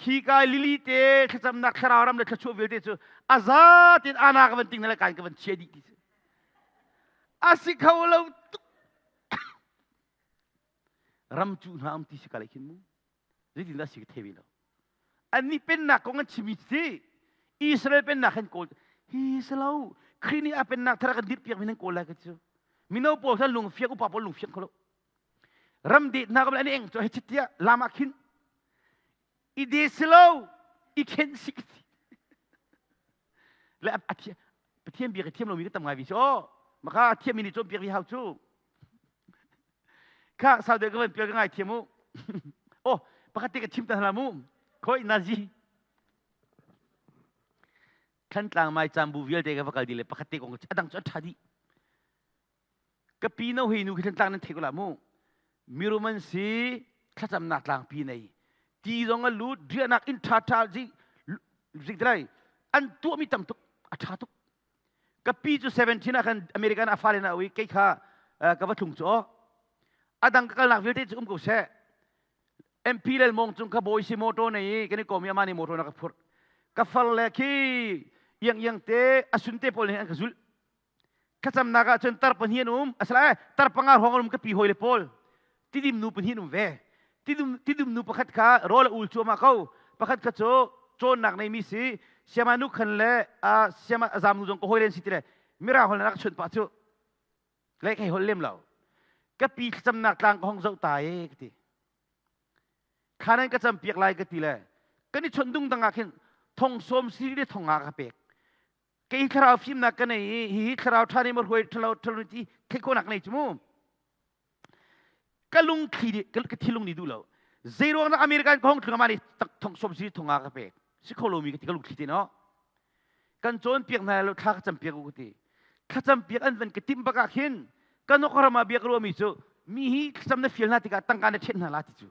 Khi kai lili te thlacamnak thlarau ram le thluachuah vialte cu a za tin ana ka van ting na le kan ka van chia dih ti si. A si kho lo tuk. Ram cu hna um ti si ka le khin mu. Zeitin dah si ka thei ve lo. Annih pennak kong an chimi si Israel pennak han kawl hi si lo. Khrih nih a pennak thar kan dirh piak mi nan kawl lai ka cu. Mino pawl khan lung fiang upa pawl lung fiang kho lo. Ram det hna ko an eng cu hei tiah lam ah khin i de si lo i khen si ka ti le a Pathian bia ka thiam lomi ka tam ngai vi si aw maka a thiammi nih cawnpiak vi hau cu kha sau deuh ka van pial ka ngai thiam u oh pakhat te ka chim ta hna mu khoi nazi Thantlang mai cambu vialte ka va kal di le pakhat te kong a dang cu a ṭha dih Ka pi no hi nu khi tlang nan thei ko la mu. Mirum an si thlacamnak tlangpi nei. Ti zong a lut riahnak inn ṭha ṭha zik zik lai an tuahmi tam tuk a ṭha tuk. Ka pi cu 17 ah khan American a fale na ui kei kha ka va thlung cu aw. A dang ka kalnak vialte cu um ko seh. MP lel mong cung kha bawi si motor nei i kan i kom i amah nih motor na ka phurh. Ka far le khi iang iang te a sun te pawl nih an ka zulh. Thlacamnak ah cun tar pahnih an um. Asala tar panga hrawng an um ka pi hawi le pawl. Tidim nu pahnih an um ve. Tidum, tidum nu pakhat kha rawl a ul cuahmah ko. Pakhat kha cu cawnnak neimi si. Siama nu khan le uh, siama azam nu zong ka hawi len si ti le mirang holh rak chuan pah cu. Le kai hol lem lo. Ka pi thlacamnak tlang ka hong zoh ta e ka ti. Thla nan ka cam piak lai ka ti le kan i chawnh dung dang ah khin thong sawm si le thong nga ka pek. Kei thlarau fimnak ka nei i hihi thlarau ṭha nih maw hruai ṭhalo ṭhalo ti theih khawhnak nei cu mu. Ka lungthli nih ka thilung nih duh lo. Zei ruang dah American ka hong thlung ama nih tak thong som si thong nga ka pek. Si kho lomi ka ti ka lungthli te no. Kan cawnpiak hna lo thla ka campiak u ka ti. Thlacampiak an van ka timh bak ah khin kan ram ah bia ka ruahmi cu mi hi thlacam na fial hna tikah tangka na ṭhenh hna la ti cu.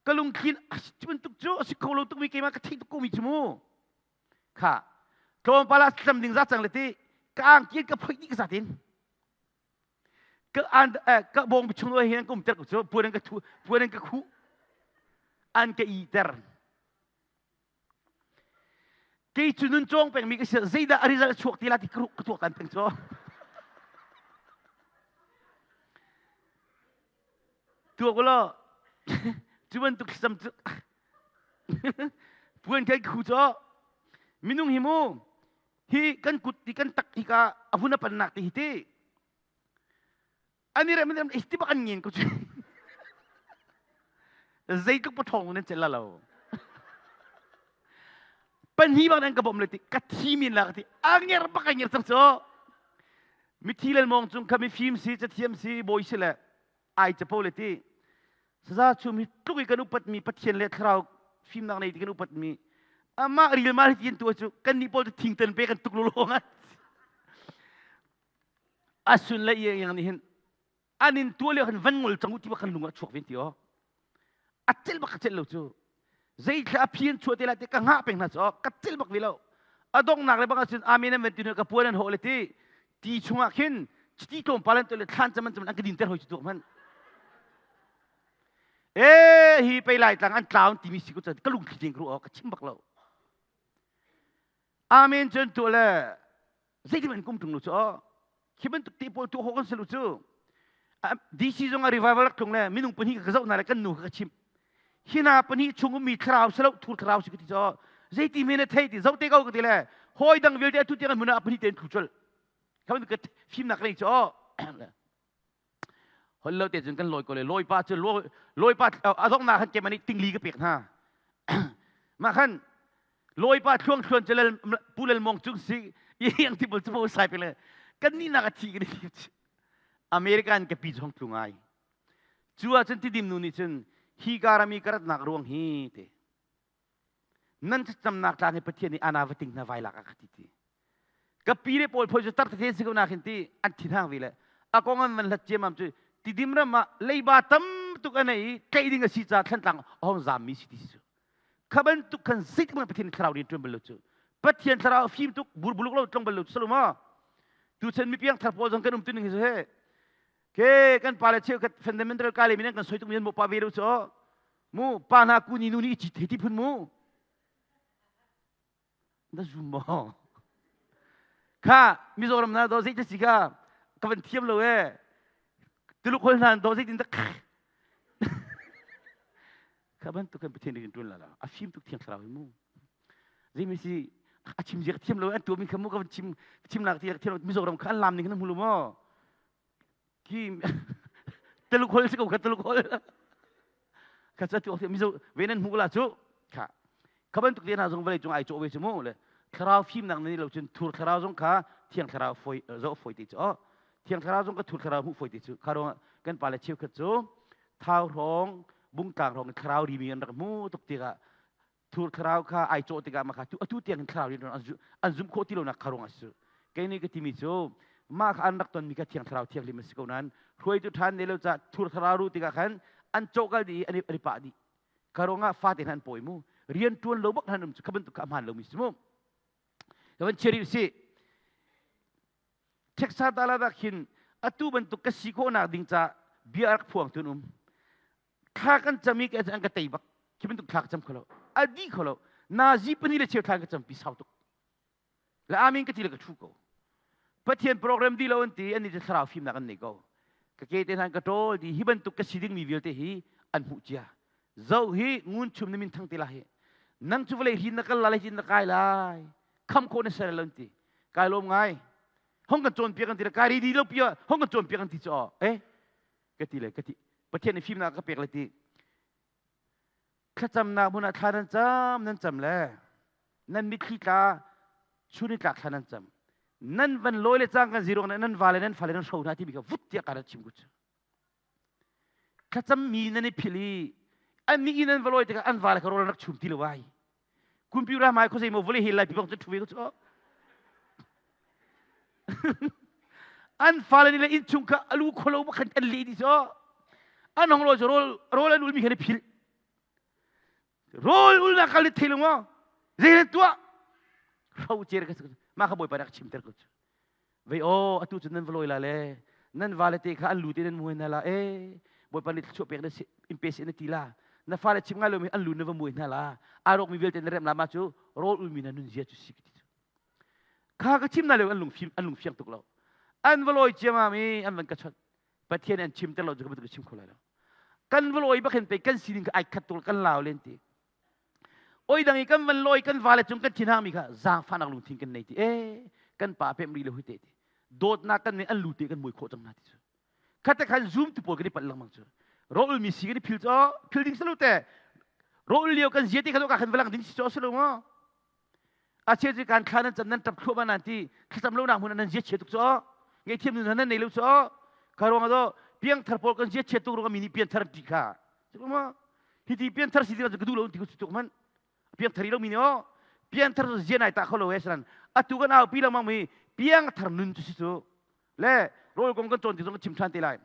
Ka lungthlin cu bantuk cu a si kho lo tukmi keimah ka theih tuk komi cu mu. Kha tlawmpal ah thlacam ding za cang le ti ka angki ka phoih dih ka zatin. Ka an ka bawng chung lo hin an ka umter ko cu puan an ka thu puan an ka khuh an ka iter. Kei cu nun cawng pengmi ka si zeidah a result chuak ti la ti ka ka tuak tan peng cu. Tuak law cu bantuk thlacam cu puan kan khu cu minung hi mu hi kan kut ti kan tak hi ka a hun a pannak ti hi ti An i rem an i ti bak an ngen ko cu. Zeitluk pathawng nan cel la lo. Pahnih bak nan ka bawmh le ti ka thi min la ka ti a nger bak a nger cang cu. Mithi le mong cung kha mifim si cathiam si bawi si le ai capo le ti saza chum hi tluk i kan upatmi Pathian le thlarau fimnak nei ti kan upatmi amah rilmal hi ti tu cu kan nih pawl cu thingtan pe kan tuk lo lawng a sun le iang nih hin an in tuah lio khan van ngol cang u ti bak kan lung ah chuak ven ti aw a cel bak ka cel lo cu zeithla a phi an chuah te lai te ka ngah peng hna cu ka cel bak ve lo a donghnak le bang ahcun amen an van ti ka puan an hawh le ti ti chungah khin chiti tlawmpal an tuah le thlan cam an cam an ka dinter hoi cu tuak hmanh e hi pei lai tlang an tlaun timi si ko ka lungthli ding ru ka chim bak lo amen cun tuah le zeitin an kum ṭung lo cu khi bantuk te pawl tuah khawh kan si lo cu. DC zong ah revival rak tlung le minung pahnih ka zoh hna le kan nu ka chimh hi hna pahnih chung ummi thlarau si lo thur thlarau si ka ti cu. Zeiti men na thei ti zoh te ko ka ti le hawi dang vialte atu tiang an hmun ah pahnih te an thu colh. Kha bantuk fimnak nei cu. Hol lo te cun kan lawi ko le lawi pa cu lawi pa a donghnak khan keimah nih tingli ka pek hna. Mah khan lawi pa thluang thluan cu pu lal mong cung si iang ti bul cu sai pe le kan nih nak a thi kan i American ka pi zong tlu ngai. Cu ahcun tidim nu nih cun hi karami ka ratnak ruang hi te nan thlacamnak tlang hi Pathian nih ana va ting hna vai lak ah ka ti ti. Ka pi le pawl phoi cu tar tete si ko na khin ti an thinhang ve le a kong an van hlat ciammam cu tidim ram ah leiba tam tuk a nei i tlaih ding a si caah thlantlang a hong zaammi si ti si cu. Kha bantuk khan zeitik hmanh Pathian thlarau rian ṭuan bal lo cu. Pathian thlarau fim tuk burbuluk lo tlong bal lo cu ma. Tuchan mipiang thar pawl zong kan um tu ning hi he ke kan pa le cheukhat fundamental kai le min kan soi tuk mi an mo pa ve lo cu mu pa hna ku ni nu ni i ti phun mu na zum maw? Kha Mizoram na do zei te si kha ka van thiam lo e. Tuluk hol hna do zeitin dak kha bantuk kan Pathian rian tuan la la a fim tuk thiang thlarau hi mu. Zei mi si a chim zia ka thiam lo an tuah mi kha mu ka van chim chim nak ti thiam lo Mizoram kha an lam ning na hmu lo maw? Ki Tuluk hol si ko kha Tuluk hol. Kha cu tu mizo ve nan hmu la cu kha kha bantuk te hna zong vawlei cung ai cawh ve cu mu le thlarau fimnak nan lo cun thur thlarau zong kha thiang thlarau foi zoh foi te cu oh thiang thlarau zong ka thur thlarau hmuh foi te cu kha ruang kan pale cheukhat cu thau hrawng bungtlang hrawng thlarau rimi an rak hmu tuk tikah thur thlarau kha ai cawh tikah mah kha atu tiang in thlarau rian an zumh khawh ti lonak kha ruang a si. Kei nih ka timi cu mah kha an rak tonmi kha thiang thlarau thianghlim a si ko nain hruaitu ṭhan ne lo ca thur thlarau ru tikah khan an cawhkal dih i an i pah dih. Kha ruangah fate hna an pawi mu. Rian ṭuan lo bak hna um cu kha bantuk kha a hmaan lomi si mu. Ka van chia rih si. Texas Dallas ah khin atu bantuk ka si khawhnak ding ca bia rak phuang tun um. Thla kan cam i an ka tei bak. Khi bantuk thla ka cam kho lo. A dih kho lo. Nazi pahnih le cheu thla ka campi sau tuk. Le amin ka ti le ka thu ko. Pathian program di lo an ti an ni cu thlarau fimnak an nei ko. Ka ke te hna ka ṭawl di hi bantuk ka si dingmi vialte hi an hmuh cia. Zo hi ngun chum na min thang te la hi. Nang cu vawlei hin na kal la lai hin na kai lai. Kham khawh na ser lo an ti. Kai lawm ngai. Hong kan cawnpiak an ti le kai ri di lo pia hong kan cawnpiak an ti cu eh ka ti le ka ti Pathian nih fimnak ka pek le ti thlacamnak hmun ah thla nan cam nan cam le nan mitthli tla chun i tlak thla nan cam nan van lawi le cang kan zirong nan va le nan fale nan hro hna timi kha vut tiah ka rat chim ku cu thlacam mi nan i phil i an ni i nan va lawi tikah an va le kha rawl an rak chum ti lo ai computer hmai khuazei maw vawlei hel lai pi bang cu thu ve ku cu. An fale nih le innchung kha alu kholo bak khan an leh dih cu. An hong lo cu rawl rawl an ulmi khan i philh. Rawl ulnak kal thei lo maw? Zei nan tuah? Hro cer ka mah kha Bawipa nih a ka chimter ko cu. Vei aw atu cu nan va lawi la le nan vale te kha an lu te nan muai hna la e Bawipa nih thluachuah pek na si in pe seh na ti la na fale chim ngai lomi an lu na va muai hna la aa rawkmi vialte na remh la mah cu rawl ulmi na nunzia cu si ka ti cu. Kha ka chim na lo an lungfim an lungfiang tuk lo. An va lawi ciamam i an van ka chawnh. Pathian an chimter lo cu ka chim kho lai lo. Kan va lawi bak hin pei kan sining kha ai khat tuk kan lau len ti. Oi dang i kan van lawi kan vale cung kan thinhang mi kha zaangfahnak lungthin kan nei ti. E kan pa pem ri lo hui te ti. Dawtnak kan nei an lu te kan mui khawh cang hna ti cu. Khate khan zoom tu pawl kan i palh lengmang cu. Rawl mi si kan i phil cu phil ding salo te. Rawl lio kan zia te kha ka khan valang ding si cu asilo maw? A cheu cu kan thla nan cam nan ṭap thluahmah nan ti thlacam lonak hmun ah nan zia chia tuk cu ngaihthiam nun nan nei lo cu kha ruang ah piangthar pawl kan zia chia tuk ruang mi nih piangthar an ṭih kha ma hiti piangthar si ding ka duh lo ti ku tuk man piangthar i lo mi nih aw piangthar cu zia nai ta kho lo e sanan atu kan au pi lengmang mi piangthar nun cu si cu le rawl kong kan cawn ti zong kan chim ṭhan te lai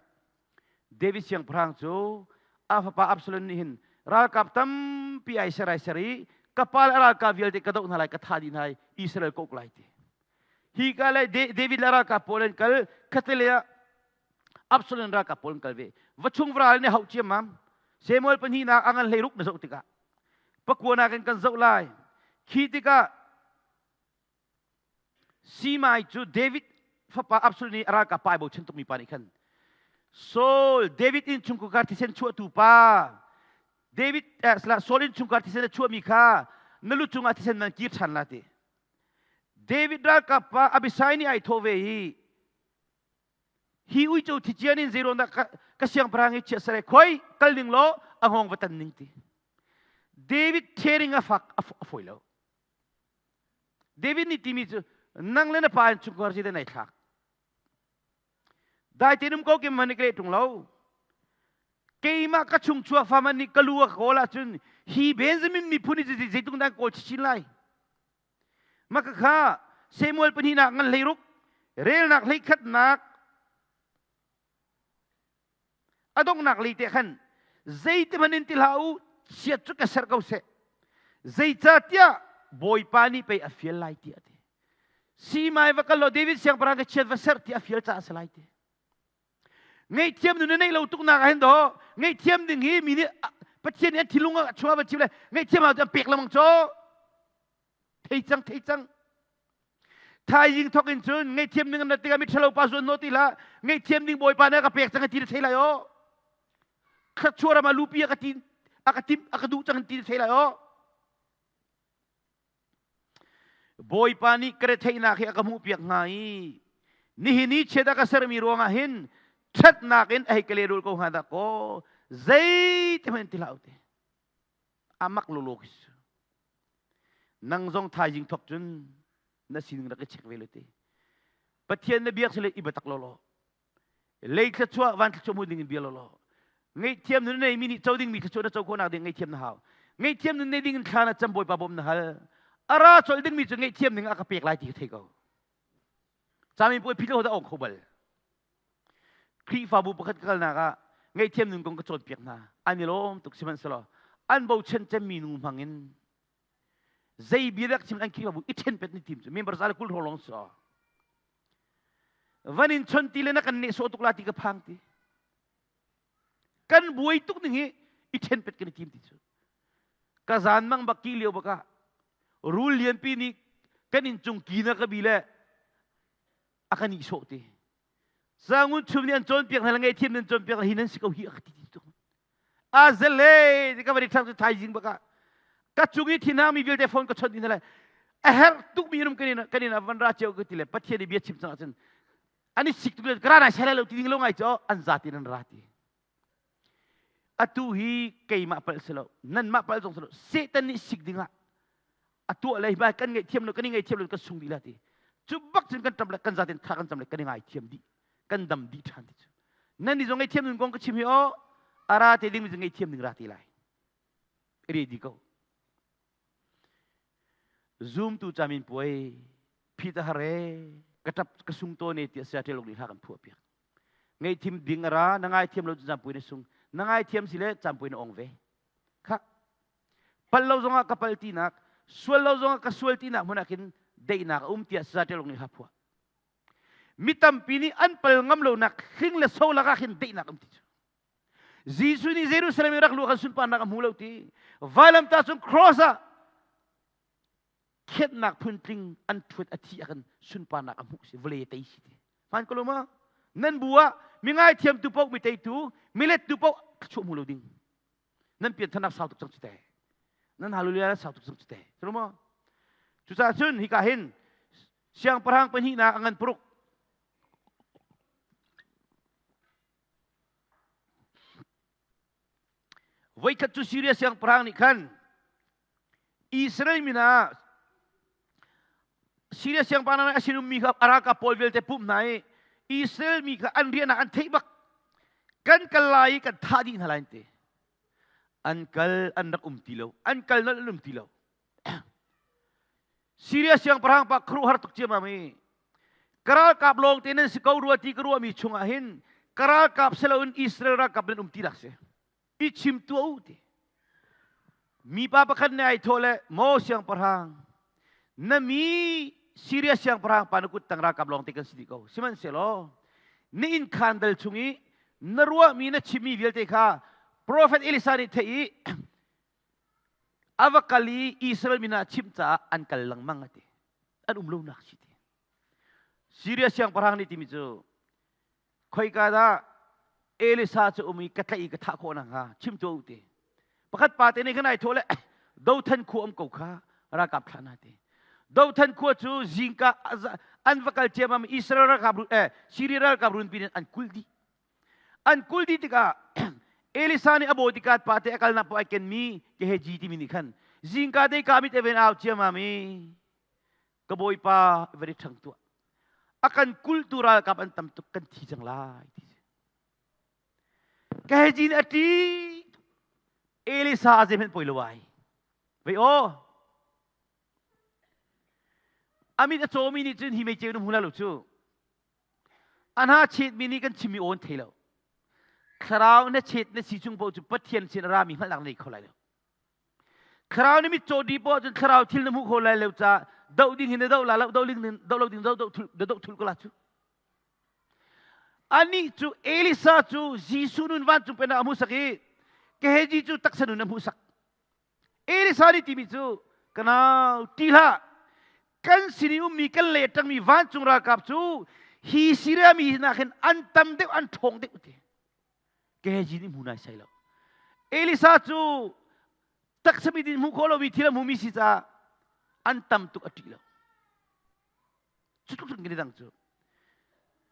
David siangpahrang cu a fapa Absalom nih hin ralkap tampi ai ser ai ser i ka pa le a ralkap vialte ka doh hna lai ka thah dih hna lai Israel ka uk lai ti. Hi ka le David le ralkap pawl an kal khattelei ah Absalom ralkap pawl an kal ve. Va chung varal nih hauh ciammam. Samuel pahnihnak a ngan 16 na zoh tikah pakuanak in kan zoh lai. Khi tikah Simai cu David fapa Absalom nih a ralkap pa ai bochan tukmi pa nih khan Saul David innchungkhar thisen chuahtu pa David eh, Saul innchungkhar thisen a chuahmi kha na lu cungah thisen nan kir ṭhan la ti. David ralkap pa Abishai nih ai thawh ve i hi uico thician in zeiruang dah ka, ka siangpahrang hi chiah sare khoi kal ning law a hngawng va tan ning ti. David caring a fak a fawi lo. David nih timi cu nang le na pa in chungkhar si nei thlak. Dai te num ko kim man kle tung lo. Keimah ka chung chuak fa man nih ka lu a kawl ahcun hi Benjamin miphun hi zeitung dan kawl chin lai. Maka kha Samuel pahnihnak ngan 16 relnak 11nak A donghnak lei te khan zeiti hmanh in ti hlah u, chiat cu ka serh ko seh. Zeicahtiah Bawipa nih pei a fial lai tiah a ti. Simai va kal law David siangpahrang ka chiat va serh tiah a fial caah a si lai ti. Ngaihthiam nun na neih lo tuknak ah hin daw ngaihthiam ding hi mi nih Pathian nih an thinlung ah chungah van chim le ngaihthiam ah an pek lengmang caw. Thei cang thei cang. Thaizing thok in cun ngaihthiam ning na tikah miṭhalo pa zuan naw ti hlah ngaihthiam ding Bawipa nih a ka pek cang ti na thei lai aw. Thluachuah ram ah lupi a ka ti a ka timh a ka duh cang ti na thei lai aw. Bawipa nih ka retheihnak hi a ka hmuhpiak hnga i nihin i chiat a ka sermi ruangah hin ṭhatnak in a hei ka lehrul ko hnga dah kaw zeiti hmanh ti hlah u ti. A mak lawlaw khi si. Nang zong thaizing thok cun na sining rak i check ve lo te. Pathian na biak sile i biatak lawlaw. Lei thluachuah van thluachuah hmu ding in bia lawlaw. Ngaihthiam nun nei mi nih co ding mi thluachuah na co khawhnak ding ngaihthiam na hau. Ngaihthiam nun nei ding in thla na cam Bawipa bawm na hal. A ra colh ding mi cu ngaihthiam ning a ka pek lai ti ka thei ko. Cami puai phit lo dah ong kho bal. Khrihfabu pakhat ka kalnak ah ngaihthiam nun kong ka cawnpiak hna. An i lawm tuk sihmanhsehlaw an bochan cemmi nu hmang in zei bia dak chim an Khrihfabu i ṭhen pet ni tim cu member za le 20 hrawng lawng si van in chon ti le na kan nehsawh tuk la ti ka phang ti kan buai tuk ning hi i ṭhen pet kan i tim ti cu ka zan mang bak ki lio bak ah rul lianpi nih kan inn cung ki na ka bi le a kan ihsawh ti Sangun chum nih an cawnpiak hna le ngaihthiam nan cawnpiak hi nan si ko hi a ka ti ti tuk a zele ti ka van i ṭhang cu thaizing bak ah ka cung i thinhang mi vialte phone ka chawnh dih hna le a herh tuk mi rum kan in van ra cio ka ti le Pathian i bia chim cang ahcun an i sik tuk le ka ra nai sai lai lo ti ding lo ngai cu an zati nan ra ti Atu hi keimah palh si lo, nanmah palh zong si lo, Satan nih sik dingah a tuah le hi kan ngaihthiam lo, kan i ngaihthiam lo, kan sung dih la ti. Cu bak cun kan ṭap le kan zaten tha kan cam le kan i ngaithiam dih, kan dam dih ṭhan ti cu. Nan nih zong ngaihthiam nun kong ka chim hi aw, a ra te ding mi cu ngaihthiam ding ra te lai. I ready ko. Zoom tu camin puai phit a har ee. Ka ṭap ka sung tawn e tiah saya ṭial uk nih hla kan phuah piak. Ngaihthiam ding a ra, na ngaithiam lo cun zampui na sung. Na ngaithiam si le zampui na ong ve. Kha pal lo zongah ka pal tinak, sual lo zongah ka sual tinak hmun ah khin daihnak a um tiah saya ṭial uk nih hla phuah. Mi tampi nih an pal ngam lonak hling le so lakah khin daihnak um ti cu. Jesuh nih Jerusalem i rak luh khan sunparnak a hmu lo ti. Vailamtah cung cross ah khenhnak phuntling an ṭhuat a thi ah khan sunparnak a hmuh si vawlei a tei si ti. Hmaan ko lo ma? Nan bu ah mi ngaithiamtu paoh mi teitu, mi lettu paoh thluachuah hmu lo ding. Nan pianthanak sau tuk cang cu te. Nan hallelujah sau tuk cang cu te. Cu ma? Cucaah cun hika hin siangpahrang pahnihnak a ngan paruk Voikhat cu Siria siangpahrang nih khan Israel mi hna Siria siangpahrang nih a sinummi kha a ralkap pawl vialte pumh hna i Israel mi kha an rian ah an theih bak kan kal lai i kan thah dih hna lai an ti. An kal an rak um ti lo. An kal nolh an um ti lo. Siria siangpahrang pa khuaruahhar tuk ciammam i ka ralkap lawng te nan si ko rua ti ka ruahmi chungah hin ka ralkap si loin Israel ralkap nan um ti dak si i chim tuah u ti mipa pakhat nih ai thawh le maw siangpahrang na mi Siria siangpahrang pa na kut tang ralkap lawng te kan si dih ko sihmanhsehlaw na inn khaan dal chung i na ruahmi na chimmi vialte kha profet Elisa nih theih i a va kal i Israel min ah chimh caah an kal lengmang a ti. An um lonak si ti. Syria siangpahrang nih timi cu khoika dah Elisa cu um i ka tlaih i ka thah khawh nakhnga chim tuah u ti. Pakhat pa te nih khan ai thawh le Dothan khua um ko kha ralkap thlah na ti. Dothan khua cu zingka an va kal ciammam Israel ralkap Syria ralkap runpi in an kulh dih. An kulh dih tikah Elisa nih a bodyguard pa te a kalnak paoh ai kenmi Gehazi timi nih khan zingka te ka mit even au ciamam i ka bawipa very ṭhang tuah a kan kulhtu ralkap an tam tuk kan thi cang lai ti Gehazi nih a ṭi Elisa a zeihmanh poi lo ai vei aw a mit a cawmi nih cun hi mei ceu na hmu la lo cu A hna chetmi nih kan chimmi aw an thei lo. Thlarau na chet na si chung paoh cu Pathian sin a rami hngalhnak na nei kho lai lo. Thlarau na mit caw dih poah cun thlarau thil na hmuh kho lai lo caah doh ding hin na doh la lo, doh ding doh lo ding doh doh thul doh thul ko la cu. Anih cu Elisa cu Jesuh nun vancung pennak a hmuhsak i Gehazi cu taksa nun a hmuhsak. Elisa nih timi cu ka nau ṭih hlah kan sin i ummi kan le ṭangmi vancung ralkap cu hi Siria mi hna khin an tam deuh an ṭhawng deuh ti Gehazi nih hmu nai sai lo Elisa cu taksa mi din hmuh khawh lomi thil a hmumi si caah an tam tuk a ṭih lo Cu tluk cun kan dang cu.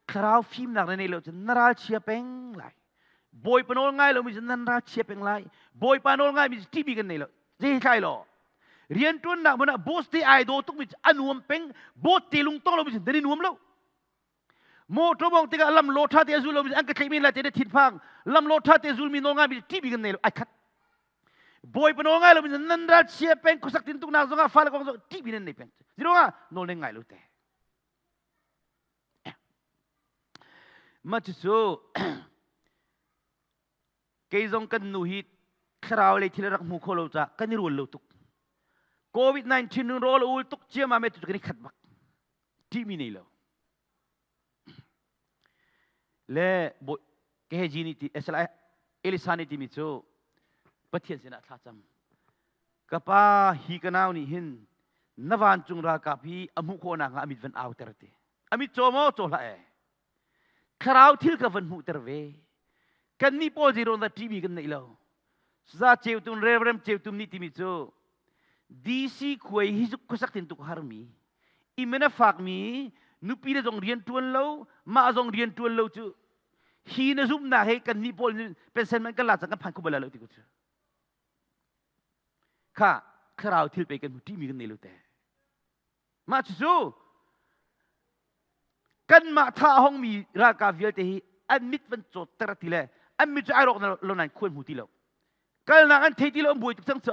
Thlarau fimnak na neih lo cun na ral chia peng lai. Bawipa nawl ngai lomi cu nan ral chia peng lai. Bawipa nawl ngaimi cu ṭihmi kan nei lo. Zei tlai lo. Rianṭuannak hmun ah boss te ai daw tukmi cu a nuam peng. Boss te lungtong lomi cu nan i nuam lo. Motor mong tikah lam law ṭha te a zul lomi cu an ka tlaih men lai te na thinphang. Lam law ṭha te zulmi nawl ngaimi cu ṭihmi kan nei lo. Ai khat. Bawipa nawl ngai lomi nan ral chia peng khuasak tintuknak zongah fale kong zong ṭihmi nan nei peng. Ziruangah nawl nan ngai lo te. Mah cucu kei zong kan nu hi thlarau lei thil rak hmu kho lo caah kan i rual lo tuk. COVID-19 nun rawl a ul tuk ciammam e tu kan i khat bak. Ṭihmi nei lo. Le Gehazi nih ti Elisa nih timi cu Pathian sinah thla cam. Ka pa hi ka nau nih hin na vancung ralkap hi a hmuh khawh nakhnga a mit van auter ti. A mit caw maw caw hlah e. Thlarau thil ka van hmuhter ve. Kannih pawl zeiruang dah ṭihmi kan neih lo. Za ceutum Reverend ceutum nih timi cu DC khuai hi khuasak tin tuk harmi imen a fakmi nupi le zong rian ṭuan lo mah zong rian ṭuan lo cu hi na zumhnak he kannih pawl nih pension man kan la cang kan phan kho bal lo ti ko cu kha thlarau thil pe kan hmu ṭihmi kan nei lo te Mah cucu kanmah tha a hongmi ralkap vialte hi an mit van cawtter ti le an mit cu ai rawk lo nain khuan hmu ti lo. Kalnak an thei ti lo an buai tuk cang cu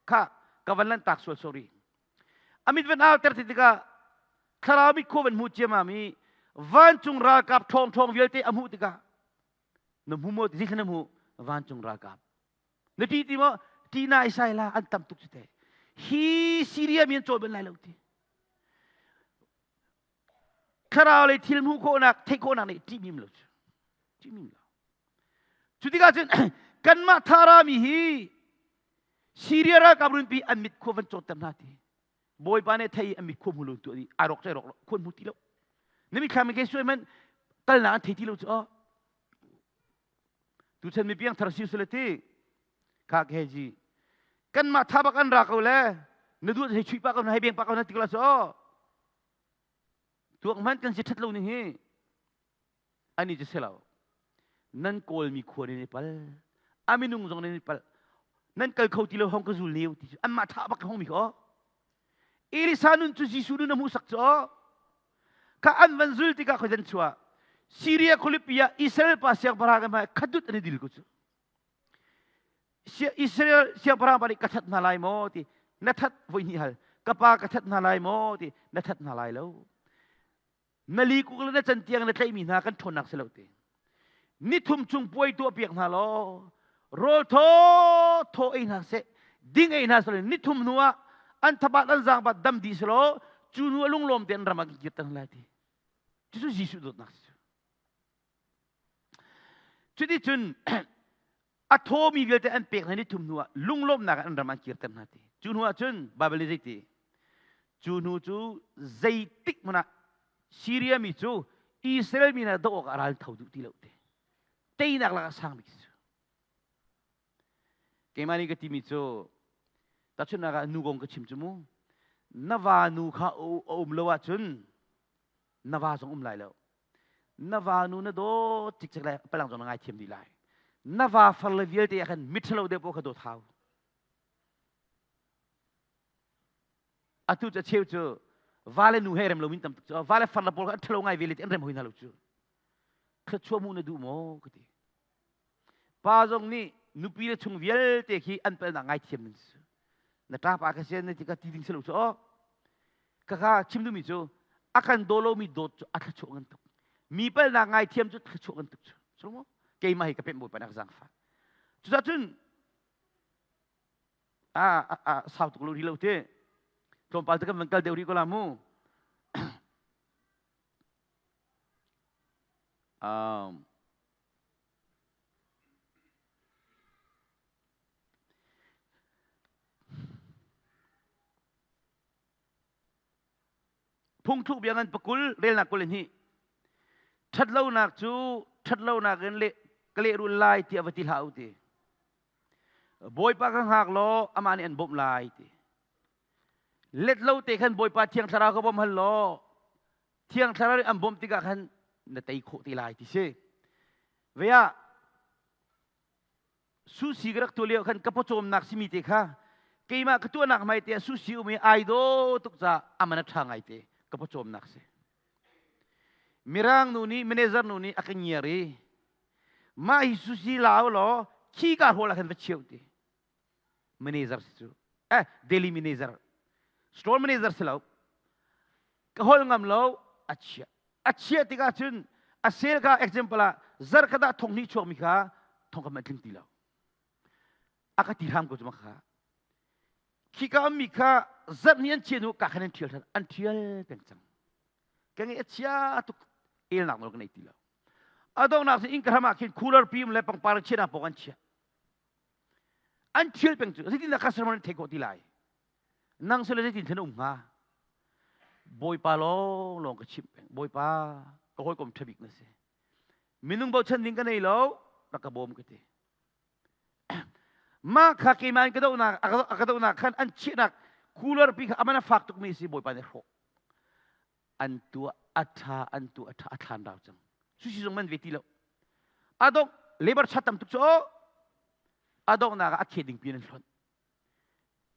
kha ka van lan tak sual sorry. A mit van auter ti tikah Thlarau mit khua van hmu ciamam i vancung ralkap ṭhawng ṭhawng vialte a hmuh tikah na hmu maw zeitlin na hmuh vancung ralkap na ṭih ti maw ṭih na isai la an tam tuk cu te hi Syria mi an cawl bal lai lo ti thlarau lei thil hmuh khawhnak theih khawhnak nih ṭih mim lo cu ṭih mim lo cu tikah cun kanmah thara mi hi Syria ralkap runpi an mit khua van cawtter hna ti Bawipa nih thei an mit khua hmu lo tu ai rawk cu ai rawk lo khua hmu ti lo na mitthlam ke suai man kalnak an thei ti lo cu oh tuchan mi piang thar si sule ti kha ke ji kanmah tha bak an ra ko le na duh hei chuih pa ko na hei beng pa ko na ti ko la so tuak hman kan si that lo ning hi ani cu si lo nan kawlmi khua nan i pal a minung zong nan i pal nan kal kho ti lo hong ka zul neu ti cu anmah tha bak hong mi kho Elisa nun cu Jesuh nun a hmuhsak cu kha an van zul tikah khoi zan chuah Syria khualipi ah Israel pa siangpahrang hmai khadut an i dil ko cu Israel siangpahrang pa nih ka that hna lai maw ti na that voi hnih hal ka pa ka that hna lai maw ti na that hna lai lo Na likuk le na cantiang na tlaihmi hna kan ṭhawnnak si lo ti. Nithum chung puai tuah piak hna law rawl thaw thaw ei hna seh ding ei hna seh nithum hnu ah an thabat an zaangbat dam dih selaw cu hnu a lunglawm te an ram ah kan kirter lai ti. Cucu Jesuh dawtnak si cu. Cuticun a thawmi vialte an pek hna ni thum hnu ah lunglawmhnak an ram an kirter hna ti. Cu hnu ah cun Baibal nih zeiti? Cu hnu cu zeitik hmanh ah Syria mi cu Israel mi hna doh awkah ral tho duh ti lo ti. Teinak lakah sang bik si. Keimah nih ka timi cu tahchunhnak ah nu kong ka chim cu mu. Na va nu kha a um lo ahcun na va zong um lai lo. Na va nu na dawt cikcek lai palang zong na ngaithiam dih lai. Na va far le vialte ah khan miṭhalo deuh paoh kha dawt hau. Atu cu a cheu cu va le nu he rem lo min tam tuk cu va le far le pawl kha an ṭhalo ngai ve le ti an rem hoi hna lo cu. Thluachuah mu na duh maw ka ti. Pa zong nih nupi le chung vialte khi an palnak ngaithiam ding si. Na ṭapa ka sian na ti ka ti ding si lo cu aw. Kaka chim duhmi cu a kan daw lomi dawt cu a thluachuah ngan tuk. Mi palnak ngaithiam cu thluachuah ngan tuk cu. So maw? Keimah hi ka pemh bawipa nak zaangfah. Cucaah cun a a sau tuk lo ri lo te. Tlawmpal te kan van kal deuh rih ko la mu. Um, Phungthluk bia ngan pakul relnak 22. Ṭhatlonak cu ṭhatlonak in leh ka lehrul lai tiah va ti hlah u ti. Bawipa ka hngak law amah nih an bawmh lai ti. Let lo te khan Bawipa Thiang Thlarau ka bawm hal law Thiang Thlarau nih an bawmh tikah khan na tei khawh te lai ti si. Ve ah sushi ka rak tuah lio khan ka pawcawmnak simi te kha keimah ka tuahnak hmai te ah sushi um i ai daw tuk ca aman a ṭha ngai te ka pawcawmnak si. Mirang nu nih manager nu nih a ka ngiar i mah hi sushi la u law khi ka hrawl ah khan va cheu ti. Manager si cu. Eh daily manager. Store manager si lo. Ka hol ngam lo a chia. A chiah tikah cun a sel kha example ah zarkhat ah thong hnih chuakmi kha thong khat tling ti lo. A ka ti hram ko cu kha. Khi ka ummi kha zarh hnih an chia hnu ka khan an ṭhial ṭhan. An ṭhial peng cang. Ka ngeih a chia tuk elnak nawl ka nei ti lo. A donghnak cu inn ka hram ah khin cooler pi um le pangpar chiahnak pawng an chiah. An ṭhial peng cu zeitindah customer nih thei khawh ti lai? Nang sile zeitin thlen um hnga? Bawipa lawng lawng ka chimh peng. Bawipa, ka hawikom ṭha bik na si. Minung bochan ding ka nei lo, rak ka bawm ka ti. Mah kha keimah in ka dohnak, a ka dohnak khan an chiahnak cooler pi kha aman a fak tukmi si Bawipa nih hrawh. An tuah a ṭha, an tuah a ṭha, a thlan rau cang. Sushi zong man ve ti lo. A dongh, labor chat tam tuk cu a donghnak ah a khe ding pi an hlonh.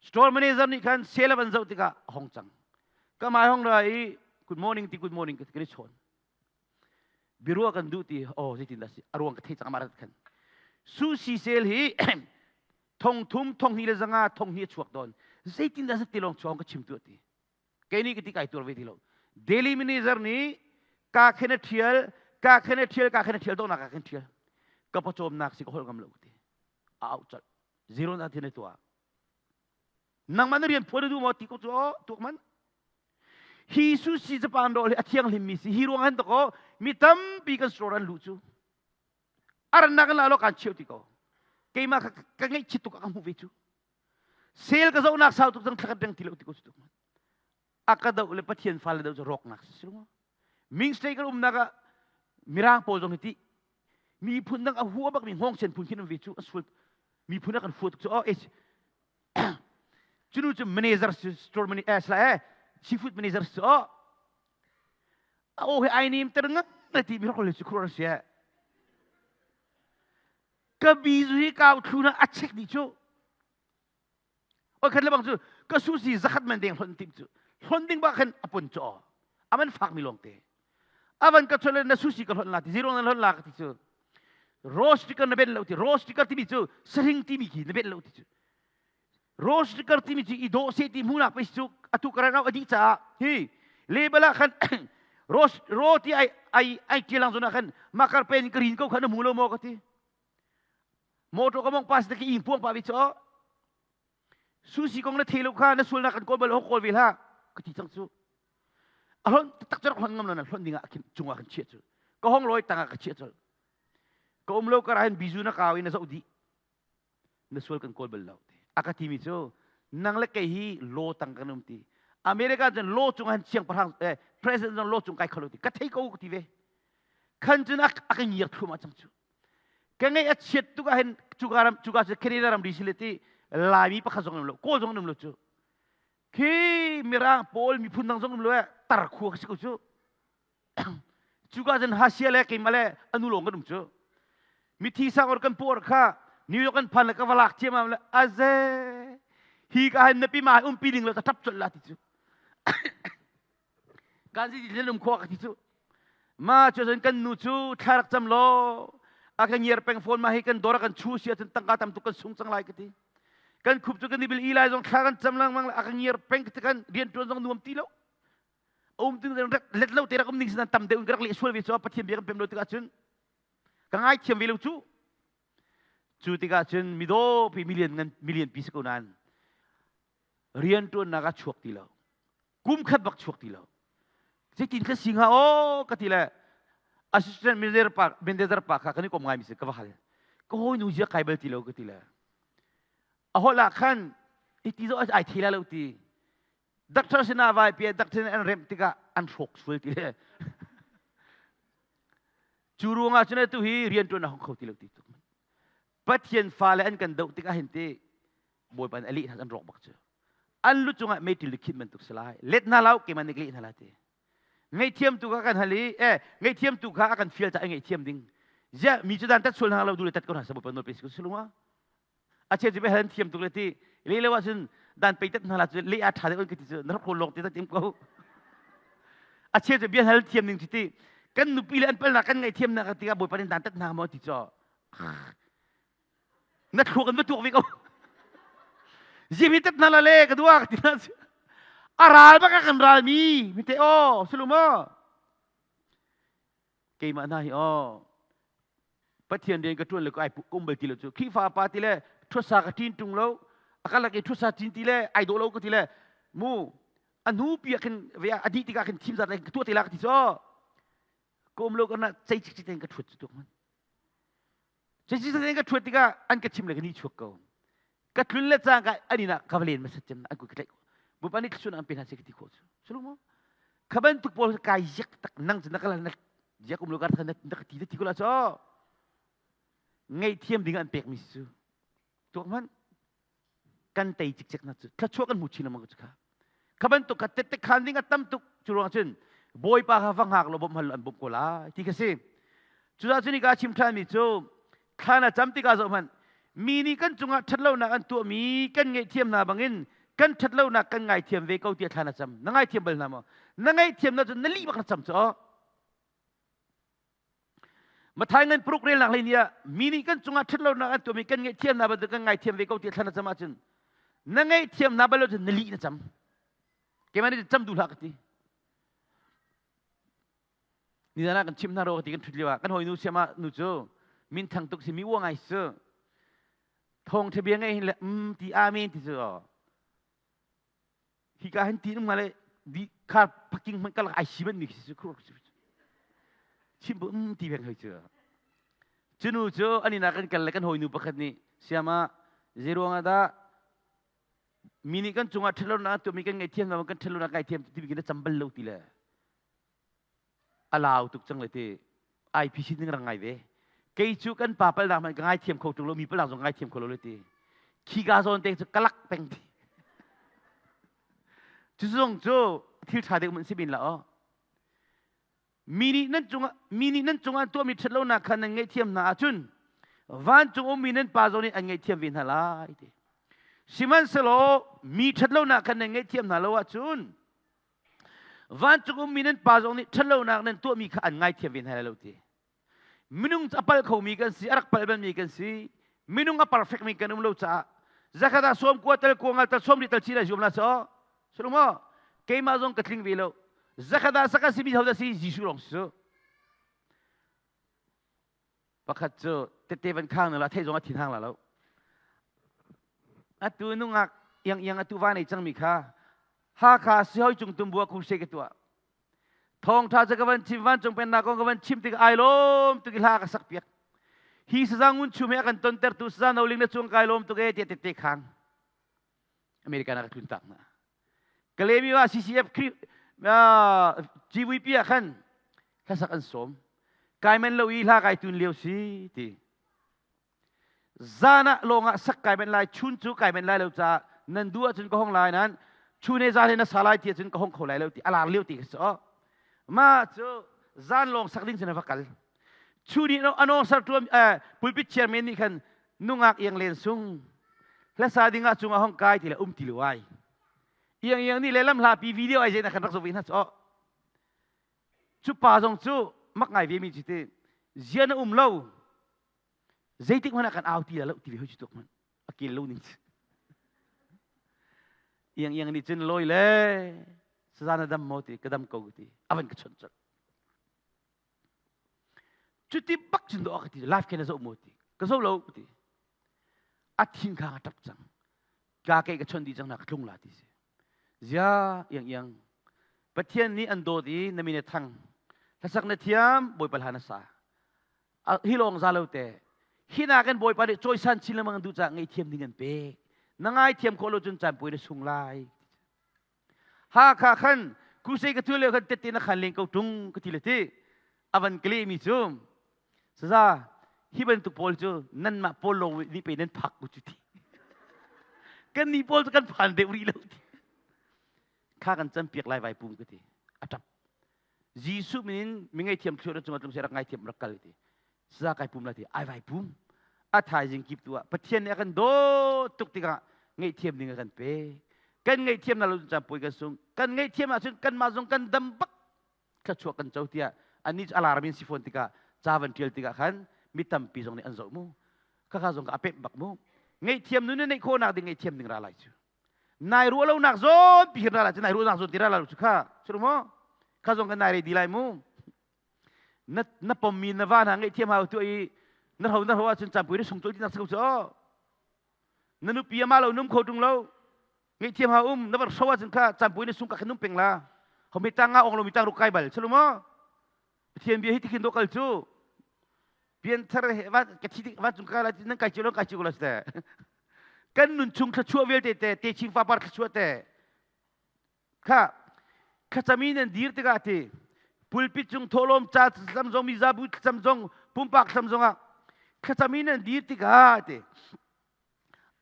Store manager nih khan sale van zoh tikah a hong cang. Ka mai hong ra i good morning ti good morning ka i chawn. Biruah kan duh ti oh zeitin dah si a ruang ka thei cang amah rat khan. Sushi sale hi thong thum thong hnih le zanga thong hnih a chuak dawn. Zeitin dah si ti lawng chuang ka chim tu ti. Kei nih ka ti kai tuar ve ti lo. Daily manager nih ka khen a ṭhial, ka khen a ṭhial, ka khen a ṭhial dawhnak ka khen ṭhial. Ka pawcawmnak si ka holh ngam lo ti. A auh colh. Zero na thin tuah. Nangmah na rian phuan na duh maw ti ko cu aw tuak man. Hi sushi Japan rawl hi a thianghlim mi si hi ruang han to mi tampi kan store an luh cu. Arannak kan la lo kan cheu ti ko. Keimah ka ngaihchit tuk ka hmuh ve cu. Sel ka zohnak sau tuk cang thlakat deng ti lo ti ko cu tuk man. A ka doh le Pathian fale doh cu rawknak si si Ming State kan umnak ah Mirang pawl zong hi ti miphun dang a hua bak mi hngawngsen phun khin um ve cu a sual miphun a kan hua tuk cu oh cunu cu manager store manager eh sla eh seafood manager cu oh a o he ai nim ter ngang na ti mi rok le chu khur sia ka bi zu hi kau thlu na a check di chu oi khat le bang cu ka su si zakhat man deng hlon tim cu hlon ding ba khan apon cho aman fak mi long te avan ka chole na sushi ka hlon la ti zero na hlon la ka ti cu rose sticker na ben lo ti rose sticker timi cu saring timi khi na ben lo ti cu rose sticker timi cu i dawh se ti hmunak pe cu atu ka ran adi caah hi label ah khan rose ro ti ai ai ai tilang zona khan makar pen ka rin ko khan na mu lo mo ka ti motor ka mong pas te ki ing puang pa bi cho Sushi kong na thei lo kha na sualnak kan kawl bal ho kawl ve hlah ka ti cang cu. A hlon tak cu hlon ngam lo na hlon ding ah khin cungah kan chiah cu. Ka hong loi tangah ka chiah col. Ka um lo kar hin bizu na kau i na zoh dih. Na sual kan kawl bal lo ti. A ka timi cu nang le kei hi law tang kan um ti. America cun law cung han chiang pahrang eh, president zong law cung kai khalo ti. Ka thei ko ka ti ve. Khan cun a ka ngiar thluahmah cang cu. Ka ngeih a chiat tuk ah hin cuka ram cuka cu Canada ram ri si le ti Laimi pakhat zong um lo Kawl zong um lo cu khi Mirang pawl miphun dang zong um lo eh tar khua ka si ko cu cuka cun Hasia le keimah le anu lawng kan um cu mithi sang or kan puar kha New York kan phan le ka va lak thiam le aze hi ka hin na pi ma umpi ding lo ta tap chol la ti cu Kan si ti lum khua ka ti cu. Ma cu cun kan nu cu thla rak cam law a ka ngiar peng phone ma hi kan dawr kan chu si ahcun tangka tam tuk kan sung cang lai ka ti. Kan khup cu kan i bil i lai zong thla kan cam lengmang a ka ngiar peng ka ti kan rian tuan zong nuam ti lo. Um ting let lo te rak um ning sinan tam deuh in ka rak leh sual ve cu Pathian bia kan pem lo tikah cun ka ngaithiam ve lo cu. Cu tikah cun midaw pi million ngan million pi si ko nain rian tuannak ah chuak ti lo. Kum khat bak chuak ti lo. Zeitin ka si hnga aw ka ti le assistant manager pa manager pa kha kan i kom ngai mi si ka va hal. Ka hawi nu zia kai bal ti lo ka ti le. A holh ah khan iti zo ai thei la lo ti. Doctor sinah vai pia doctor an remh tikah an hrawk sual ti le. Cu ruangah cun atu hi rian tuan a hong kho ti lo ti tuk. Pathian fale an kan doh tikah hin ti Bawipa nih a leh hna an rawk bak cu. An lu cungah meiṭil nih khinh bantuk si lai. Let hna lo keimah nih ka leh hna lai ti. Ngaihthiam tu kha kan hal i eh ngaihthiam tu kha a kan fial caah ngaihthiam ding. Ziah mi cu dan tat sual hna lo du le tat ko hna sa Bawipa nawl pe si ko sulung a cheu cu hal thiam tuk le ti le lo ahcun dan pei tat hna la cu le a ṭha deuh ka ti cu na rak lawng ti tim ko. A cheu cu bia hal thiam ning cu ti kan nupi le an palnak kan ngaihthiam nak tikah Bawipa nih dan tat hna maw ti cu na thluak in va tuak ve ko zim hi tet na la le ka dua ka ti na a ral bak a kan ral mi mi te aw sulu mo keimah hna hi aw pathian rian ka tuan le ka ai kum bal ti lo cu Khrihfa pa ti le thuasa ka ṭin ṭung lo a ka lak i thuasa ṭin ti le ai dawh lo ka ti le mu a hnu pi ah khin ve a dih tikah khin thim zat le ka tuah te la ka ti cu ka um lo ka na cei cik cik tein ka ṭhuat cu tuk man Cuti ka ṭhuat tikah an ka chim le ka ni chuak ko. Ka tlun le cangka an inn ah ka va len hmasat cem an kut ka tlaih ko. Bawipa nih thluachuah an pe hna seh ka ti khawh cu. Sulu maw? Kha bantuk pawl kai ziak tak nang cu na ka na ziak um lo kar na ka ti ti ko la cho. Ngaihthiam ding an pek mi cu. Tuak hmanh. Kan tei cikcek na cu thluachuah kan hmu chin lengmang cu kha kha bantuk kha tette khan ding a tam tuk cu ruang cun bawipa kha va hngak law bawmh hal an bawmh ko lai ti kha si cucaah cun hika chim ṭhan mi cu thla na cam tikah zoh hmanh mi nih kan cungah ṭhatlonak an tuahmi kan ngaihthiam hna bangin kan ṭhatlonak kan ngaithiam ve ko tiah thla na cam na ngaithiam bal hna maw na ngaihthiam na cun na lih bak na cam cu Mathai ngan paruk relnak hlei ni ah mi nih kan cungah ṭhatlonak an tuahmi kan ngaihthiam hna bantuk kan ngaithiam ve ko tiah thla na cam ahcun na ngaihthiam hna bal lo cun na lih na cam. Keimah nih cam duh hlah ka ti. Nizan ah kan chim hna ro ti kan ṭhut lio ah kan hawinu siama nu cu min thang tuk si mi uang ai su. Thawng ṭha bia ngei hin le ti amen ti cu hika hin ti nung le di kha phaking hmanh kalak ai si ban mi khi su chim bu ti veng hoi cu. Cunu cu an inn ah kan kal le kan hawinu pakhat nih siama zeiruang ah dah mi nih kan cungah ṭhatlonak an tuahmi kan ngaihthiam hna kan ṭhatlonak ngaithiam timi khi na cam bal lo ti le a lau tuk cang le ti IPC ning rang ngai ve. Kei cu kan pa palnak hmanh ka ngaithiam kho ṭung lo, mi palnak zong ngaithiam kho lo le ti khi ka zawn te cu ka lak peng ti. Cu zong cu thil ṭha deuh mun si bin la aw. Mi nih nan cungah mi nih nan cungah an tuahmi ṭhatlonak kha nan ngaihthiam hna ahcun vancung ummi nan Pa zong nih an ngaihthiam ve hna lai ti. Sihmanhsehlaw mi ṭhatlonak kha nan ngaihthiam hna lo ahcun vancung ummi nan Pa zong nih ṭhatlonak nan tuahmi kha an ngaithiam ve hna lai lo ti. Minung a pal khomi kan si, a rak pal balmi kan si. Minung a perfect mi kan um lo caah zakhat ah sawm kua tal kua ngal tal sawm ri tal chi lai zuam la so. Sulu maw? Keimah zong ka tling ve lo. Zakhat ah saka simi ho dah si Jesuh lawng si cu. Pakhat cu tette van khang na la thei zong a thin hang la lo. Atu nungak iang iang atu va nei cangmi kha Hakha sihoi cung tumbua khumse ka tuah. Thawngṭha cu ka van chim, vancung pennak kong ka van chim tik ai lawm tuk i hla ka sak piak. Hi saza ngun chum he a kan tontertu saza no ling na cung kai lawm tuk e tiah tette khang. American ah ka tlun tak na. Kalemi ah CCF GVP ah khan hlasak an sawm. Kai men lo i hla kai tun lio si ti. Zan ah lawng ah sak kai men lai, chun cu kai men lai lo caah nan duh ahcun ka hong lai nan chun he zan he na sa lai ti ahcun ka hong kho lai lo ti a lar lio ti ka si. Mah cu zan lawng sak ding cun a va kal. Chun i anawng sar tuam pulpit chairman nih khan nungak iang len sung hlasa ding ah cungah hong kai ti le um ti lo ai. Iang iang nih le lam hlapi video ai zein khan rak zoh ve hna cu. Cu pa zong cu mak ngai ve mi cu ti zian a um lo zeitik hmanh ah kan au ti la lo ti ve hoi cu tuk hmanh a kel lo ning iang iang nih cun lawi le saza na dam maw ti ka dam ko ti avan ka chawnh colh cuti bak cun do ka ti life khen na zoh maw ti ka zoh lo ti a thin kha a tap cang ka ke ka chawnh di cang na ka tlung la ti si zia iang iang Pathian nih an dawt i na min a thang hlasak na thiam bawipa hla na sa hi lawng za lo te hi nakin Bawipa nih cawisan chin lengmang duh caah ngaihthiam ding an pek. Na ngaithiam khawh lo cun caan puai na sung lai. Hakha khan kusei ka thul lio khan tette na khan leng ko tung ka ti le ti avan ka lehmi cu saza hi bantuk pawl cu nanmah pawl lawng nih pe nan phak ku cu ti kan nih pawl cu kan phan deuh rih lo ti kha kan cam piak lai vai pum ka ti a ṭap Jesuh min in mi ngaihthiam thluachuah cungah tlung seh rak ngaithiam rak kal ti saza kai pum la ti ai vai pum a thaizing kip tu ah Pathian nih a kan dawt tuk tikah ngaihthiam ding a kan pe kan ngaihthiam na lo caan puai kan sung kan ngaihthiam ahcun kanmah zong kan dam bak thluachuah kan co tiah annih cu alarm in si fawn tikah ca van ṭial tikah khan mi tampi zong nih an zoh mu khakha zong ka a pemh bak mu ngaihthiam nun na neih khawhnak ding ngaihthiam ding ra lai cu Nai ruah lo nak zawn pi ra la cu nai ruah nak zawn ti ra la cu kha cu mu kha zong kan nai re di lai mu na na pom mi na va na ngeih thiam hau tu i na ho na ho ahcun campui na sung tul ti nak ko cu na nupi ama lo num kho tung lo ngeih thiam hau um na var hro ahcun kha campui na sung ka khan num peng la ho mi tang nga ong lo mi tang ruk kai bal chulu mo Pathian bia hi tikhin do kal cu pianthar he va ka thi va cung ka la nan kai chu lo kai chu la ste kan nun chung thluachuah vialte te te ching fa par thluachuah te kha thlacami nan dir tikah ti pulpit cung thawhlawm ca thlacam zong mizabu thlacam zong pumpak thlacam zong ah thlacami nan dir tikah ti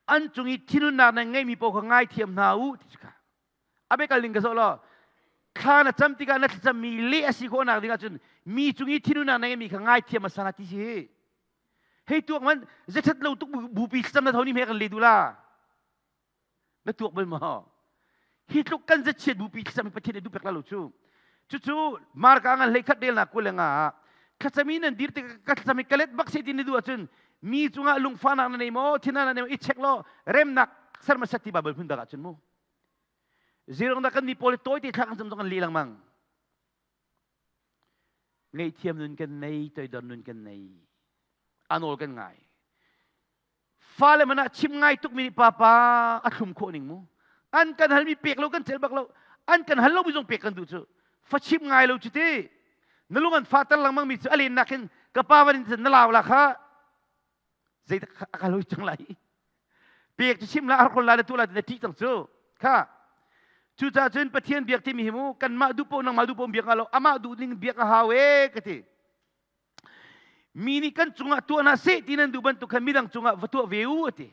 an cung i thinunnak nan ngeimi paoh kha ngaithiam hna u ti kha a biakal ning ka zoh law thla na cam tikah na thlacammi leh a si khawhnak ding ahcun mi cung i thinunnak na ngeimi kha ngaithiam a sana ti si hei tuak man zethat lo tuk bupi thlacam na tho ni hme kan le du la na tuak bal maw hi tluk kan zachiat bupi thlacam Pathian nih duh pek la lo cu cucu Marka ngan hlei khat rel na kul le nga thlacami nan dir tik ka thlacami ka let bak se ti ni du ahcun mi cungah lungfahnak na nei maw thinah na nei maw i check law remnak sermasat ti Bible hmun dak ahcun mu Zirong dah kan mi pawl hi tawi te thla kan cam zong kan leh lengmang. Ngaihthiam nun kan nei, toidor nun kan nei. A nawl kan ngai. Fale man ah chim ngai tukmi nih papa a thlum khawh ning mu. An kan halmi pek lo kan celh bak lo. An kan hal lomi zong pek kan duh cu. Fa chim ngai lo cu ti. Na lung an fahter lengmang mi cu a lennak hin ka pa van in na lau la kha zei a ka loi cang lai. Pek cu chim la har khol la na tu la ti na ṭih cang cu. Kha Cucaah cun Pathian biak timi hi mu kanmah duh paoh nangmah duh paoh biak lo amah duh ning biak a hau e ka ti. Mi nih kan cungah tuah hna seh ti nan duh bantuk khan midang cungah va tuah ve u a ti.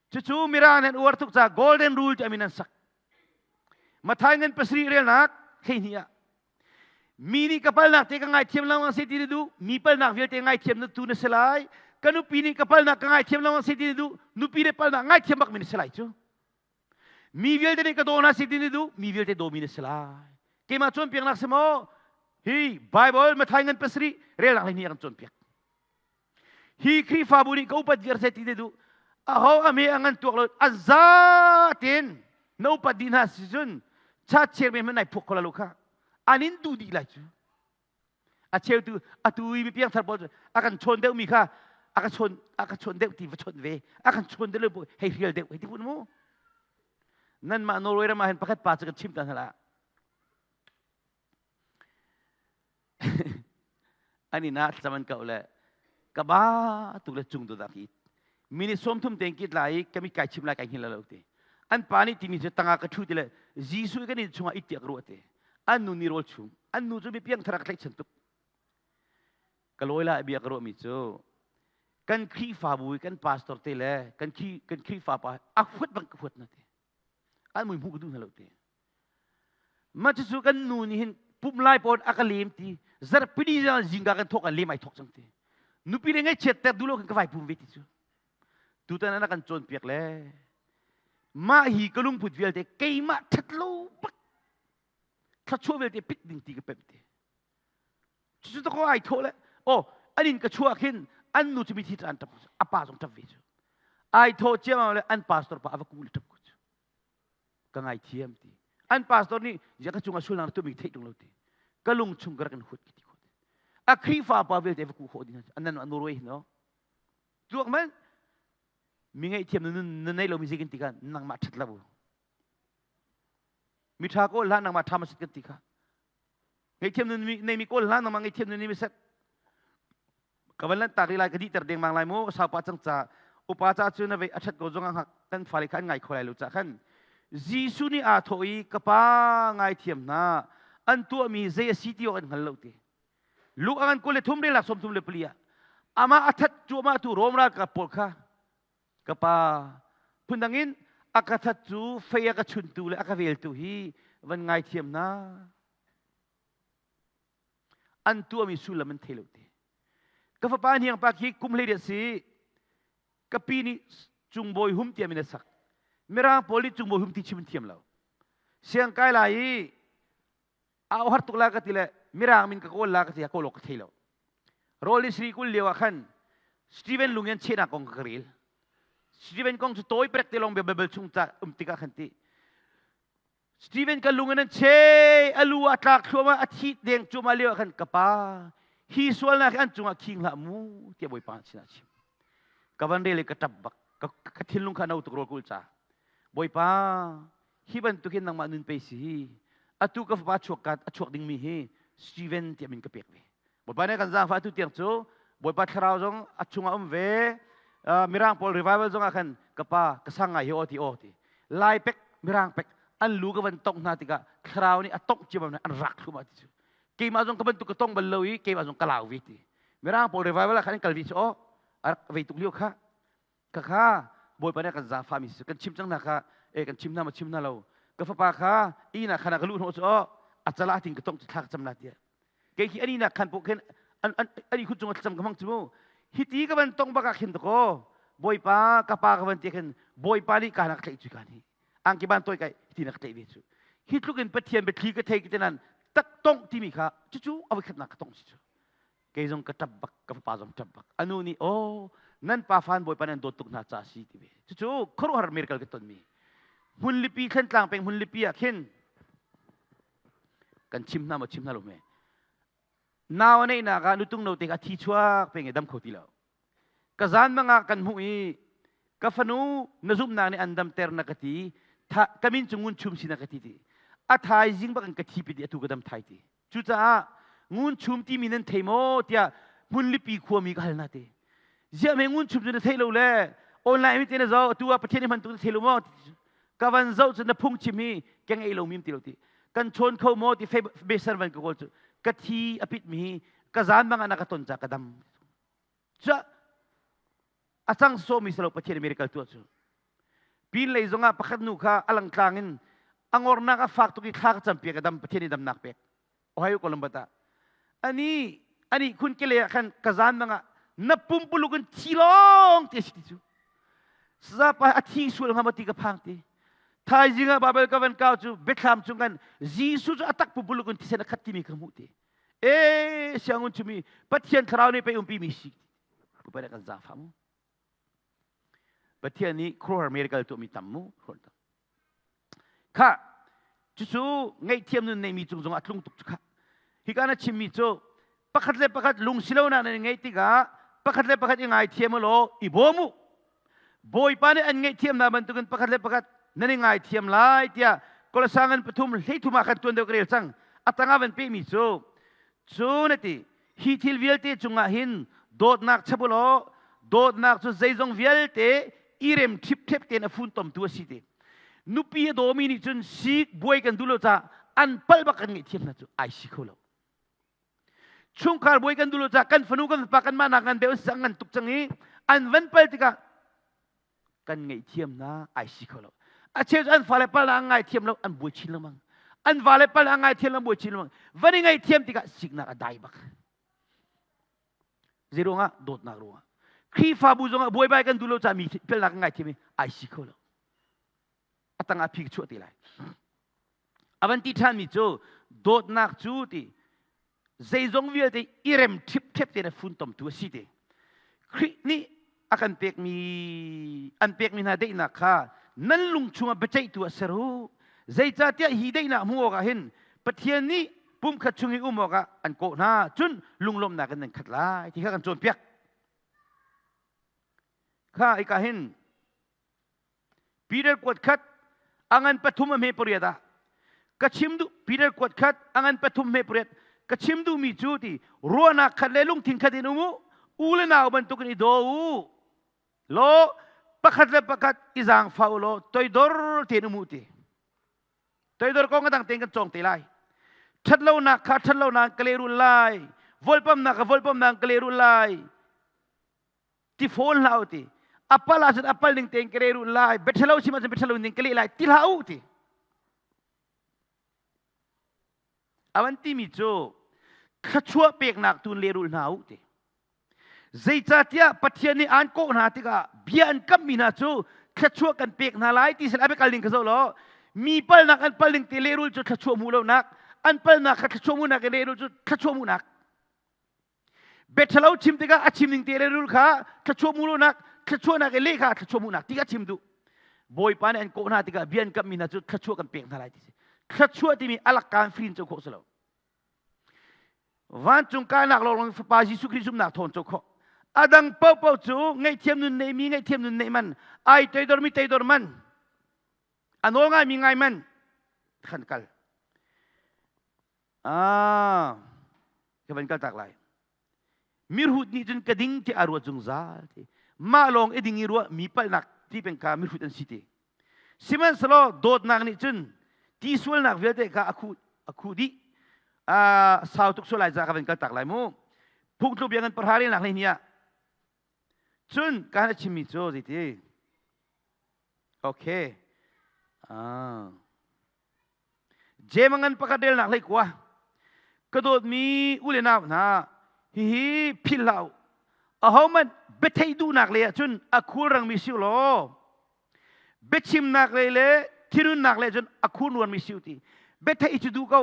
Cucu Mirang nih an uar tuk caah Golden Rule ti amin an sak. Mathai ngan pasarih relnak 12 ah mi nih ka palnak te ka ngaithiam lengmang seh ti na duh mi palnak vialte ngaithiam na tu na si lai ka nupi nih ka palnak ka ngaithiam lengmang seh ti na duh nupi le palnak ngaithiam bak mi na si lai cu Mi vialte nih ka daw hna si ti na duh, mi vialte dawmi na si lai. Keimah cawnpiaknak si maw? Hi Bible Matthai ngan pasarih relnak hlei hnih a kan cawnpiak. Hi Khrihfabu nih ka upat viar seh ti na duh, aho a hme a ngan tuak lo, a za tein na upat dih hna si cun chat chairman hmanh nai phuak kho la lo kha. An in duh dih lai cu. A cheu tu atu i mi piangthar pawl cu a kan chawn deuhmi kha a ka chawn a ka chawn deuh ti va chawnh ve a kan chawn deuh lo hei hrial deuh hei ti phun mu nanmah Norway ram ah hin pakhat pa cu kan chim ta hna lah an inn ah thlacam an kauh le ka ba tuk le cung do dak i minute 30 tein kit lai i ka mit kai chim lai kai hngil lo ti an pa nih timi cu tangah ka ṭhu ti le Jesuh kan inn chungah it tiah ka ruah ti an nu nih rawl chum an nu cu mi piangthar ka tlaihchan tuk ka lawi la bia ka ruahmi cu kan Khrihfabu i kan pastor te le kan kan Khrihfa pa a huat bang ka huat na ti an mui hmuh ka duh hna lo ti mah cucu kan nu nih hin pum lai pawn a ka lem ti zarhpini zingka kan thawk a lem ai thawk cang ti nupi le ngaihchiat ter duh lo kan ka vai pum ve ti cu tutan an kan cawnpiak le mah hi ka lungput vialte keimah ṭhat lo bak thluachuah vialte pit ding ti ka pemh ti cucu ta ko ai thawh le oh an in ka chuah khin an nu cu mithi an ṭap a pa zong ṭap ve cu ai thawh ciammam le an pastor pa a va ku le ṭap ko cu ka ngaithiam ti an pastor nih ya ka cungah sulnak tu mi theih tung lo ti ka lung chung ka rak in hut ti khawh a Khrihfa pa vialte va ku khawh ding an nan Norway no tuak man mi ngaihthiam na nei lo mi zeikin ti kha nangmah ṭhat lo mi ṭha kawl hlah nangmah ṭha ma sit kan ti kha ngaihthiam nun nei mi kawl hlah nangmah ngaihthiam nun mi set ka van lan tak lai ka dih ter deng mang lai mu saupa cang ca upa ca cu na vei a ṭhat ko zong ah kan fale kha an ngai kho lai lo ca khan Jesuh nih aa thawh i ka pa ngaithiam hna an tuahmi zei a si ti awk an hngal lo ti Luke a ngan 23 relak 34 ah amah a that cuahmah tu Rom ralkap pawl kha ka pa phundang in a ka that cu fei a ka chuntu le a ka veltu hi van ngaithiam hna an tuahmi sullam an thei lo ti ka fapa hniang pa khi kum hlei si ka pi nih cungbawi hum tiah min a sak mirang pawl nih cungbawi hum ti chim an thiam lo siang kai lai i a har tuk la ka ti le mirang min ka kawl la ka ti kawl awk ka thei lo rawl i sri kul lio ah khan Steven lungin chehnak kong ka rel Steven kong cu tawi prek te lawng bia Bible chung ca um tikah khan ti Steven ka lungin an che alu a tlak thluahmah a thi deng cuahmah lio ah khan ka pa hi sualnak hi an cungah khing hlah mu tiah Bawipa sinah chim ka van rel i ka ṭap bak ka thinlung kha no tuk rawl kul ca Bawipa hi bantukin nangmah nun pe si hi atu ka fapa chuak ka a chuak dingmi hi Steven tiah min ka pek ve Bawipa nih kan zaangfah atu tiang cu Bawipa thlarau zong a chungah um ve mirang pawl revival zong ah khan ka pa ka sang ngai hi aw ti aw ti lai pek mirang pek an lu ka van tongh hna tikah thlarau nih a tongh ciam an rak thlum ti cu keimah zong ka bantuk ka tong bal lo i keimah zong ka lau ve ti mirang pawl revival ah khan an kal ve cu aw a rak vei tuk lio kha Khakha Bawipa nih a kan zaangfahmi si kan chim cang hna kha e kan chim hna ma chim hna lo ka fapa kha ina khan ah ka luh hnawh cu aw a cala ting ka tong cu thla ka cam la tiah kei khi ani nak khan pawh khin an an ani khut cung thlacam ka hmang cu mu hiti ka van tong bak ah khin to Bawipa ka pa ka van ti khin Bawipa nih ka nak tlaih cu ka ni angki ban toi kai hiti nak tlaih ve cu hi tluk in Pathian biathli ka thei ki tenan tak tong timi kha cucu a voi khatnak ka tong si cu kei zong ka ṭap bak ka fapa zong ṭap bak anu nih aw nan pa fan bawipa nan dawt tuk hna ca si ti ve cucu khuaruahhar miracle ka tonmi hmunlipi thlentlang peng hmunlipi ah khin kan chim hna maw chim hna lo me Nau a neihnak ah nutung note kha a thi chuak peng i dam kho ti lo. Ka zan mang ah kan hmuh i ka fanu na zumhnak nih an damter na ka ti tha ka min cu ngun chum si na ka ti ti a thaizing bak in ka thi pi atu ka dam thai ti cucaah ngun chum timi nan thei maw tiah hmunlipi khuami ka hal na ti ziah me ngun chum cu na thei lo le online mi te na zo atu ah pathian i hman tu na thei lo maw ka van zoh cu na phung chim hi keng ei lo mim ti lo ti kan chawn kho maw ti beser van ka kawl cu ka thi a pit mi hi ka zan bang ah na ka ton ca ka dam cu a cang sawmi si lo Pathian miracle tuah cu pin lei zongah pakhat nu kha a langtlang in a ngornak a fak tuk i thla ka campiak a dam Pathian i damnak pek Ohio Columbus ah ani ani khun kele ah khan ka zan mangah na pumpuluk in thi lawng ti a si ti cu sazapa a thi sual hnga maw ti ka phang ti thaizing ah Bible ka van kau cu biathlam chung kan Jesuh cu a tak pumpuluk in thisen a khat timi ka hmuh ti e siangun chumi Pathian thlarau nih pei umpi mi si Pupa kan zaangfah mu. Pathian nih khuaruahhar miracle tuahmi tam mu. Kha cucu ngaihthiam nun neimi cung zongah a tlung tuk cu kha. Hika na chimmi cu pakhat le pakhat lung silonak nan ngeih tikah pakhat le pakhat i ngaithiam u law i bawm u. Bawipa nih an ngaihthiamnak bantukin pakhat le pakhat nan i ngaithiam lai tiah Kolosa ngan pathum hleithum ah khan tuan deuh ka rel cang. A tangah van pehmi cu cu na ti Hi thil vialte cungah hin dawtnak chap u law dawtnak cu zeizong vialte i rem ṭhipṭhep tein a funtomtu a si ti. Nupi a dawmi nih cun sik buai kan duh lo caah an palh bak kan ngaihthiam hna cu ai si kho lo. Chungkhar buai kan duh lo caah kan fanu kan fapa kanmah nak ngan deuh an ngan tuk cang i an van pal tikah kan ngaihthiamnak ai si kho lo a cheu cu an fale pal an ngaithiam lo an buai chin lengmang an vale pal an ngaithiam lo an buai chin lengmang van i ngaihthiam tikah siknak a dai bak zei ruangah dawtnak ruangah Khrihfabu zongah buaibai kan duh lo caah mi felnak kan ngaithiam i ai si kho lo a tangah phi chuah te lai a van ti ṭhanmi cu dawtnak cu ti zeizong vialte i rem ṭhipṭhep tein a funtomtu a si ti Khrih nih a kan pekmi an pekmi hna daihnak kha nan lung chungah biaceihtu ah ser u zeicahtiah hi daihnak hmuh awkah hin Pathian nih pumkhat chung i um awkah an kawh hna cun lunglawmhnak in nan khat lai ti kha kan cawnpiak kha ika hin Peter kuat khat a ngan pathum a hme pariat ah ka chim duh Peter kuat khat a ngan pathum hme pariat ka chim duhmi cu ti ruahnak khat le lungthin khat in um u u le nau bantukin i daw u law pakhat le pakhat i zaangfah u law toidor tein um u ti toidor kong a dang tein kan cawng te lai ṭhatlonak kha ṭhatlonak ka lehrul lai volpamnak kha volpamnak ka lehrul lai ti fawn hlah u ti a pal ahcun a pal ning tein ka re rul lai biaṭhalo chim ahcun biaṭhalo ning ka leh lai ti hlah u ti a van timi cu thluachuah peknak tu in lehrul hna u ti zeicahtiah Pathian nih aan kawh hna tikah bia an kammi hna cu thluachuah kan pek hna lai ti sal a biakal ning ka zoh law mi palnak an pal ning te lehrul cu thluachuah hmuh lonak an palnak kha thluachuah hmuhnak in lehrul cu thluachuah hmuhnak Biaṭhalo chim tikah a chim ning te le rul kha thluachuah mulonak thluachuahnak i leh kha thluachuah munak ti kha chim duh. Bawipa nih an kawh hna tikah bia an kamhmi hna cu thluachuah kan pek hna lai ti si. Thluachuah timi a lakka in free co khawh si lo. Vancung kainak lawnglawng Fapa Jesuh Khrih zumhnak thawn co khawh. A dang paohpaoh cu ngaihthiam nun neimi ngaihthiam nun neih man, ai toidormi toidor man, a nawl ngaimi ngai man khan kal. Ah, ka van kal tak lai. Mirhut nih cun ka ding ti a ruat zungzal ti. Mah lawng i ding i ruah mi palhnak ti peng kha mirhut an si ti. Sihmanhsehlaw dawtnak nih cun ti sualnak vialte kha a khuh a khuh dih. Ah, sau tuk sual lai za ka van kal tak lai mu. Phungthluk bia ngan pahra relnak hlei ah. Cun ka han chimmi cu zeiti? Okay. Ah. Jeim a ngan pakhat relnak hlei kua. Ka dawtmi u le nau hna, hihi philh hlah u. Ahohmanh biatheih duhnak lei ahcun a khulrangmi si u law, biachimnak lei le thinhunnak lei cun a khulnuarmi si u ti. Biatheih cu duh ko,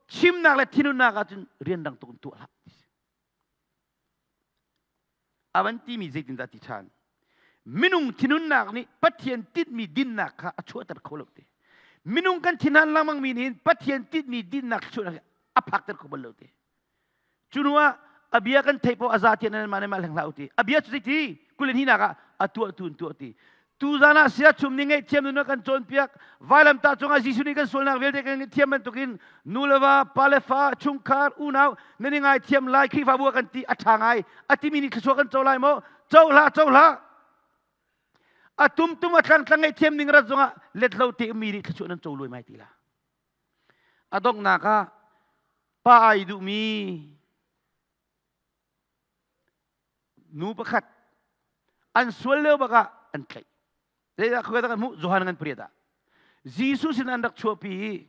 chimnak le thinhunnak ahcun rianrang tuk in tuah hlah. A van timi zeitindah ti ṭhan? Minung thinhunnak nih Pathian tinhmi dinnak kha a chuahter kho lo ti. Minung kan thinhan lengmangmi nih hin Pathian tinhmi dinnak chuahnak a phakter kho bal lo ti. Cu hnu ah a bia kan theih poh a za tiah nan mah nih mah hleng hlah u ti. A bia cu zeiti? Kul in hinak ah a tuah tu in tuah ti. Tuzan ah siachum nih ngaihthiam nun a kan cawnpiak. Vailamtah cungah Jesuh nih kan sualnak vialte kan ngaihthiam bantukin nu le va, pa le fa, chungkhar, unau nan i ngaithiam lai Khrihfabu ah kan ti a ṭha ngai. A timi nih thluachuah kan co lai maw? Co hlah, co hlah. A tumtum a tlangtlang ngaihthiam ning rat zongah let lo te mi nih thluachuah nan co luai mai ti la. A donghnak ah pa ai duhmi nu pakhat an sual lio bak ah an tlaih. Zeidah khuka kan hmuh? Johan ngan pariat ah. Jesuh sin an rak chuahpi i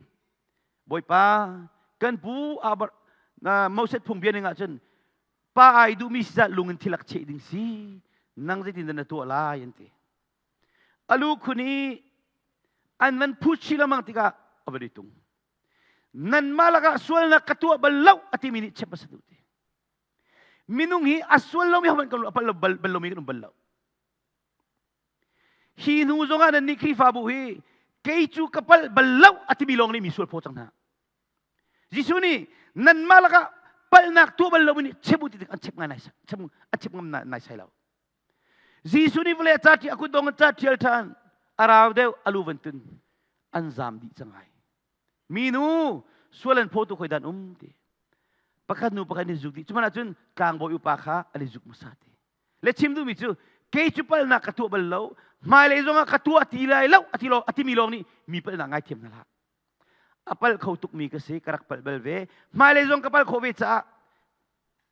Bawipa kan pu Moses phungbia ning ah cun pa ai duhmi si zat lung in thil ak cheh ding si nang zeitin dah na tuah lai an ti. A lu khun i an van phut chi lengmang tikah a van i tung. Nanmah lakah sualnak ka tuah bal lo a timi nih chep a si duh ti. Minung hi a sual lomi hohmanh kan a pal bal lomi kan um bal lo. Hi hnu zongah nan nih Khrihfabu hi kei cu ka palh bal lo a timi lawng nih mi sual phaw cang hna. Jesuh nih nanmah lakah palhnak tuah bal lomi nih chep u ti tik an chep ngai nai chep an chep ngam nai sai lo. Jesuh nih vawlei ca a kut dong ca ṭhial ṭhan a rau deuh a lu van tun an zam dih cang ai. Minu sual an phawtu khoi dan um ti. Pakhat nu pakhat nih zuk dih. Cuman ahcun tlangbawi upa kha an i zuk hmasa ti. Le chim duhmi cu kei cu palnak ka tuah bal lo, hmailei zongah ka tuah ti lai lo a ti lo a timi lawng nih mi palnak ngaithiam hna hlah. A pal kho tukmi ka si, ka rak palh bal ve. Hmailei zong ka pal khawh ve caah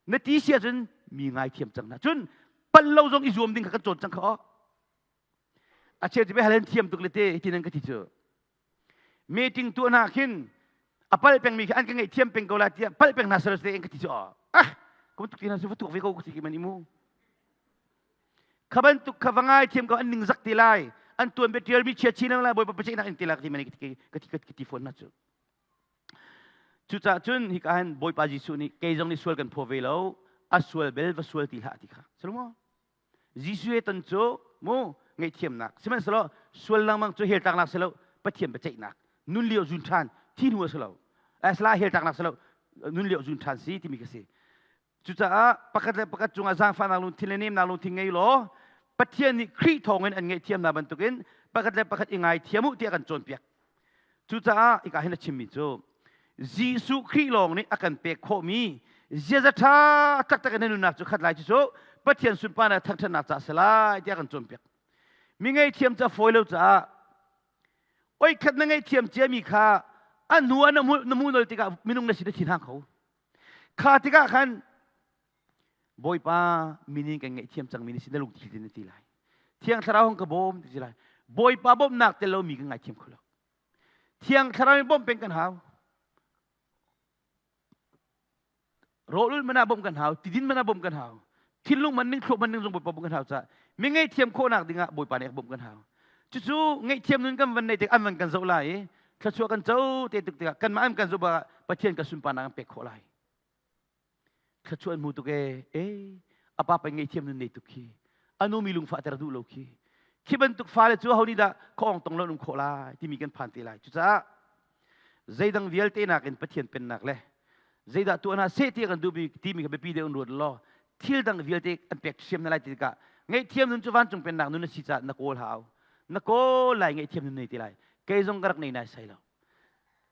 na ti si ahcun mi ngaithiam cang hna. Cun pal lo zong i zuam ding kha kan cawn cang kha aw. A cheu cu halen thiam tuk le te hitin an ka ti cu. Meeting tuah hna khin a pal pengmi khi an ka ngaihthiam peng ko lai tiah pal peng hna sal te ka ti cu ah kum tuk ti hna su va tuk ve ko ka ti ki man imu. Kha bantuk kha va ngaithiam ko an ning zak te lai an tuan bia tial mi chia chin lai bawipa paceih nak in te lai ka ti man ka ti ka ti fawn na cu. Cucaah cun hika hin Bawipa Jesuh nih kei zong nih sual kan phaw ve lo, a sual bel va sual ti hlah ti kha. Salomo Jesuh he ton cu mu ngaihthiamnak sihmanhsehlaw sual lengmang cu hell tlaknak si lo Pathian biaceihnak nun lio zun ṭhan thi hnu a si lo asla hell tlaknak si lo nun lio zun ṭhan si timi ka si Cucaah pakhat le pakhat cungah zaangfahnak lungthin le nemnak lungthin ngei law Pathian nih Khrih thawngin an ngaihthiamnak bantukin pakhat le pakhat i ngaithiam u tiah kan cawnpiak. Cucaah hika hin a chimmi cu Jesuh Khrih lawng nih a kan pek khawhmi ziaza ṭha taktak in na nunnak cu khat lai cu Pathian sunparnak thangṭhatnak caah a si lai tiah kan cawnpiak. Mi ngaihthiam cu a fawi lo caah oi khat na ngaihthiam ciami kha a hnu ah na hmuh nol tikah minung na si na thin hang kho. Kha tikah khan Bawipa minin kan ngaihthiam cangmi na si na lungthli tin na ti lai. Thiang Thlarau hong ka bawm ti lai. Bawipa bawmhnak tel lomi kan ngaithiam kho lo. Thiang Thlarau in bawmh peng kan hau. Rawlul man ah bawmh kan hau, tidin man ah bawmh kan hau. Thinlung man ning thluak man ning zong Bawipa bawmh kan hau caah mi ngaihthiam khawhnak dingah Bawipa nih a bawmh kan hau. Cucu ngaihthiam nun kan van neih tik an van kan zoh lai i thluachuah kan co te tuk tikah kanmah an kan zoh bak Pathian ka sunparnak an pek khawh lai. Thluachuah an hmu tuk ee. E a pa pai ngaihthiam nun nei tuk khi. Anu mi lungfah ter duh lo khi. Khi bantuk fale cu ho nih dah khuaawng tong lo an um khawh lai timi kan phan te lai. Cucaah zeidang vialte nakin Pathian pennak le zeidah tuah hna seh ti kan duhmi timi kha biapi deuh in ruat law thil dang vialte an pek siam na lai ti tikah ngaihthiam nun cu vancung pennak nun a si caah na kawl hau na kawl lai ngaihthiam nun nei ti lai kei zong ka rak nei nai sai lo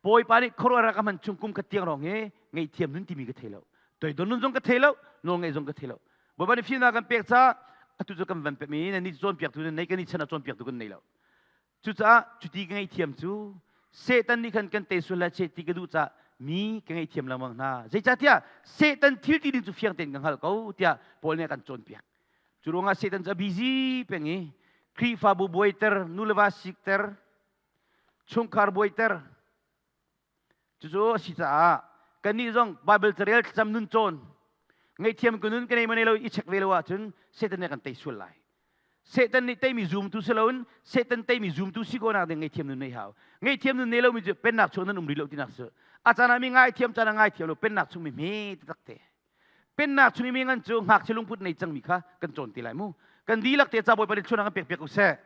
Bawipa nih khuaruah rak ka hman chung kum khat tiang rong hi ngaihthiam nun timi ka thei lo toidon nun zong ka thei lo nawl ngaih zong ka thei lo Bawipa nih fimnak kan pek caah atu cu kan van pemi na ni cawnpiaktu nan nei kan i chan ah cawnpiaktu kan nei lo Cucaah cuti ka ngaihthiam cu Satan nih khan kan tei sual lai seh ti ka duh caah mi ka ngaihthiam lengmang hna. Zeicahtiah Satan thil ti ding cu fiang tein ka hngalh ko tiah Paul nih a kan cawnpiak. Cu ruangah Satan cu a busy peng i Khrihfabu buaiter, nu le va sikter, chungkhar buaiter, Cucu a si caah kannih zong Baibal carel thlacam nun cawn ngaihthiam ka nun ka nei ma nei lo i check ve lo ahcun Satan nih a kan tei sual lai. Satan nih teimi zumtu si loin Satan teimi zumtu si khawhnak ding ngaihthiam nun nei hau. Ngaihthiam nun nei lomi cu pennak chung nan um rih lo tinak cu. A caan ah mi ngaithiam caan ah ngaithiam lo pennak chung mi hme taktak te. Pennak chung i mi ngan cu ngakchia lungput nei cangmi kha kan cawn te lai mu. Kan dihlak te ca Bawipa nih thluanak kan pek piak ko seh.